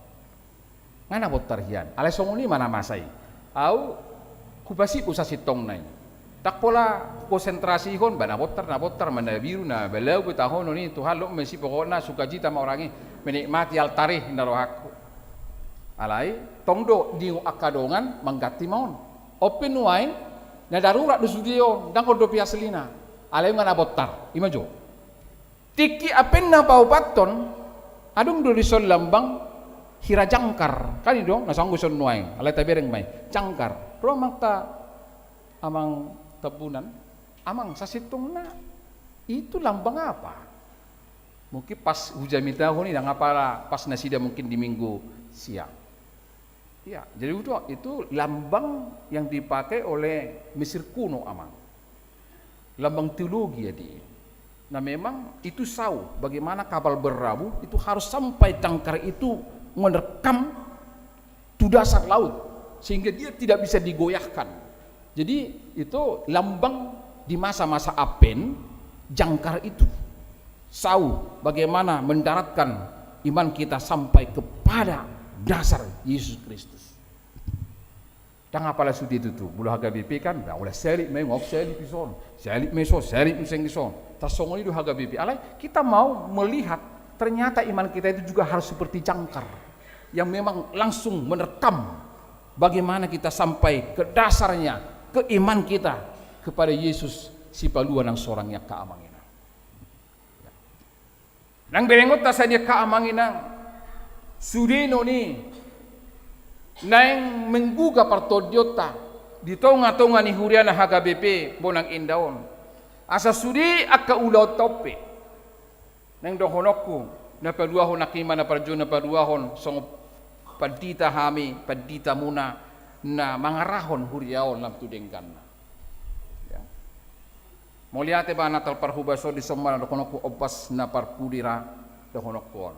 Nga na bontar hian. Alai songon i ma na masa i. Au, hupasipu sasintongna i. Ndang pola hukonsentrasihon, ba na bontar, na bontar, ma na biru, na balagu, tahonon i, Tuhan, lot ma disi pokokna, sukacita ma orang i, menikmati altar i, ninna rohangku. Alai, tong do, diingot angka dongan, mangganti ma on. On pe nuaeng, na darurat do sude on, ndang on dope aslina. Alai nga na bontar, i ma jo. Tingki Advent na paopathon, adong do dison lambang hira jangkar. Kan i do, na so anggo dison nuaeng, alai tabereng ma i. Jangkar. Ro amanta Amang Tabunan, Amang, sasintongna itu lambang apa? Mungkin pas hujamitahon i, ndang apala pas nasida mungkin di Minggu Siang. Iya, jadi itu, itu lambang yang dipakai oleh Mesir kuno, Amang. Lambang teologi, jadi. Nah, memang itu sau, bagaimana kapal berlabuh, itu harus sampai jangkar itu menerkam tu dasar laut, sehingga dia tidak bisa digoyahkan. Jadi, itu lambang di masa-masa Advent, jangkar itu. Sau, bagaimana mendaratkan iman kita sampai kepada dasar Yesus Kristus. Ndang apala sude tutu, molo H K B P kan, nah, ula salib ma i, ngok salib i son, salib ma i son, salib muse i son. Tarsongon i do H K B P. Alai kita mau melihat, ternyata iman kita itu juga harus seperti jangkar yang memang langsung menerkam bagaimana kita sampai ke dasarnya, ke iman kita kepada Yesus Sipalua nang sorang i, angka amang inang. Nang berengonta sadia, angka amang inang, sude non i naeng menggugah partondionta di tonga-tonga ni huriana H K B P Bonang Indah on. Asa sude angka ulaonta on pe naeng dohononku, na paduahon, angka ima na parjolo na paduahon, songon pandita hami, panditamuna, na mangarahon huria on lam tu dengganna. Ya. Mauliate ba Natal Parhobas on, dison ma na dohononku ombas na parpudi ra dohononku on.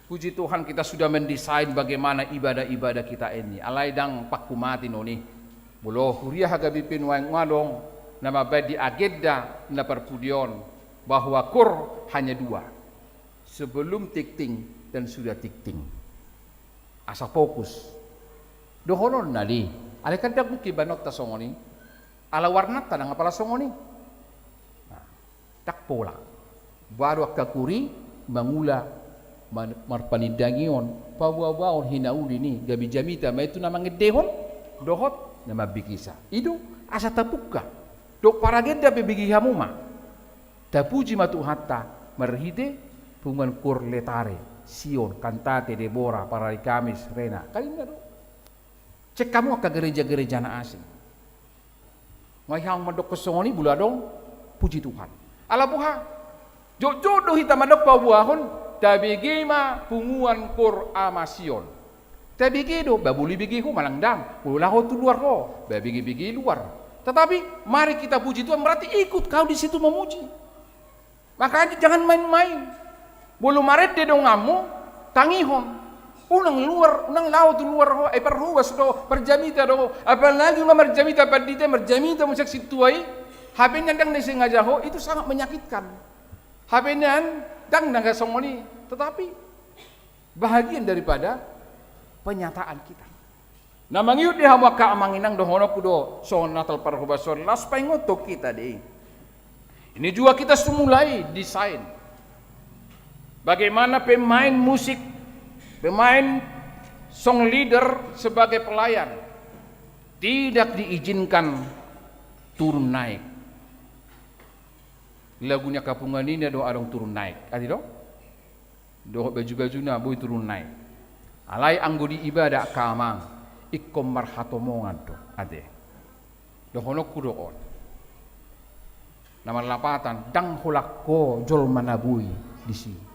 Puji Tuhan, kita sudah mendesain bagaimana ibadah-ibadah kita ini. Alai ndang panghumaton on i. Molo huria H K B P nuaeng adong na mambaen di agenda na parpudi on bahwa koor hanya dua. Sebelum tingting dan sudah tingting. Asa fokus. Dohononna do i. Alai kan ndang mungkin baenonta songon i. Ala warnanta ndang apala songon i. Nah, ndang pola. Baru angka koor i mangula man-, marpanindangion, paboaboaon hinauli ni gabe jamita ma i tu na mangendehon dohot na mambegesa. I do asa tabuka dohot paragenda pe bege hamu ma. Tapuji ma Tuhanta marhite punguan koor Letare, Sion, Kantate, Debora, Parari Kamis, Rena. Kan inna do. Cek hamu angka gereja-gereja na asing. Nunga hamu mandokkon songon i, molo adong, puji Tuhan. Ala boha? Jotjot do hita mandok paboahon, tabege ma punguan koor Ama Sion. Tabege do, ba boi bege ho manang ndang, molo laho tu luar ho, ba bege-bege luar. Tetapi mari kita puji Tuhan, berarti ikut kau di situ memuji. Makanya jangan main-main. Molo marende donganmu, tangihon. Unang luar, unang laho tu luar ho, eh, parhobas do, marjamita do. Apalagi nunga marjamita pandita, marjamita muse sintua i, hape nian ndang na disengaja ho, itu sangat menyakitkan. Hape nian ndang na songon i, tetapi bahagian daripada penyataan kita. Na mangihut di hamu angka amang inang, dohononku do songon Natal Parhobas on, laos paingothon hita do i. Ini juga kita semulai desain. Bagaimana pemain musik, pemain song leader sebagai pelayan tidak diizinkan turun naik. Lagu ni angka punguan i na do adong turun naik, ate do? Dohot baju-bajuna boi turun naik. Alai anggo di ibadah angka amang, ingkon marhatomongan do, ate. Dohononku do on. Na marlapatan, ndang holan ho jolma na boi disi.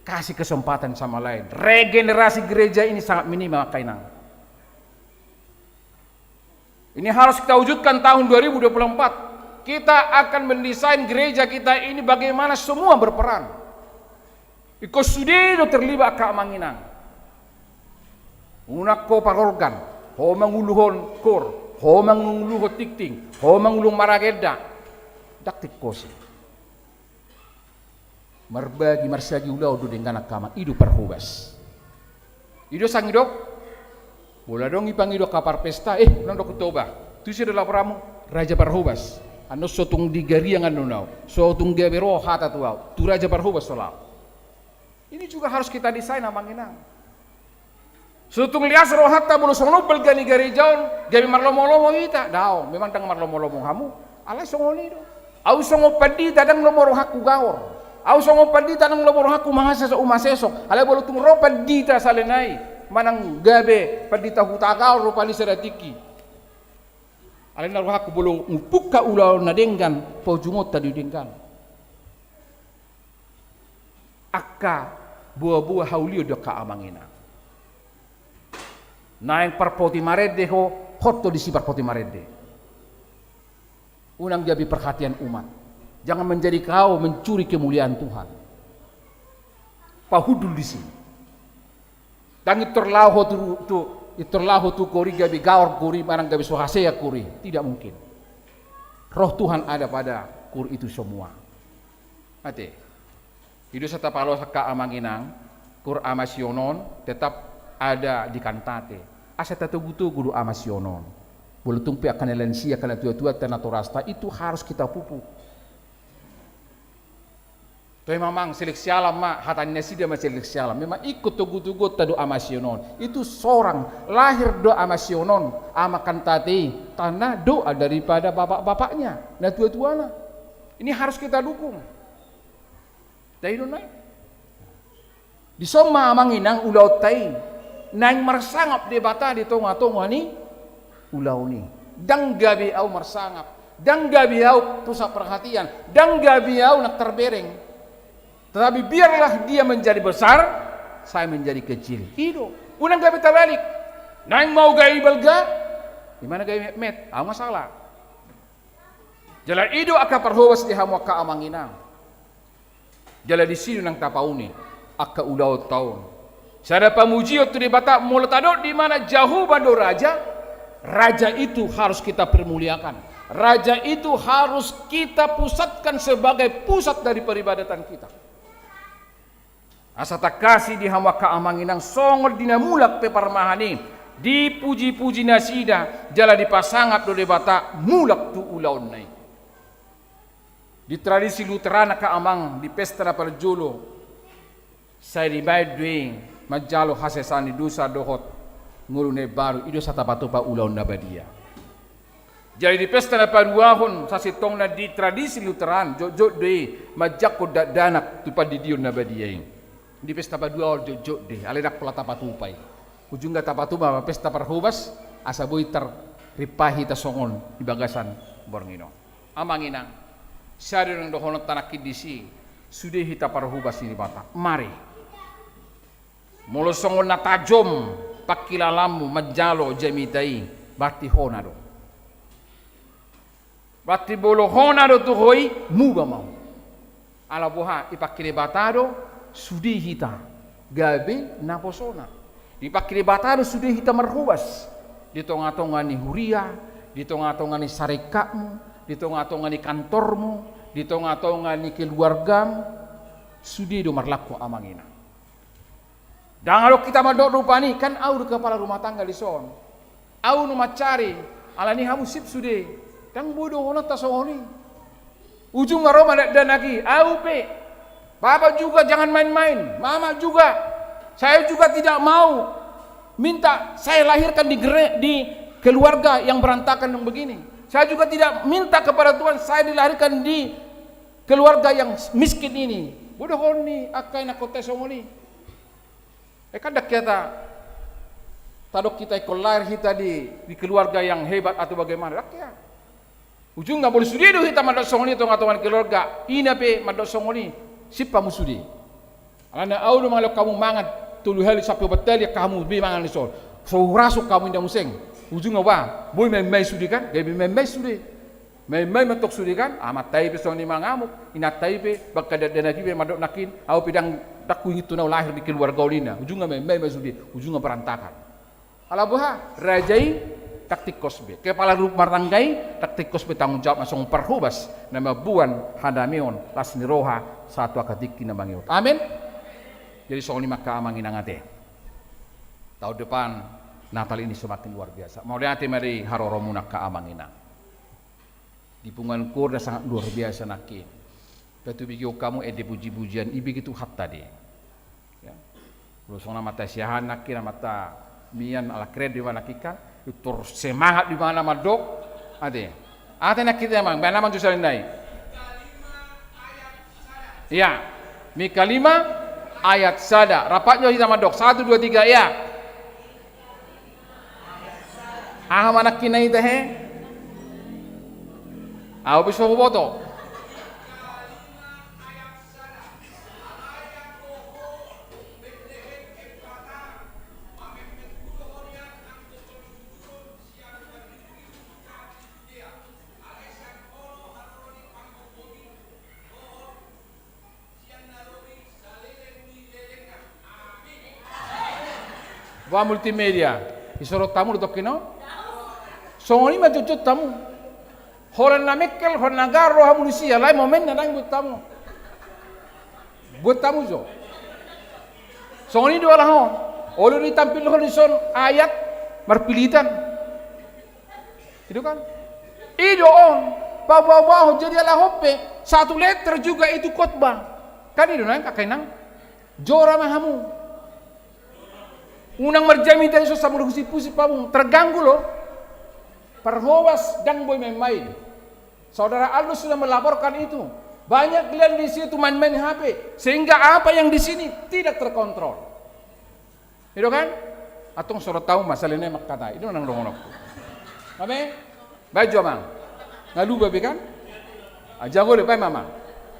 Kasih kesempatan sama lain. Regenerasi gereja ini sangat minimal, angka inang. Ini harus kita wujudkan tahun dua ribu dua puluh empat. Kita akan mendesain gereja kita ini bagaimana semua berperan. Ingkon sude do terlibat angka amang inang. Unang ho parorgan, ho manguluhon koor, ho manguluhon tingting, ho manguluhon maragenda. Ndang tingkosi. Marbagi, marsagi ulaon do denggan angka amang, i do parhobas. I do sangidok, molo adong i pangido angka parpesta, eh, unang dokkon tu au ba. Tu ise do laporanmu? Raja Parhobas. Annon so tung digariangan do au. So tung gabe ro hata tu au. Tu Raja Parhobas do au. Ini juga harus kita desain, amang inang. So tung lias rohanta molo songon on balga ni gareja on, gabe marlomo-lomo hita. Daong, memang ndang marlomo-lomo hamu. Alai songon i do. Au songon pandita ndang lomo rohangku gaor. Au songon pandita ndang lomo rohangku mangasesok, umasesok. Alai molo tung ro pandita salelenai, manang gabe pandita huta gaor do paling sada tingki. Alai na rohangku molo umpungka ulaon na denggan, paujungonta do i denggan. Angka boa-boa haulion do, angka amang inang. Naeng parpoti marende ho, hot ho disi parpoti marende. Unang gabe perhatian umat. Jangan menjadi kau mencuri kemuliaan Tuhan. Pahundul disi. Ndang intor laho tu, tu, intor laho tu koor i gabe gaor koor i, manang gabe so hasea koor i. Tidak mungkin. Roh Tuhan ada pada koor itu semua. Ate. I do asa tapaloas angka amang inang, kur ama Sion on tetap ada di Kantate. Asa tatogutogu do ama Sion on. Molo tung pe angka na lansia, angka na tuatua, tanatorasta, itu harus kita pupuk. Toe ma amang, selek sialam ma, hata ni nasida ma selek sialam. Memang ingkon togutoguonta do ama Sion on. Itu sorang, lahir do ama Sion on, ama Kantate i, karena doa daripada bapak-bapaknya, na tuatuana. Ini harus kita dukung. Dai do nai. Dison ma amang inang ulaonta i, naeng marsangap Debata di tongatonga ni ulaon i. Ndang gabe au marsangap, ndang gabe au pusat perhatian, ndang gabe au na terbereng. Tetapi biarlah dia menjadi besar, saya menjadi kecil. I do. Unang gabe tabalik. Naeng ma au gabe balga, i ma na gabe metmet, au ma sala. Jala i do angka parhobas di hamu angka amang inang. Jala disi do nang tapauni angka ulaonta on. Sada pamujion tu Debata, molo tadok di mana Jahowa do raja, raja itu harus kita permuliakan. Raja itu harus kita pusatkan sebagai pusat dari peribadatan kita. Asa tangkasi di hamu angka amang inang, songon di na mulak pe parmahan i, dipujipuji nasida, jala dipasangap do Debata mulak tu ulaonna i. Di tradisi Lutheran angka amang, di pesta na parjolo, sai dibaen do i manjalo hasesaan ni dosa dohot ngolu na imbaru, i do asa tapatupa ulaon na badia. Jadi di pesta na paduahon, sasintongna di tradisi Lutheran, jotjot do i manjangkon dakdanak tu pandidion na badia i. Di pesta paduahon jotjot do i, alai ndang pola tapatupa i. Ujungna tapatupa ma pesta parhobas, asa boi tarrimpang hita songon di bagasan borngin on. Amang inang, sada do nang dohononta nangkin disi, sude hita parhobas ni Debata. Mari. Molo songon na tajom pangkilalaanmu manjalo jamita i, berarti hona do. Berarti molo hona do tu ho i, muba ma ho. Ala boha, dipangke Debata do sude hita gabe naposona. Dipangke Debata do sude hita marhobas di tongatonga ni huria, di tongatonga ni saringkatmu, di tongatonga ni kantormu, di tongatonga ni keluargam, sude do marlaku amang inang. Ndang adong hita mandok rupani, kan au do kepala rumah tangga dison. Au do mansari, alani hamu sip sude. Ndang boi dohononta songon i. Ujungna ro ma dakdanak i, au pe. Bapak juga jangan main-main, mama juga. Saya juga tidak mau minta saya lahirkan di gere-, di keluarga yang berantakan yang begini. Saya juga tidak minta kepada Tuhan saya dilahirkan di keluarga yang miskin ini. Boi dohonon ni angka inangkonta songon i. Eh, kan ndang hea ta-, tadok hita ingkon lahir hita di, di keluarga yang hebat atau bagaimana, ndang hea. Ujungna molo sude do hita mandok songon i tongatonga ni keluarga, ina pe mandok songon i, sip hamu sude. Alana au do mangalehon hamu mangan tolu hali sampe opat hali, angka hamu be mangan dison. So hurasuk hamu inda muse. Ujungna ba, boi main-main sude kan, gabe main-main sude. Main-main ma tong sude kan, amanta i pe songon i mangamuk, inanta i pe, bangka dakdanak i pe mandok nangkin, au pe ndang, ndang huingot tu na au lahir di keluarga on ninna. Ujungna main-main ma sude, ujungna berantakan. Ala boha, raja i ndang tingkos be. Kepala rumah tangga i ndang tingkos be tanggung jawabna songon parhobas na mamboan hadameon, las ni roha, sahat tu angka tingki na mangihut. Amin. Jadi songon i ma angka amang inang ate. Tahun depan, Natal ini semakin luar biasa. Mauliate ma di haroromuna angka amang inang. Di punguan koor na sangat luar biasa nangkin. Patubegehon hamu ende pujipujian i bege Tuhanta do i. Ya. Molo songon amanta siahaan nangkin, amanta mian, ala keren do i ma nangkin kan. Tor semangat do i ma na mandok. Ate. Ate nangkin amang, baen amang jo sahali nai. Iya. Mika lima ayat sada. Rap jo hita mandok. Satu, dua, tiga, iya. Aha ma nangkin na hita he? Au pe so huboto. Ba multimedia, isorot hamu do tongkin on? Songon i ma jotjot hamu. Holan na mengkel, holan na gaor rohamu disi, alai momenna naeng buat hamu. Buat hamu jo. Songon i do ala on. Olo ditampilhon dison ayat marpilitan. I do kan? I do on. Paboaboahon, jadi ala on pe satu letter juga itu khotbah. Kan i do nang, angka inang. Jora ma hamu. Unang marjamita dison sambil husip-husip hamu. Terganggu loh. Parhobas ndang boi main-main. Saudara Aldo sudah melaporkan itu. Banyak kalian di situ main-main H P, sehingga apa yang di sini tidak terkontrol. I do kan? Antong so ro tahu masalah i mangkatai. I do nang dohononku. Amin. Baik jo, Amang. Nga lupa be kan? Ah, jago le, baik, Amang.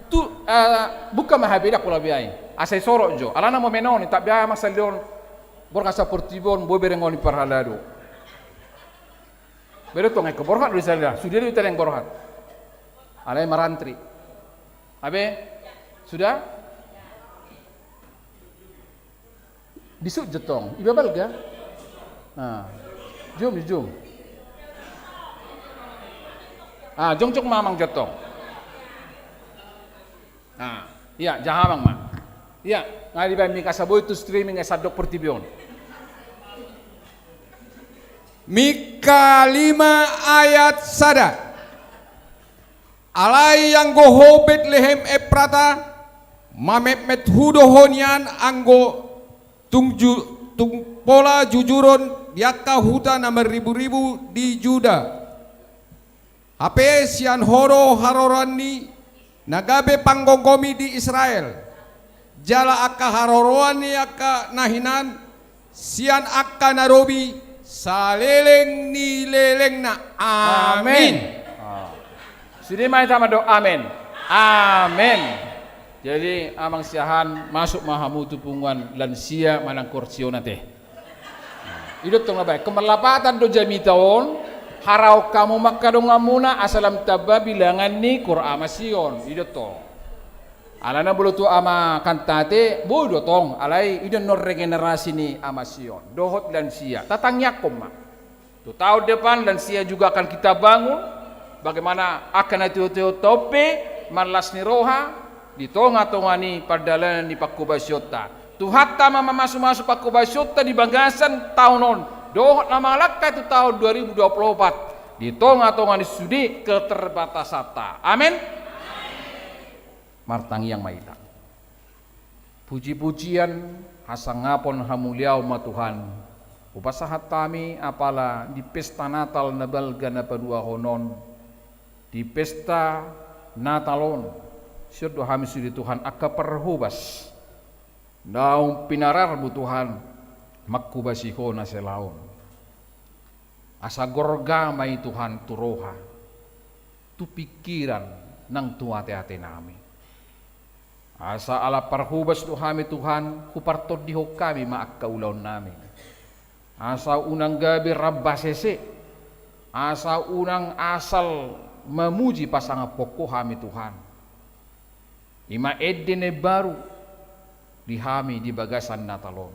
Tu, eh, buka ma H P, dak pola biai. Asa i sorot jo. Alana momenon, tak biaya masalah on. Borhat saportibi on, boi bereng on i parhalado. Bere tong, eko borhat do di sana. Sude do i tereng borhat. Alai marantri. Abe? Sudah? Bisuk jo tong. Iba balga? Ah. Jom, jom. Ah, jongjong ma amang jo tong. Ah, ia, jaha amang ma. Ia, nga dibaen mik asa boi tu streaming, eh, sandok portibi on. Mika lima ayat sada. Alai anggo ho Betlehem Efrata, mametmet hu do ho nian anggo tung ju-, tung pola jujuron di angka huta na marriburibu di Juda. Hape sian ho do haroroan ni na gabe panggomgomi di Israel, jala angka haroroan ni angka na hinan sian angka na robi saleleng ni lelengna. Amin. Amin. Ah. Sude ma hita mandok amin. Amin. Jadi, amang siahaan, masuk ma hamu tu punguan lansia manang kursi on ate. I do tong na baen. Kemerlapatan do jamita on, haraok hamu ma angka donganmuna, asa lam tamba bilangan ni koor ama Sion. I do tong. Alana molo tu ama Kantate, boi do tong, alai i do annon regenerasi ni ama Sion. Dohot lansia, tatangiangkon ma. Tu tahun depan, lansia juga akan kita bangun. Bagaimana angka na tio-tio on pe, marlas ni roha, di tonga-tonga ni pardalanan ni pangkobasionta. Tuhanta ma mamasu-masu pangkobasionta di bagasan tahun on. Dohot na mangalangka tu tahun dua ribu dua puluh empat. Di tonga-tonga ni sude keterbatasanta. Amin. Martangiang ma hita. Puji-pujian, hasangapon, hamuliaon ma Tuhan. Hupasahat hami apala di pesta Natal na balga na paduahon on, di pesta Natal on, ison do hami sude Tuhan angka parhobas. Naung pinararmu Tuhan, manghobasi ho na selaon. Asa gorga ma i Tuhan tu roha, tu pingkiran nang tu ate-ate nami. Asa ala parhobas do hami Tuhan, hupartondihon hami ma angka ulaon nami. Asa unang gabe rambasese, asa unang asal mamuji pasangaphon ho hami Tuhan. I ma ende na imbaru di hami di bagasan Natal on.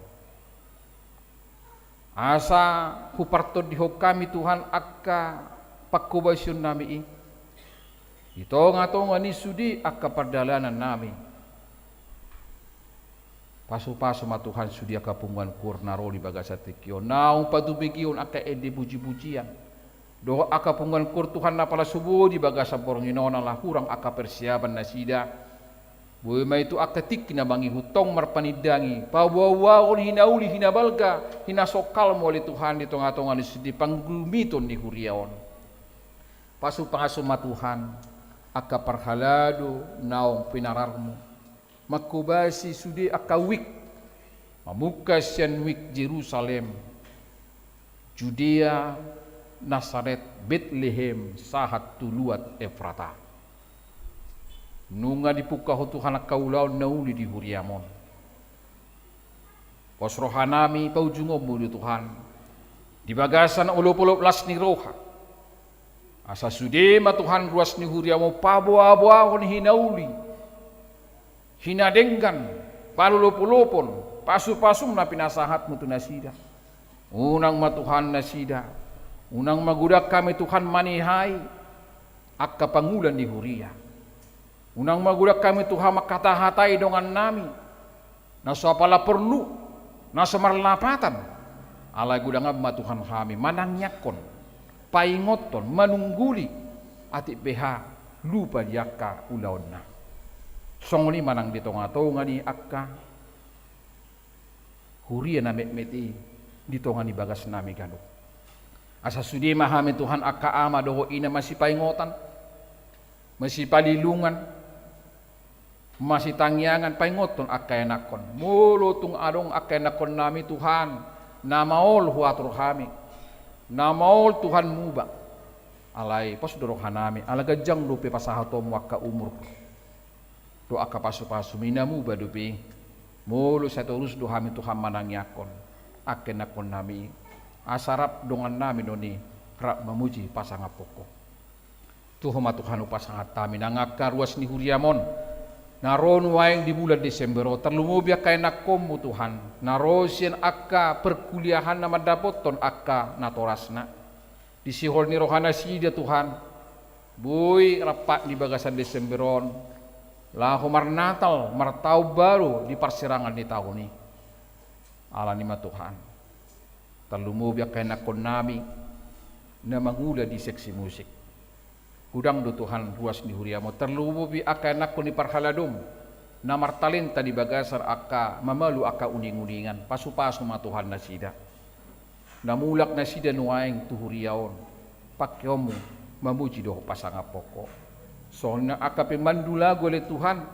Asa hupartondihon hami Tuhan angka panghobasion nami i. Di tonga-tonga ni sude angka pardalanan nami. Pasu-pasu ma Tuhan sude angka punguan koor na ro di bagasan tingki on. Naung patubegihon angka ende puji-pujian. Dohot angka punguan koor Tuhan na pala so boi di bagasan borngin on ala hurang angka persiapan nasida. Boi ma i tu angka tingki na mangihut tong marpanindangi. Paboa-boahon hinauli hinabalga, hinasongkalmu ale Tuhan di tonga-tonga ni sude panggumiton ni huria on. Pasu-pasu ma Tuhan, angka parhalado naung pinararmu. Manghobasi sude angka wijk, mamungka sian wijk Jerusalem, Judea, Nasaret, Betlehem, sahat tu luat Efrata. Nunga dipungka ho Tuhan angka ulaon na uli di huriam on. Pos roha nami paujungonmu do Tuhan, di bagasan olop-olop las ni roha. Asa sude ma Tuhan ruas ni huriam on paboa-boahon hinauli, hinadenggan, palolop-olopon, pasu-pasum na pinasahatmu tu nasida. Unang ma Tuhan nasida, unang ma godang hami Tuhan manihai angka pangula ni huria. Unang ma godang hami Tuhan mangkatahatai dongannami, na so apala porlu, na so marlapatan. Alai godang ma Tuhan hami manangiangkon, paingothon, manungguli, atik beha lupa di angka ulaonna. Songon i ma nang di tonga-tonga ni angka huria na metmet i di tonga ni bagasnami ganup. Asa sude ma hami Tuhan angka ama dohot ina masipaingotan, masipalilungan, masitangiangan, paingothon angka ianakhon. Molo tung adong angka ianakhonnami Tuhan, na maol huatur hami, na maol Tuhan muba. Alai pos do rohanami, ala ganjang dope pasahatonmu angka umur dohot angka pasu-pasumi, na muba dope i. Molo sai torus do hami Tuhan manangiangkon angka ianakhonnami, asa rap dongannami do ni rap mamuji pasangaphon Ho. Tu Ho ma Tuhan hupasahat hami nang angka ruas ni huriam on, na ro nuaeng di bulan Desember on, tarlumobi angka ianakhonmu Tuhan, na ro sian angka perkuliahanna mandapothon angka natorasna. Di sihol ni rohanasida Tuhan, boi rap di bagasan Desember on, laho marnatal, martaon baru di parsirangan ni taon i. Alani ma Tuhan, tarlumobi angka ianakhonnami na mangula di seksi musik. Godang do Tuhan ruas ni huriam on, tarlumobi angka ianakhon ni parhaladoM, na martalenta di bagasan angka mamalu angka uning-uningan, pasu-pasu ma Tuhan nasida. Na mulak nasida nuaeng tu huria on, pangkeonMu mamuji dohot pasangaphon Ho. Songon i nang angka pemandu lagu ale Tuhan,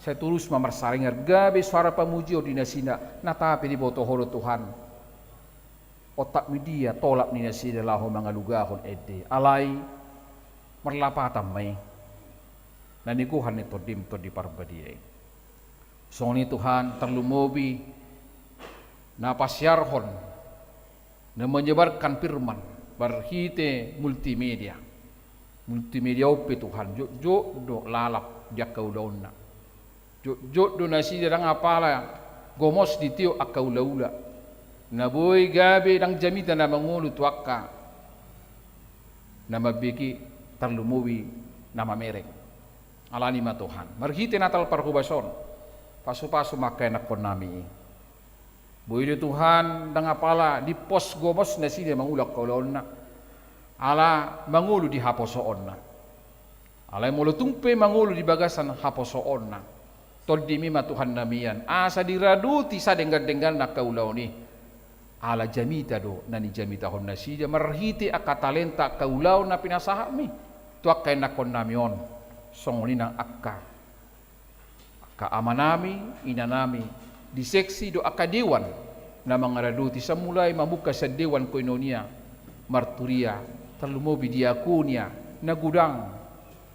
sai torus ma marsaringar gabe soara pamujion di nasida, na tape diboto Ho do Tuhan. Otak ni dia tolap ni nasida laho mangalugahon ende, alai marlapatan ma i na nigohan ni TondiM, Tondi Parbadia i. Songon i Tuhan, tarlumobi na pasiarhon, na menyebarkan firman marhite multimedia. Multimedia on pe Tuhan, jotjot do lalap di angka ulaonna. Jotjot do nasida ndang apala gomos ditiop angka ulaula. Na boi gabe ndang jamita na mangolu tu angka na mambege, tarlumobi na mamereng. Alani ma Tuhan, marhite Natal Parhobas on, pasu-pasu ma angka ianakhonnami i. Boi do Tuhan ndang apala dipos gomos nasida mangolu angka ulaonna, ala mangolu di haposoonna. Alai molo tung pe mangolu di bagasan haposoonna, TondiMi ma Tuhan na mian, asa diradoti sadenggan-dengganna angka ulaon i. Ala jamita do na nijamitahon nasida marhite angka talenta, angka ulaon na pinasahatMi tu angka ianakhonnami on. Songon i nang angka angka amanami, inanami, di seksi dohot angka dewan na mangaradoti, sai mulai mamungka sian dewan koinonia, marturia, tarlumobi diakonia, na godang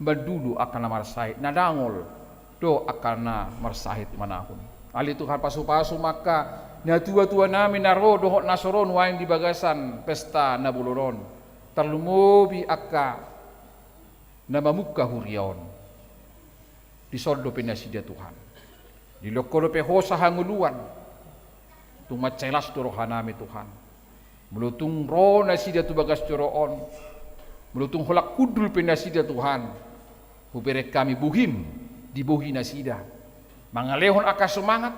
mandulu angka na marsahit, na dangol do angka na marsahit manahun. Ale Tuhan, pasu-pasu ma angka natua-tuanami na ro dohot na so ro nuaeng di bagasan pesta na bolon on, tarlumobi angka na mamungka huria on. Dison dope nasida Tuhan, dilehon Ho dope hosa hangoluan. Tung mansai las do rohanami Tuhan, molo tung ro nasida tu bagas joro on, molo tung holan hundul pe nasida Tuhan, hubereng hami bohiM di bohi nasida, mangalehon angka sumangat,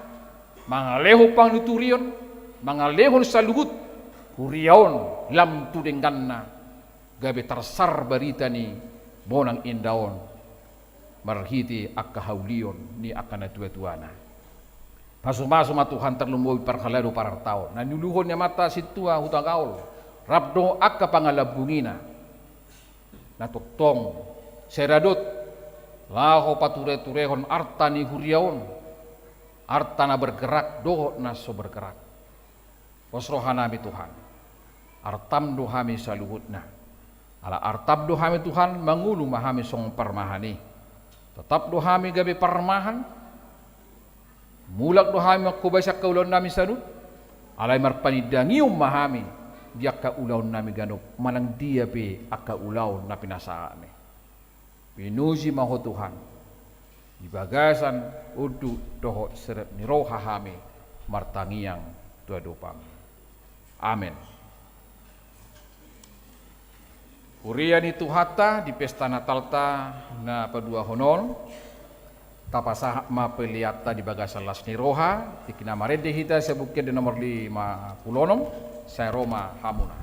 mangalehon panuturion, mangalehon saluhut huria on lam tu dengganna, gabe tarsar barita ni bonang indaon marhite angka haulion ni angka natua-tuana. Pasu-pasu ma Tuhan, tarlumobi parhalado parartaon na niuluhon ni amanta sintua Hutagaol rap dohot angka pangalambungina, na tongtong sai radot laho pature-turehon arta ni huria on, arta na bergerak dohot na so bergerak. Pos rohanami Tuhan, artaM do hami saluhutna. Ala artaM do hami Tuhan, mangolu ma hami songon parmahan i. Totap do hami gabe parmahan, mulak do hami manghobasi angka ulaonnami saluhut. Alai marpanindangion ma hami di angka ulaonnami ganup, manang dia pe angka ulaon na pinasahatMi. Pinuji ma Ho Tuhan, di bagasan unduk dohot serep ni roha hami martangiang tu adopanMi. Amen. Huria ni Tuhanta, di pesta Natalta na paduahon on, Tapasahat ma peleanta di bagasan las ni roha, tingki na marende hita sian Buku Ende nomor lima pulu onom, sai ro ma hamuna.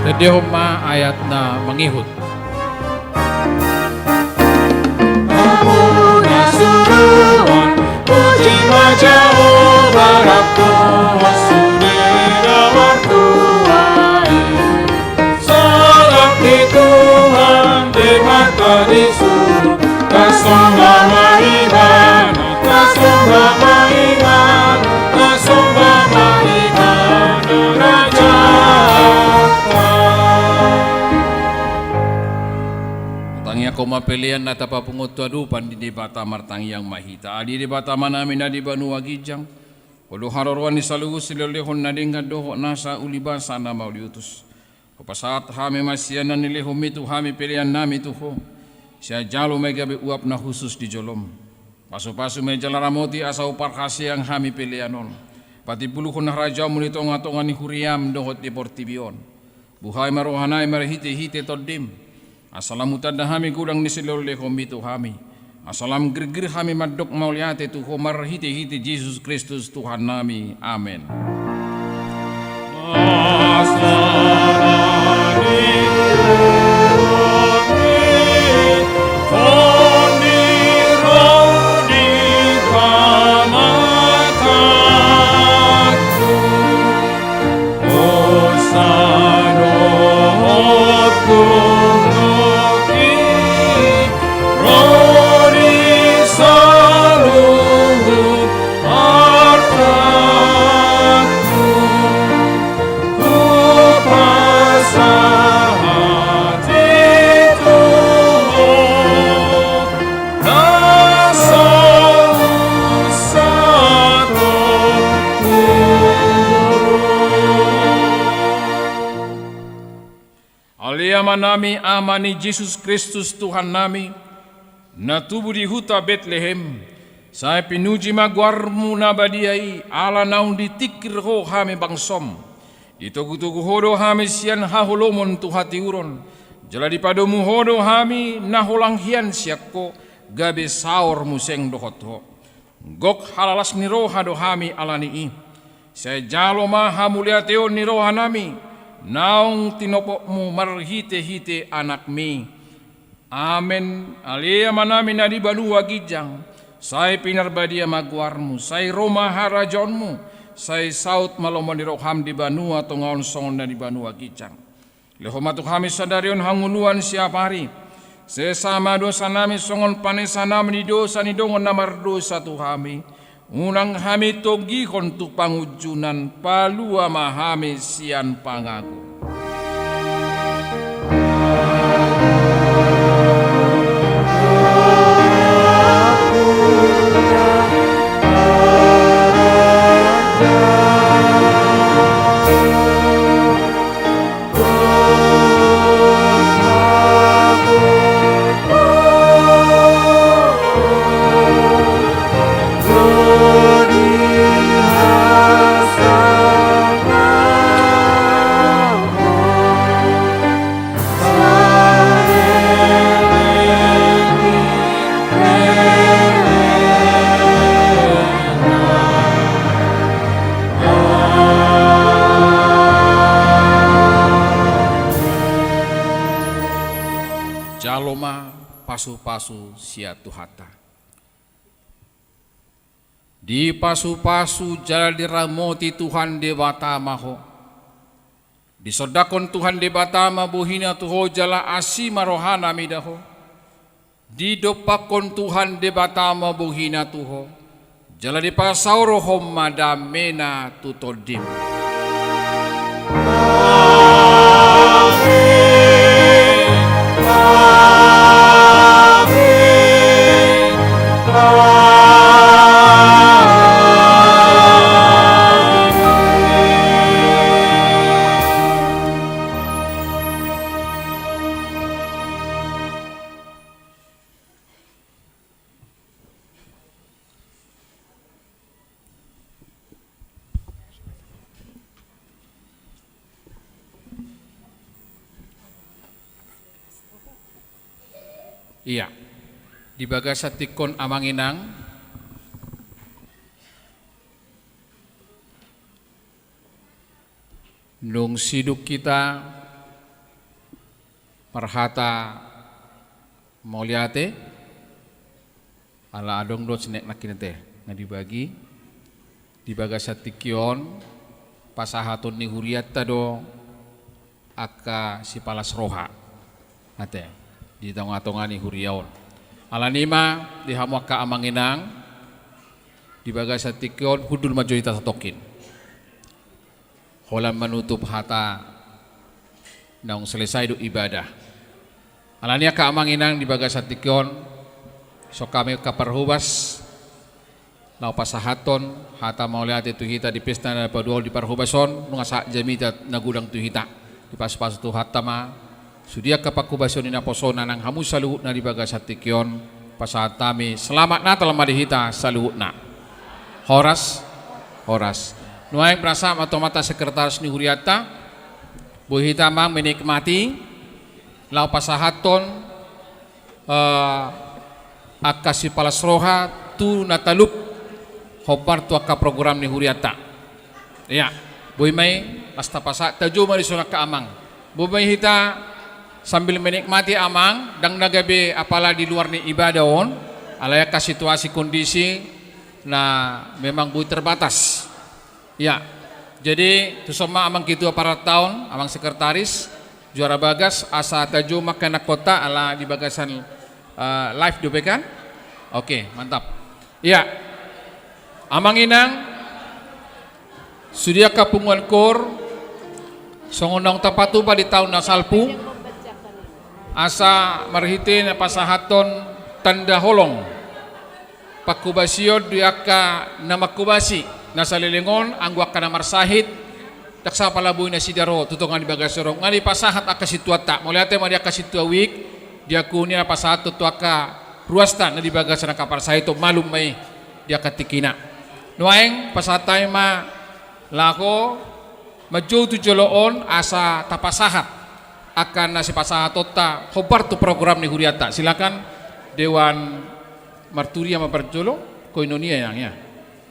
Tendehon ma ayat na mangihut. Hamu na suruan, puji ma Jahowa rap dohot sude na martua i. Salangki Tuhan, Debata di surgo, tasomba ma Ibana, tasomba ma Ibana, tasomba ma Ibana, Rajanta. Tangiangkon ma pelean na tapapungu tu adopan ni Debata. Martangiang ma hita. Ale Debata Amanami na di banua ginjang, Ho do haroroan ni saluhut silehonlehon na denggan dohot nasa uli basa na mauliutus. Hupasahat hami ma sian na nilehonmi tu hami peleannami tu Ho, sian jalo ma i gabe uap na hushus di jolom. Pasupasu ma i jala ramoti asa huparhaseang hami pelean on. Patimbulhon harajaonmu di tongatonga ni huriam dohot di portibi on. Buhai ma rohanami marhitehite Tondim, asa lam hutanda hami godang ni silehonlehonmi tu hami, asa lam girgir hami mandok mauliate tu Ho marhitehite Jesus Kristus Tuhannami. Amen. Ale Amanami, Ama ni Jesus Kristus Tuhannami, na tubu di huta Betlehem, sai pinuji ma goarmu na badia i, ala naung ditingkir Ho hami bangsom. Ditogutogu Ho do hami sian haholomon tu hatiuron, jala dipadomu Ho do hami na holang hian sian Ho, gabe saor muse dohot Ho. Gok halalas ni roha do hami ala ni i. Sai jalo ma hamuliateon ni rohanami, naung tinopotmu marhitehite Anakmi. Amen. Ale Amanami na di banua ginjang, sai pinarbadia ma goarmu, sai ro ma harajaonmu, sai saut ma lomo ni roham di banua tonga on songon na di banua ginjang. Lehon ma tu hami sadari on hangoluan siapari. Sesa ma dosanami songon panesanami di dosa ni dongan na mardosa tu hami. Unang hami togihon tu pangunjunan, palua ma hami sian pangago. Jalo ma pasupasu sian Tuhanta. Dipasupasu jala diramoti Tuhan Debata ma ho. Disondangkon Tuhan Debata ma bohina tu ho jala asi ma rohana mida ho. Didompakkon Tuhan Debata ma bohina tu ho, jala dipasaorhon ma damena tu tondim. Ia, di bagasan tingki on amang inang, nunga sidung hita marhata mauliate, ala adong do sinek nangkin ate na dibagi. Di bagasan tingki on pasahaton ni hurianta do angka sipalas roha ate di tongatonga ni huria on. Alani i ma di hamu angka amang inang, di bagasan tingki on hundul ma jo hita satongkin. Holan manutup hata naung selesai do ibadah. Alani i angka amang inang, di bagasan tingki on songon hami angka parhobas laho pasahathon hata mauliate tu hita di pesta na paduahon di parhobas on, nunga sahat jamita na godang tu hita. Dipasupasu Tuhanta ma sude angka panghobasion ni naposona nang hamu saluhutna di bagasan tingki on. Pasahat hami selamat Natal ma di hita saluhutna. Horas, horas. Nuaeng pasahat ma tu amanta sekretaris ni hurianta, boi hita amang menikmati laho pasahathon, eh, angka sipalas roha tu na talup hombar tu angka program ni hurianta. Ia, boi ma i, las tapasahat, tajou ma dison angka amang. Boi ma i hita sambil menikmati amang, ndang na gabe apala di luar ni ibadah on, alai angka situasi kondisi na memang boi terbatas. Ia, jadi tuson ma amang ketua parhataon, amang sekretaris, Juara Bagas, asa tajou ma angka ianakhonta ala di bagasan, eh, live dope kan? Oke, mantap. Ia, amang inang, sude angka punguan koor, songon naung tapatupa di taon na salpu, asa marhite na pasahathon tanda holong panghobasion di angka na manghobasi na saleleng on, anggo angka na marsahit, ndang sahat apala boi nasida ro tu tonga ni bagas on, nga dipasahat angka sintuanta. Mauliate ma di angka sintua wijk, diakui na pasahathon tu angka ruasta na di bagasan angka parsahiton, malum ma i di angka tingkina. Nuaeng pasahat hami ma laho manjou tu jolo on asa tapasahat angka na sipasahatonta hombar tu program ni hurianta. Silakan Dewan Marturia ma parjolo, koinonia inang, ia.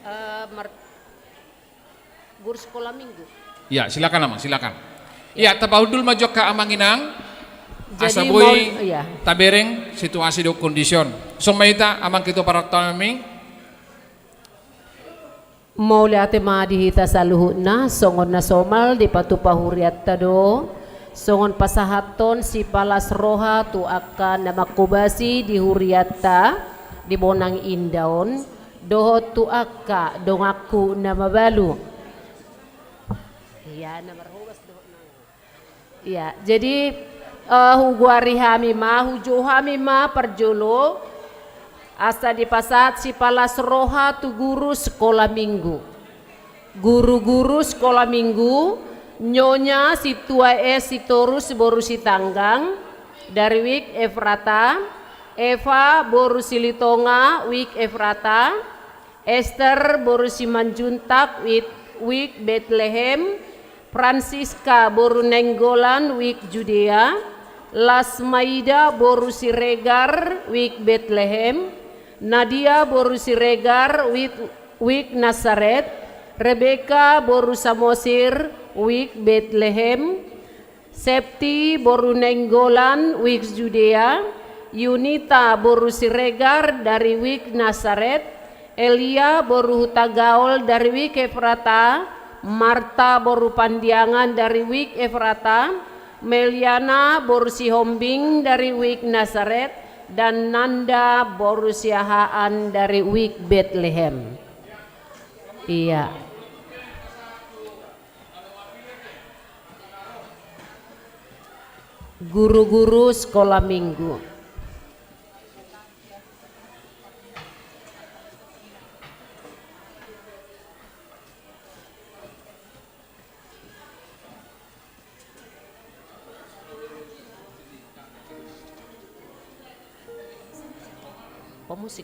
Eh, mar-, guru sekolah minggu. Ia, silakan amang, silakan. Ia, tapahundul ma jo angka amang inang, asa boi tabereng situasi dohot kondisi on. Songon i ma hita amang ketua parhataon nami. Mauliate ma di hita saluhutna, songon na somal dipatupa hurianta do, songon pasahathon sipalas roha tu angka na manghobasi di hurianta di bona inda on, dohot tu angka donganku na mabalu. Ia, na marhobas dohot na Ia, jadi, eh, hugoari hami ma, hujou hami ma parjolo, asa dipasahat sipalas roha tu guru sekolah minggu. Guru-guru sekolah minggu, Nyonya Sintua S Sitorus boru Sitanggang, dari wijk Efrata, Eva boru Silitonga, wijk Efrata, Ester boru Simanjuntak, wijk, wijk Betlehem, Francisca boru Nainggolan, wijk Judea, Lasmaida boru Siregar, wijk Betlehem, Nadia boru Siregar, wijk, wijk Nasaret, Rebeka boru Samosir, wijk Betlehem, Septi boru Nainggolan, wijk Judea, Yunita boru Siregar dari wijk Nasaret, Elia boru Hutagaol dari wijk Efrata, Marta boru Pandiangan dari wijk Efrata, Meliana boru Sihombing dari wijk Nasaret, dan Nanda boru Siahaan dari wijk Betlehem. Ia. Guru-guru sekolah minggu. Pemusik.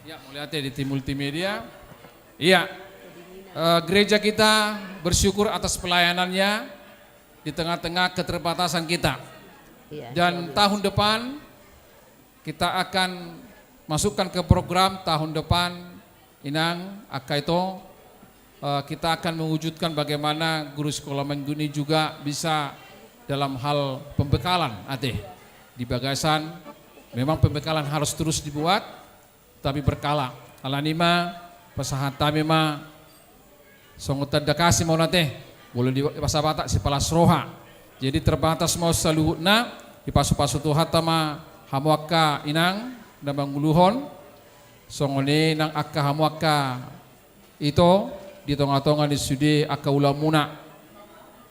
Ya, mauliate di tim multimedia. Iya, eh, gereja kita bersyukur atas pelayanannya di tengah-tengah keterbatasan kita. Iya, dan tahun depan kita akan masukkan ke program tahun depan, Inang, angka ito, eh, kita akan mewujudkan bagaimana guru sekolah minggu ini juga bisa dalam hal pembekalan, ate. Di bagasan, memang pembekalan harus terus dibuat, tapi berkala. Alani i ma, pasahat hami ma, songon tanda kasih ma on, ate, molo di bahasa Batak sipalas roha. Jadi terbatas ma on saluhutna, dipasu-pasu Tuhanta ma hamu angka inang na manguluhon, songon i nang angka hamu angka ito di tonga-tonga ni sude angka ulaonmuna.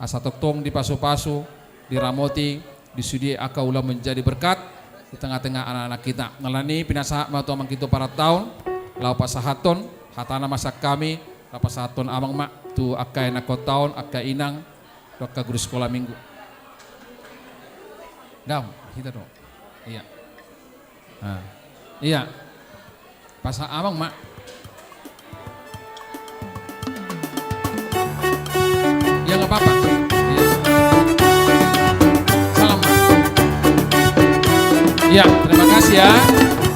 Asa tongtong dipasu-pasu, diramoti, di sude angka ulaon menjadi berkat di tengah-tengah anak-anak hita. Alani i pinasahat ma tu amang ito parataon, laho pasahathon, hatana ma sian hami, laho pasahathon amang ma, tu angka ianakhonta on, angka inang, tu angka guru sikola minggu. Dam, hita do. Iya. Ah. Iya. Pasahat amang ma. Iya, nggak apa-apa. Iya. Salam, Mak. Iya, terima kasih ya.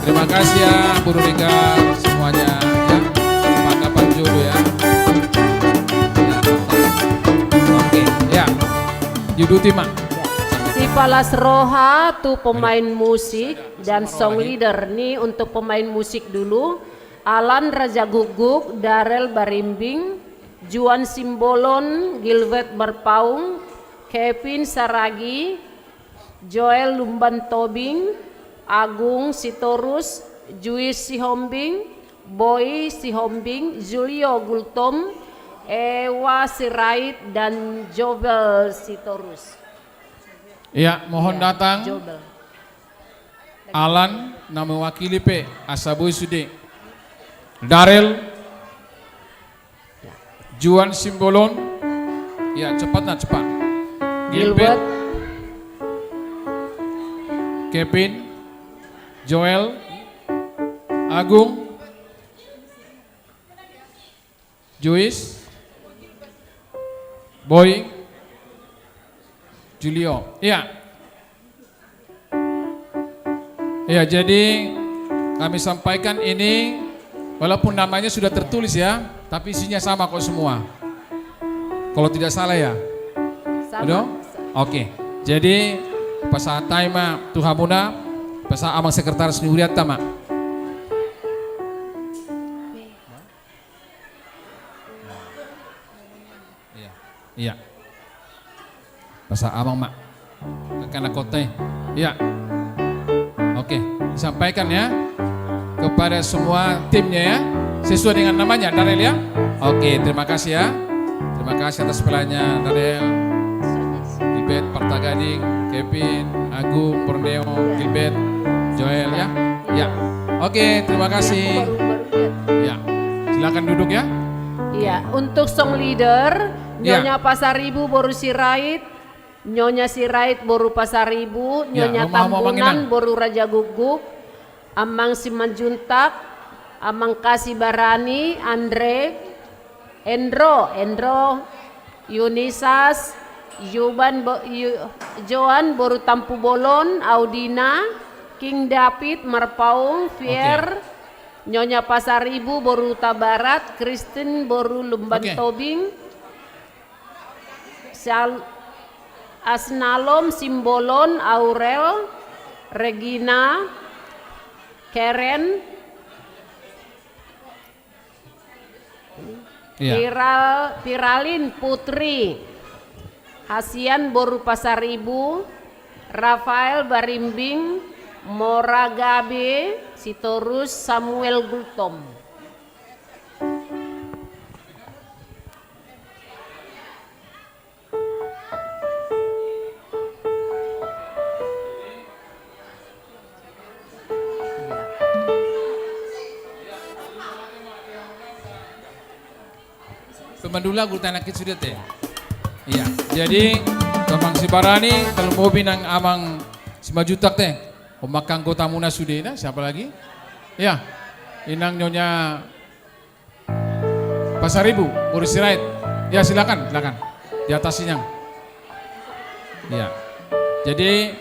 Terima kasih ya, Bu Rurika, semuanya. Ya. Tanggapan dulu ya. Ya, mantap. Oke, ya. Diuduti, Mak. Sipalas roha tu pemain musik dan song leader. Ni untuk pemain musik dulu. Alan Rajagukguk, Darel Barimbing, Juan Simbolon, Gilbert Marpaung, Kevin Saragi, Joel Lumban Tobing, Agung Sitorus, Juis Sihombing, Boy Sihombing, Julio Gultom, Ewa Sirait, dan Jobel Sitorus. Iya, mohon datang. Jobel. Alan, na mewakili pe, asa boi sude. Darel, Juan Simbolon. Ya, cepat, nah, cepat. Gilbert. Gilbert. Kevin. Joel. Agung. Juis. Boy. Julio. Iya. Ya, jadi kami sampaikan ini, walaupun namanya sudah tertulis ya, tapi isinya sama kok semua. Kalau tidak salah ya? Sama. Udah? Oke. Jadi, pasahat hami ma tu hamuna, pasahat amang sekretaris ni hurianta ma. Iya. Iya. Pasahat amang ma. Angka ianakhonta i. Iya. Oke, disampaikan ya kepada semua timnya ya. Sesuai dengan namanya, Darel ya. Oke, terima kasih ya. Terima kasih atas pelayanannya, Darel. Gilbert, Partagading, Kevin, Agung, Borneo, Gilbert, Joel ya. Ya. Oke, terima kasih. Ya. Silakan duduk ya. Iya, untuk song leader, Nyonya Pasaribu boru Sirait, Nyonya Sirait boru Pasaribu, Nyonya Tambunan boru Rajagukguk, Amang Simanjuntak, Amang Kasibarani, Andre, Endro, Endro, Yunisas, Yuban bo-, Yu-, Joan boru Tampubolon, Audina, King David, Marpaung, Pierre, Nyonya Pasaribu boru Hutabarat, Christine boru Lumban Tobing, Sal-, Asnalom Simbolon, Aurel, Regina, Karen, Piral-, Piralin Putri, Hasian boru Pasaribu, Rafael Barimbing, Mora Gabe Sitorus, Samuel Gultom. Pemandu lagu tanakit sudah te. Iya, jadi Amang Sibarani, tarlumobi nang Amang Simanjuntak te. Umangka anggotamuna sude, nah, siapa lagi? Iya, Inang Nyonya Pasaribu, boru Sirait. Ya, silakan, silakan. Di atas, Inang. Ya. Jadi,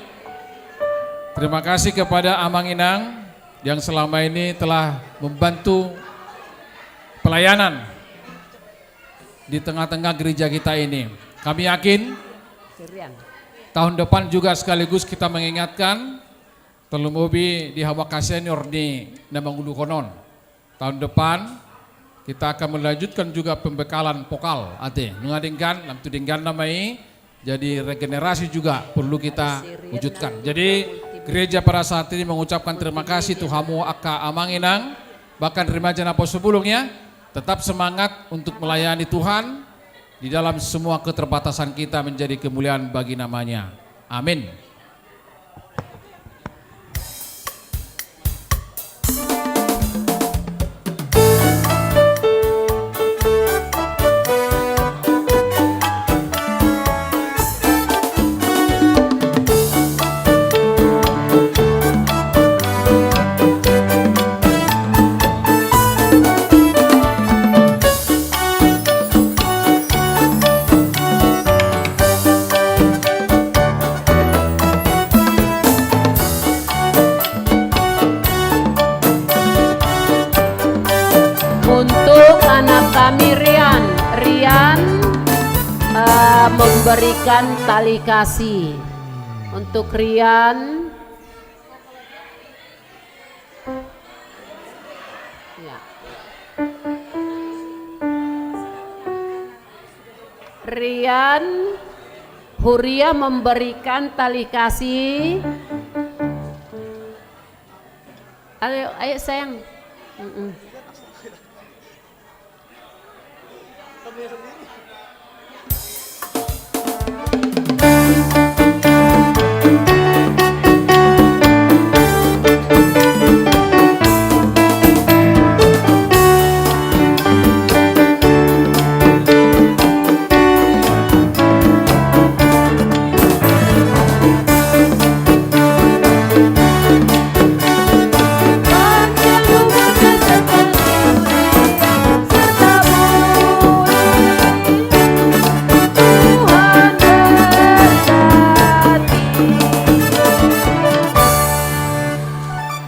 terima kasih kepada Amang Inang yang selama ini telah membantu pelayanan di tengah-tengah gereja kita ini. Kami yakin tahun depan juga sekaligus kita mengingatkan, tarlumobi di hamu angka senior ni na manguluhon on. Tahun depan, kita akan melanjutkan juga pembekalan vokal, ate. Nunga denggan, lam tu denggan nama i, jadi regenerasi juga perlu kita wujudkan. Jadi, Gereja pada saat ini mengucapkan terima kasih tu hamu angka amang inang, bahkan remaja Naposobulung ya. Tetap semangat untuk melayani Tuhan di dalam semua keterbatasan kita menjadi kemuliaan bagi nama-Nya. Amin. Untuk anak kami Rian, Rian, eh, memberikan tali kasih. Untuk Rian, ya. Rian, Huria memberikan tali kasih. Ayo, ayo sayang. Mm-mm.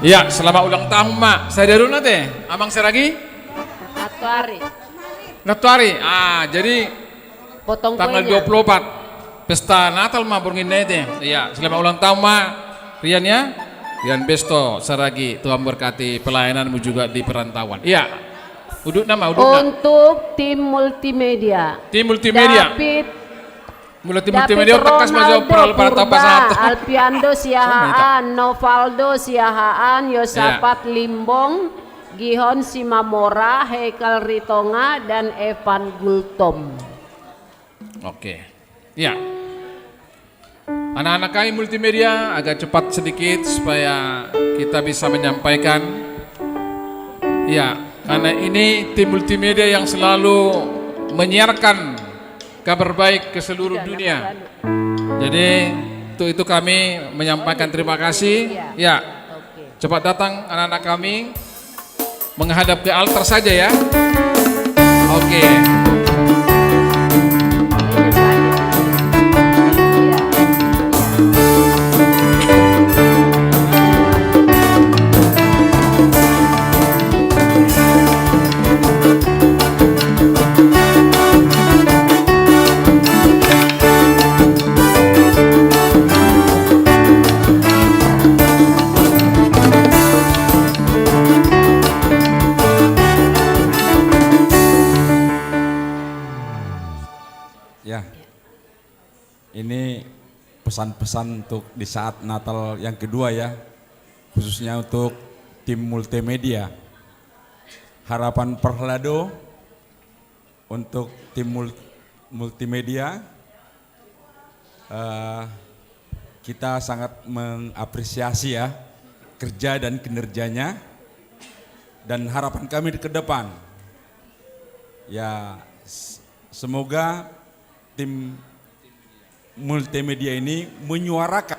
Iya, selamat ulang tahun, Mak. Sadari on ate, Amang Saragi? Nantoari. Nantoari. Ah, jadi potong kuenya. Tanggal dua puluh empat. Pesta Natal ma borngin na ate. Iya, selamat ulang tahun, Mak. Rian ya. Rian Besto Saragi, Tuhan berkati pelayananmu juga di perantauan. Iya. Udutna ma, udutna. Untuk tim multimedia. Tim multimedia. David, Mulai tim David multimedia, tekas ma jo Ronaldo, para, para Purba, tapa satu. Alpiando Siahaan, Novaldo Siahaan, Yosapat Limbong, Gihon Simamora, Heikal Ritonga, dan Evan Gultom. Oke. Ya. Anak-anak kami multimedia, agak cepat sedikit supaya kita bisa menyampaikan. Ya, karena ini tim multimedia yang selalu menyiarkan kabar baik ke seluruh dunia. Jadi, untuk itu kami menyampaikan terima kasih. Ya, cepat datang anak-anak kami. Menghadap ke altar saja ya. Oke. Ya. Ini pesan-pesan untuk di saat Natal yang kedua ya, khususnya untuk tim multimedia. Harapan Perhlado untuk tim mul-, multimedia, eh, kita sangat mengapresiasi ya kerja dan kinerjanya, dan harapan kami ke depan ya, s-, semoga tim multimedia ini menyuarakan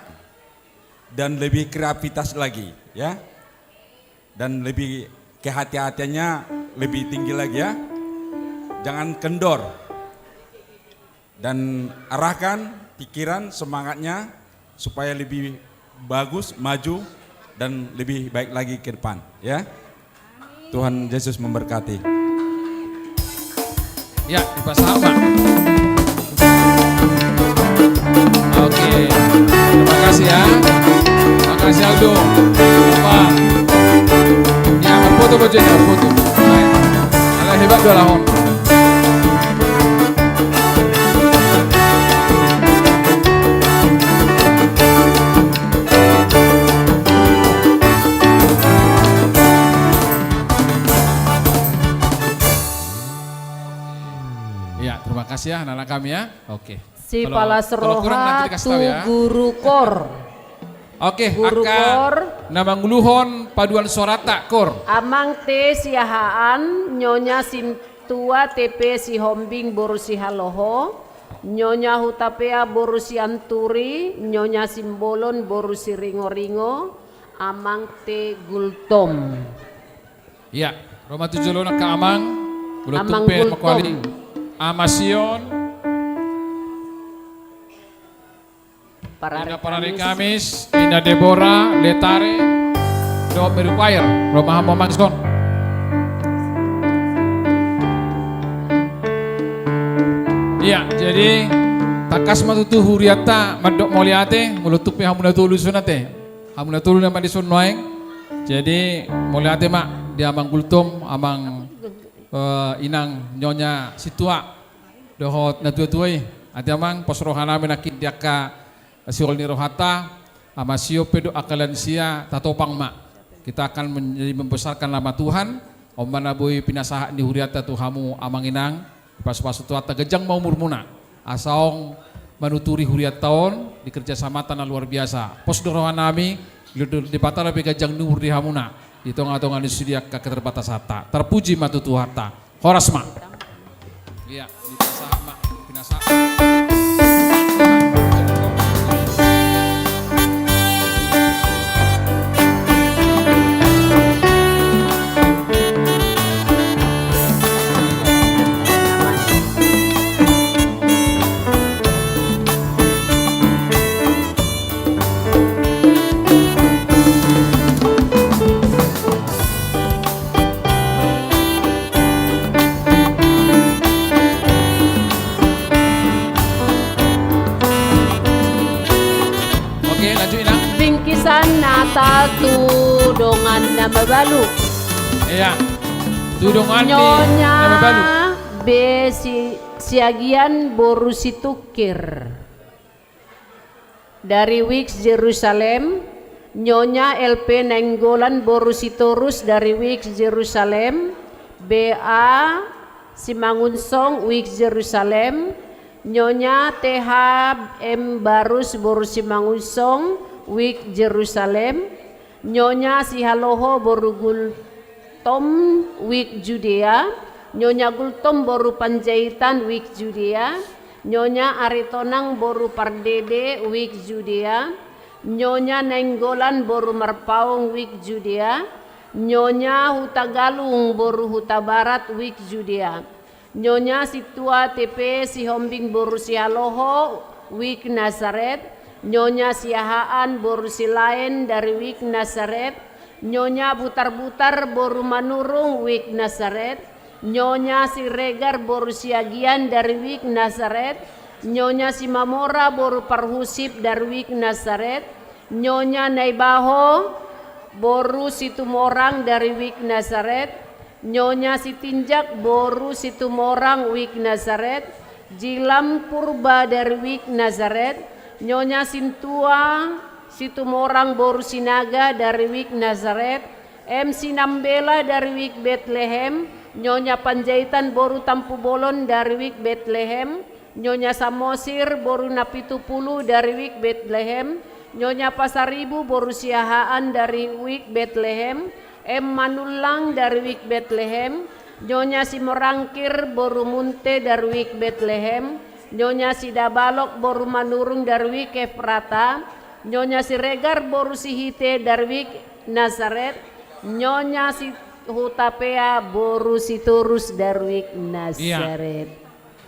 dan lebih kreativitas lagi, ya. Dan lebih kehati-hatiannya lebih tinggi lagi, ya. Jangan kendor. Dan arahkan pikiran, semangatnya supaya lebih bagus, maju, dan lebih baik lagi ke depan, ya. Tuhan Yesus memberkati. Ya, dipasahat, Pak. Oke. Terima kasih, ya. Makasih, Aldo. Pak. Ya, berfoto, Bojeng, ya, berfoto. Baik. Ala hebat do alahon. Kasih ya, anak-anak kami ya. Oke. Sipalas roha tu guru kor. Oke, guru kor. Na manguluhon paduan suarata, kor. Amang T Siahaan, Nyonya Sintua T P Sihombing boru Sihaloho, Nyonya Hutapea boru Sianturi, Nyonya Simbolon boru Siringoringo, Amang T Gultom. Iya, ro ma tu jolo nangkin amang. Amang Gultom. Ama Sion. Parari Kamis. Ina Debora, Letare, dohot Mary Choir. Ro ma hamu amang dison. Iya, jadi tangkas ma tutu hurianta mandok mauliate, molo tung pe hamu na tolu dison ate. Hamu na tolu nama dison nuaeng. Jadi mauliate ma di amang Gultom, amang, eh, inang Nyonya Sintua dohot natuatua i. Ate amang, pos rohanami nangkin di angka sihol ni rohanta, ama Sion pe dohot angka lansia, tatopang ma. Kita akan menjadi membesarkan nama Tuhan. On ma na boi pinasahat ni hurianta tu hamu amang inang. Dipasupasu Tuhanta ganjang ma umurmuna. Asa on manuturi hurianta on di kerjasamanta na luar biasa. Pos do rohanami, dilehon Debata laho pe ganjang ni umur di hamuna di tongatonga ni sude angka keterbatasanta. Terpuji ma tu Tuhanta. Horas ma. Iya, dipinasahat ma, pinasahat. Oke, lanjut, Inang. Bingkisan Natal tu dongan na mabalu. Iya. Tu dongan na mabalu. Nyonya B Si-, Siagian boru Situngkir dari Wicks Jerusalem, Nyonya L P Nainggolan boru Sitorus dari Wicks Jerusalem, B A Simangunsong Wicks Jerusalem, Nyonya T H M Barus boru Simangunsong Wicks Jerusalem, Nyonya Sihaloho boru Gul- Tom Wicks Judea, Nyonya Gultom boru Panjaitan Wicks Judea, Nyonya Aritonang boru Pardede Wicks Judea, Nyonya Nainggolan boru Marpaung Wicks Judea, Nyonya Hutagalung boru Hutabarat Wicks Judea. Nyonya Sintua T P Sihombing boru Sihaloho Wicks Nasaret, Nyonya Siahaan boru Silaen dari Wicks Nasaret, Nyonya Butarbutar boru Manurung Wicks Nasaret, Nyonya Siregar boru Siagian dari Wicks Nasaret, Nyonya Simamora boru Parhusip dari Wicks Nasaret, Nyonya Naibaho boru Situmorang dari Wicks Nasaret, Nyonya Sitinjak boru Situmorang Wicks Nasaret, Jilam Purba dari Wicks Nasaret, Nyonya Sintua Situmorang boru Sinaga dari Wicks Nasaret, M Sinambela dari Wicks Betlehem, Nyonya Panjaitan boru Tampubolon dari Wicks Betlehem, Nyonya Samosir boru Napitupulu dari Wicks Betlehem, Nyonya Pasaribu boru Siahaan dari Wicks Betlehem, M Manullang dari Wicks Betlehem, Nyonya Simorangkir boru Munte dari Wicks Betlehem, Nyonya Sidabalok boru Manurung dari Wicks Efrata, Nyonya Siregar boru Sihite dari Wicks Nasaret, Nyonya Sihutapea boru Sitorus dari Wicks Nasaret.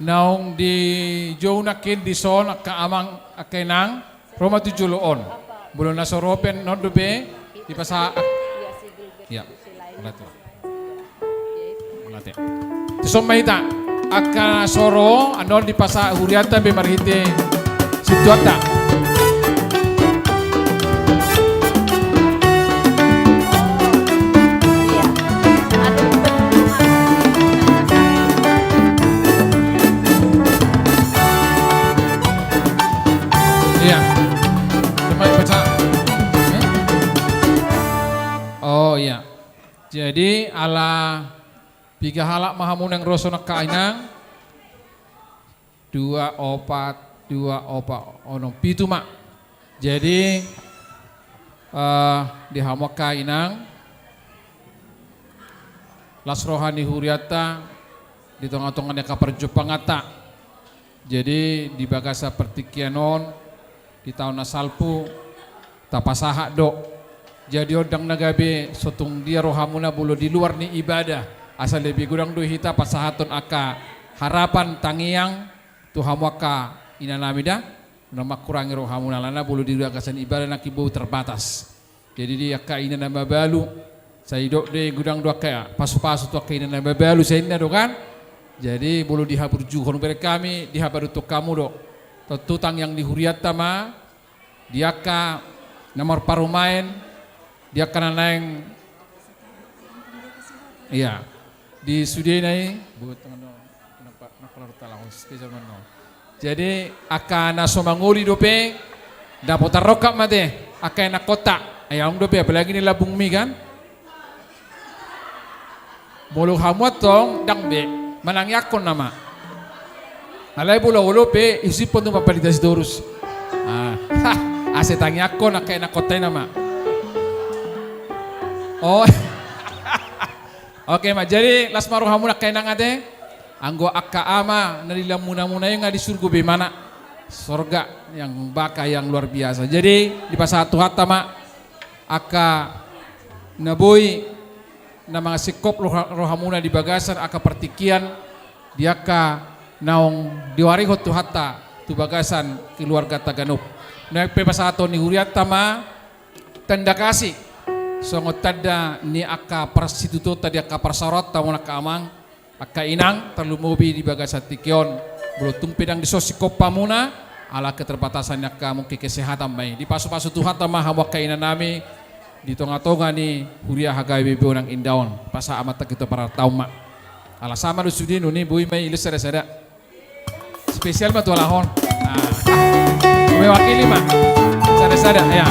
Naung dijou nangkin dison angka amang angka inang, ro ma tu jolo on. Molo na so ro pe annon dope dipasahat. Iya. Mauliate. Tuson ma hita angka na so ro annon dipasahat hurianta be marhite sintuanta. Iya. Cuma baca. Hmm? Oh, iya. Jadi ala piga halak ma hamu naeng ro dison angka inang. Dua, opat, dua, opat, onom, pitu ma. Jadi, eh, di hamu angka inang, las roha ni hurianta di tonga-tonga ni angka parjumpanganta. Jadi, di bagasan partingkian on, di taon na salpu, tapasahat do. Jadi, ndang na gabe so tung dia rohamuna molo di luar ni ibadah, asa lebih godang do hita pasahathon angka harapan, tangiang tu hamu angka inanami da. Unang mangkurangi rohamuna, alana molo di bagasan ibadah nangkin boi terbatas. Jadi di angka ina na mabalu, sai didok do i godang do angka pasu-pasu tu angka ina na mabalu, sai ninna do kan. Jadi molo di haburjuhon, hubereng hami, di habaruthon hamu do. Tontu tangiang ni hurianta ma, di angka na marparumaen, di angka na naeng, iya, di sudena i, buat teman, napa, napa lalu talang, spesial mano. Jadi, angka na so mangoli dope, dapotan rongkap ma te, angka inangkonta. Ai adong dope, apalagi ni lambungmi kan. Molo hamu antong, ndang be, manangiangkon nama. Alai molo olo pe, isipon tu ma panitia Sitorus. Ah, ase tangiangkon angka inangkonta i nama. Oh. Oke ma, jadi las ma rohamuna angka inang ate. Anggo angka ama na di lamuna-muna i nga di surgo be imana. Sorga yang baka yang luar biasa. Jadi dipasahat Tuhanta ma angka na boi na mangasingkop roha-, rohamuna di bagasan angka partingkian, di angka naung diwarihon Tuhanta tu bagasan keluarganta ganup. Naeng pe pasahaton ni hurianta ma tanda kasih, songon tanda ni angka parsitutuonta di angka parsaoranta, molo angka amang, angka inang, tarlumobi di bagasan tingki on, molo tung pe ndang dison singkop hamuna, ala keterbatasan ni angka mungkin kesehatan ma i. Dipasu-pasu Tuhanta ma hamu angka inanami, di tonga-tonga ni huria Hagabe Bonang Indah on. Pasahat ma tangki tu parartaon ma. Ala sama do sude nuni, boi ma i, iles sada-sada. Spesial ma tu halak on. Nah. Mewakili ma. Sada-sada, ya.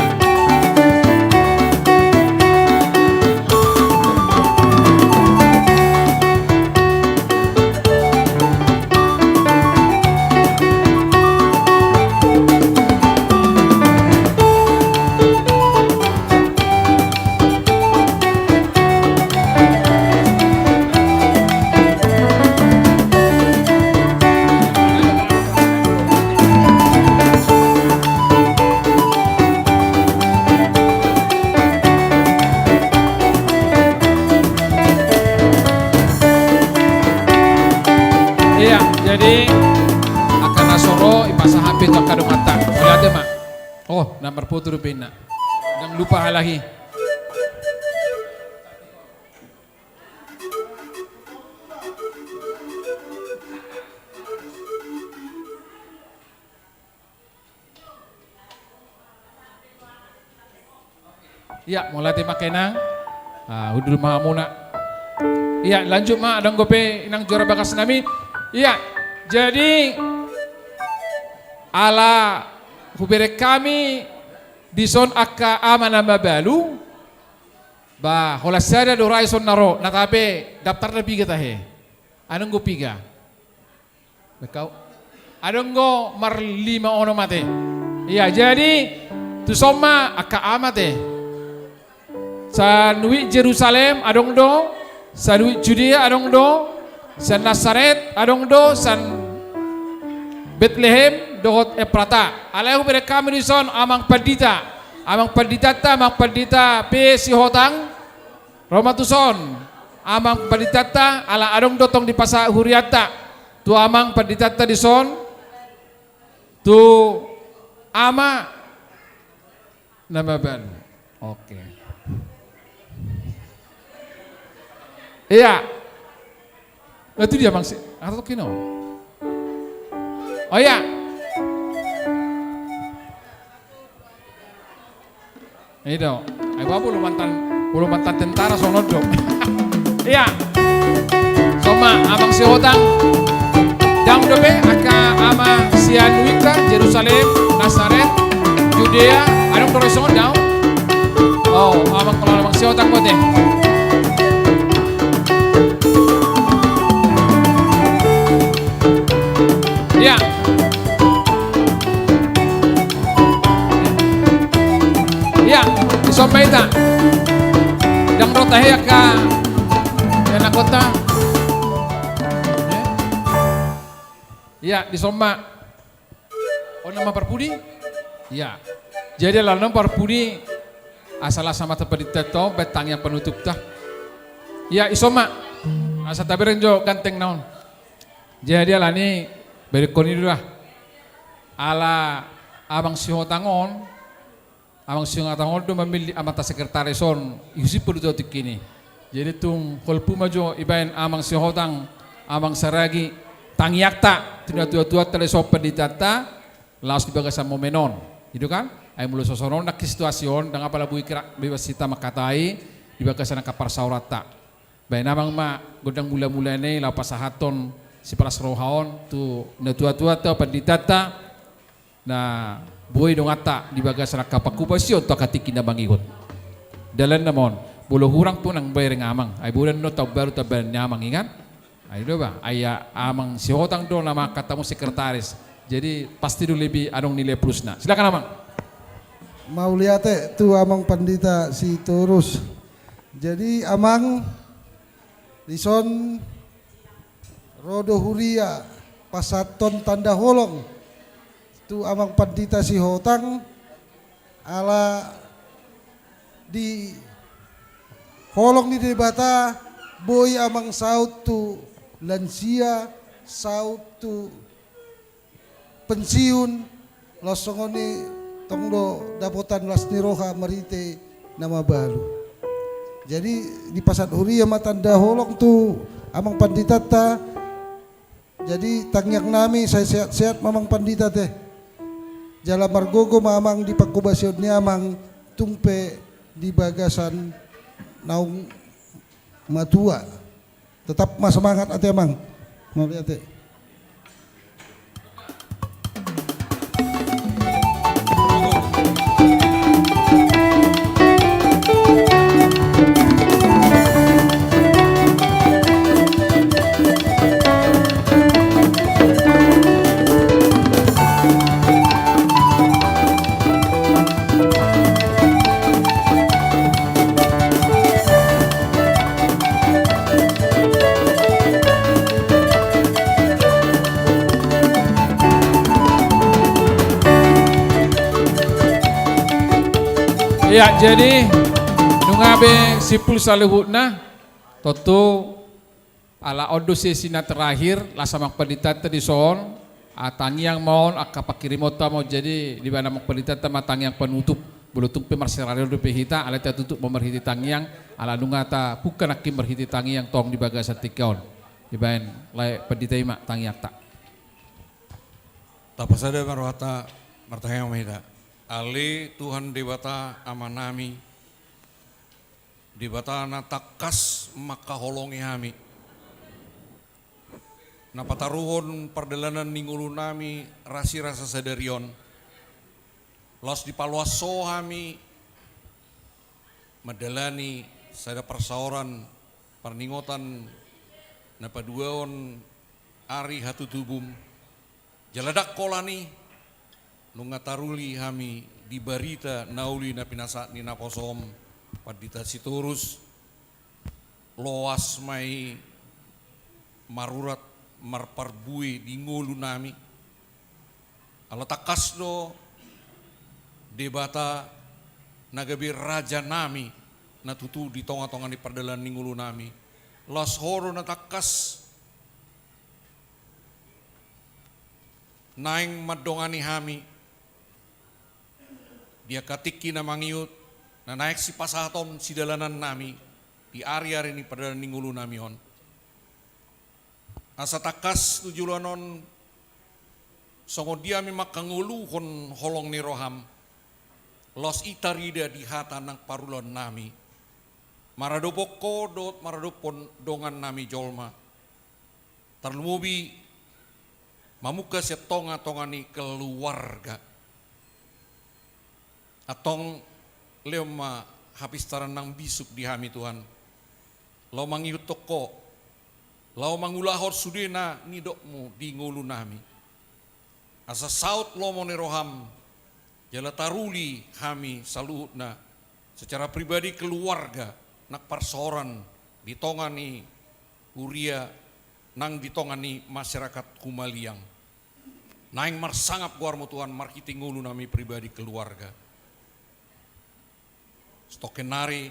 Iya, jadi angka na so ro, dipasahat pe tu angka donganta. Mauliate ma. Oh, na marfoto dope inna. Jangan lupa halak i. Iya, mauliate ma angka inang. Ah, hundul ma hamuna. Iya, lanjut ma, adong dope inang juara bagas nami. Iya, jadi ala hubereng hami dison angka ama na mabalu, ba, holan sada do ra dison na ro, na tabe daftarna piga tahe? Adong do piga? Bekau. Adong do marlima onom ate. Iya, jadi tuson ma angka ama te. Sian Wijk Jerusalem adong do, sian Wijk Judea adong do, sian Nasaret adong do, sian Betlehem dohot Efrata. Alai hubereng hami dison amang pandita. Amang panditanta, amang pandita P Sihotang. Ro ma tuson amang panditanta, ala adong do tong dipasahat hurianta tu amang panditanta dison, tu ama na mabalu. Oke. Iya. Nah, itu dia, Bang. Si-, atau kino. Oh, iya. Ini do. Ai, ba, bulu mantan, bulu mantan tentara sonon do. Iya. Songon i ma, amang Sihotang. Daong dope, angka ama sian Wijk, Jerusalem, Nasaret, Judea. Adong do ro songon i daong. Oh, amang, kalau amang Sihotang bote. Iya. Baita. Dang rota he angka. Ya nakota. Ya. Ya, di somma. On nama parpudi? Ya. Jadi ala nama parpudi. Asal asa mata pedita to, bet tangiang penutup ta. Ya, isoma. Asa tabereng jo ganteng naon. Jadi alani bereng koni dua. Ala amang sihotang on. Amang sihotang on do mamillit amanta sekretaris on. Ihusi penutup tikini. Jadi tung holpu ma jo ibaen amang sihotang, amang saragi, tangiangta, tu na tua-tua tale sopan di tata, laos di bagasan momen on. Gitu kan? Ai molo sosonon nangkin situasi on, dang apala bui kira bebas hita mangkatai, di bagasan angka parsaoranta. Baen amang ma, gondang mula-mula ni, laos pasahaton, sipalas roha on, tu na tua-tua ta, panditanta, na boi donganta di bagasan angka panghupasion tu angka tingki na mangihut. Dalan nama on, molo hurang tu nang bereng amang, ai bodan do taon baru tabaen ni amang i kan? Ai do ba, ai amang sihotang do nama angka tamu sekretaris. Jadi pasti do lebih adong nilai plusna. Silakan amang. Mauliate tu amang pandita Sitorus. Jadi amang dison ro do huria pasahathon tanda holong tu amang pandita sihotang, ala di holong ni Debata boi amang saut tu lansia, saut tu pensiun, laos songon i tong do dapotan las ni roha marhite na mabalu. Jadi dipasahat huria ma tanda holong tu amang panditanta. Jadi tangiang nami sai sehat-sehat ma amang pandita te. Jala margogo ma amang di panghupasion ni amang tung pe di bagasan naung matua. Tetap ma semangat ate amang. Mauliate. Iya, jadi nunga be simpul saluhutna, tontu ala on do sesi na terakhir, las amang panditanta dison, a tangiang ma on, angka pangkirimonta ma on, jadi dibaen amang panditanta ma tangiang panutup, molo tung pe marsirari on dope hita, alai tatutup ma marhite tangiang, ala nunga tapungka nangkin marhite tangiang tong di bagasan tingki on. Dibaen lae pandita i ma tangiangta. Tapasada ma rohanta, martangiang ma hita. Ale Tuhan Debata Amanami, Debata na tangkas mangkaholongi hami, na pataruhon pardalanan ni ngolunami rasirasa sadari on, laos dipaloas Ho hami mandalani sada parsaoran parningotan na paduahon ari hatutubum. Jala ndang holan i, nunga taruli hami di barita na uli na pinasahat ni naposom pandita Sitorus, loas ma i marurat marparbue di ngolunami. Ala tangkas do Debata na gabe rajanami na tutu di tonga-tonga ni pardalanan ni ngolunami. Laos Ho do na tangkas naeng mandongani hami di angka tingki na mangihut, na naeng sipasahaton sidalanannami di ari-ari ni pardalanan ni ngolunami on. Asa tangkas tu joloan on, songon dia hami mangkangoluhon holong ni roham, laos i tarida di hata nang parulaonnami, maradophon Ho dohot maradophon dongannami jolma. Tarlumobi mamungka sian tonga-tonga ni keluarga. Antong lehon ma hapistaran nang bisuk di hami Tuhan. Laho mangihuthon Ho, laho mangulahon sude na nidokmu di ngolunami. Asa saut lomo ni roham, jala taruli hami saluhutna Secara pribadi keluarga nang parsaoran di tonga ni huria nang di tonga ni masyarakat Humaliang. Naeng marsangap goarmu Tuhan marhite ngolu nami pribadi keluarga. Sitongkin nari,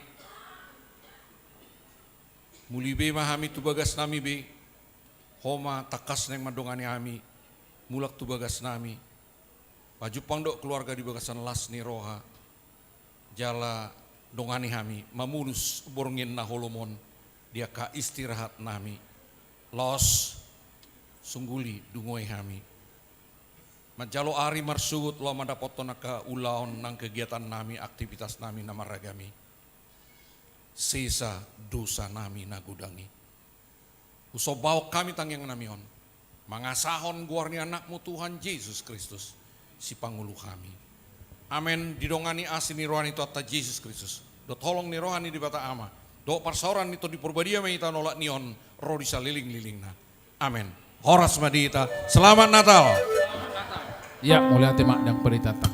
muli be ma hami tu bagas nami be, Ho ma tangkas naeng mandongani hami, mulak tu bagas nami, pajumpang dohot keluarga di bagasan las ni roha, jala dongani hami mamolus borngin na holom on di angka istirahat nami, laos sungguli dungoi hami. Manjalo ari marsuhut laho mandapothon angka ulaon nang kegiatan nami, aktivitas nami na marragam i. Sesa dosa nami na godang i. Husombahon hami tangiang nami on, mangasahon goar ni Anakmu Tuhan Jesus Kristus, Sipangolu hami. Amen. Didongani asi ni roha ni Tuhanta Jesus Kristus, dohot holong ni roha ni Debata Ama, dohot parsaoran ni Tondi Porbadia ma hita on olat ni on, ro di salelenglelengna. Amen. Horas ma di hita. Selamat Natal. Ya, mauliate ma dang paritata.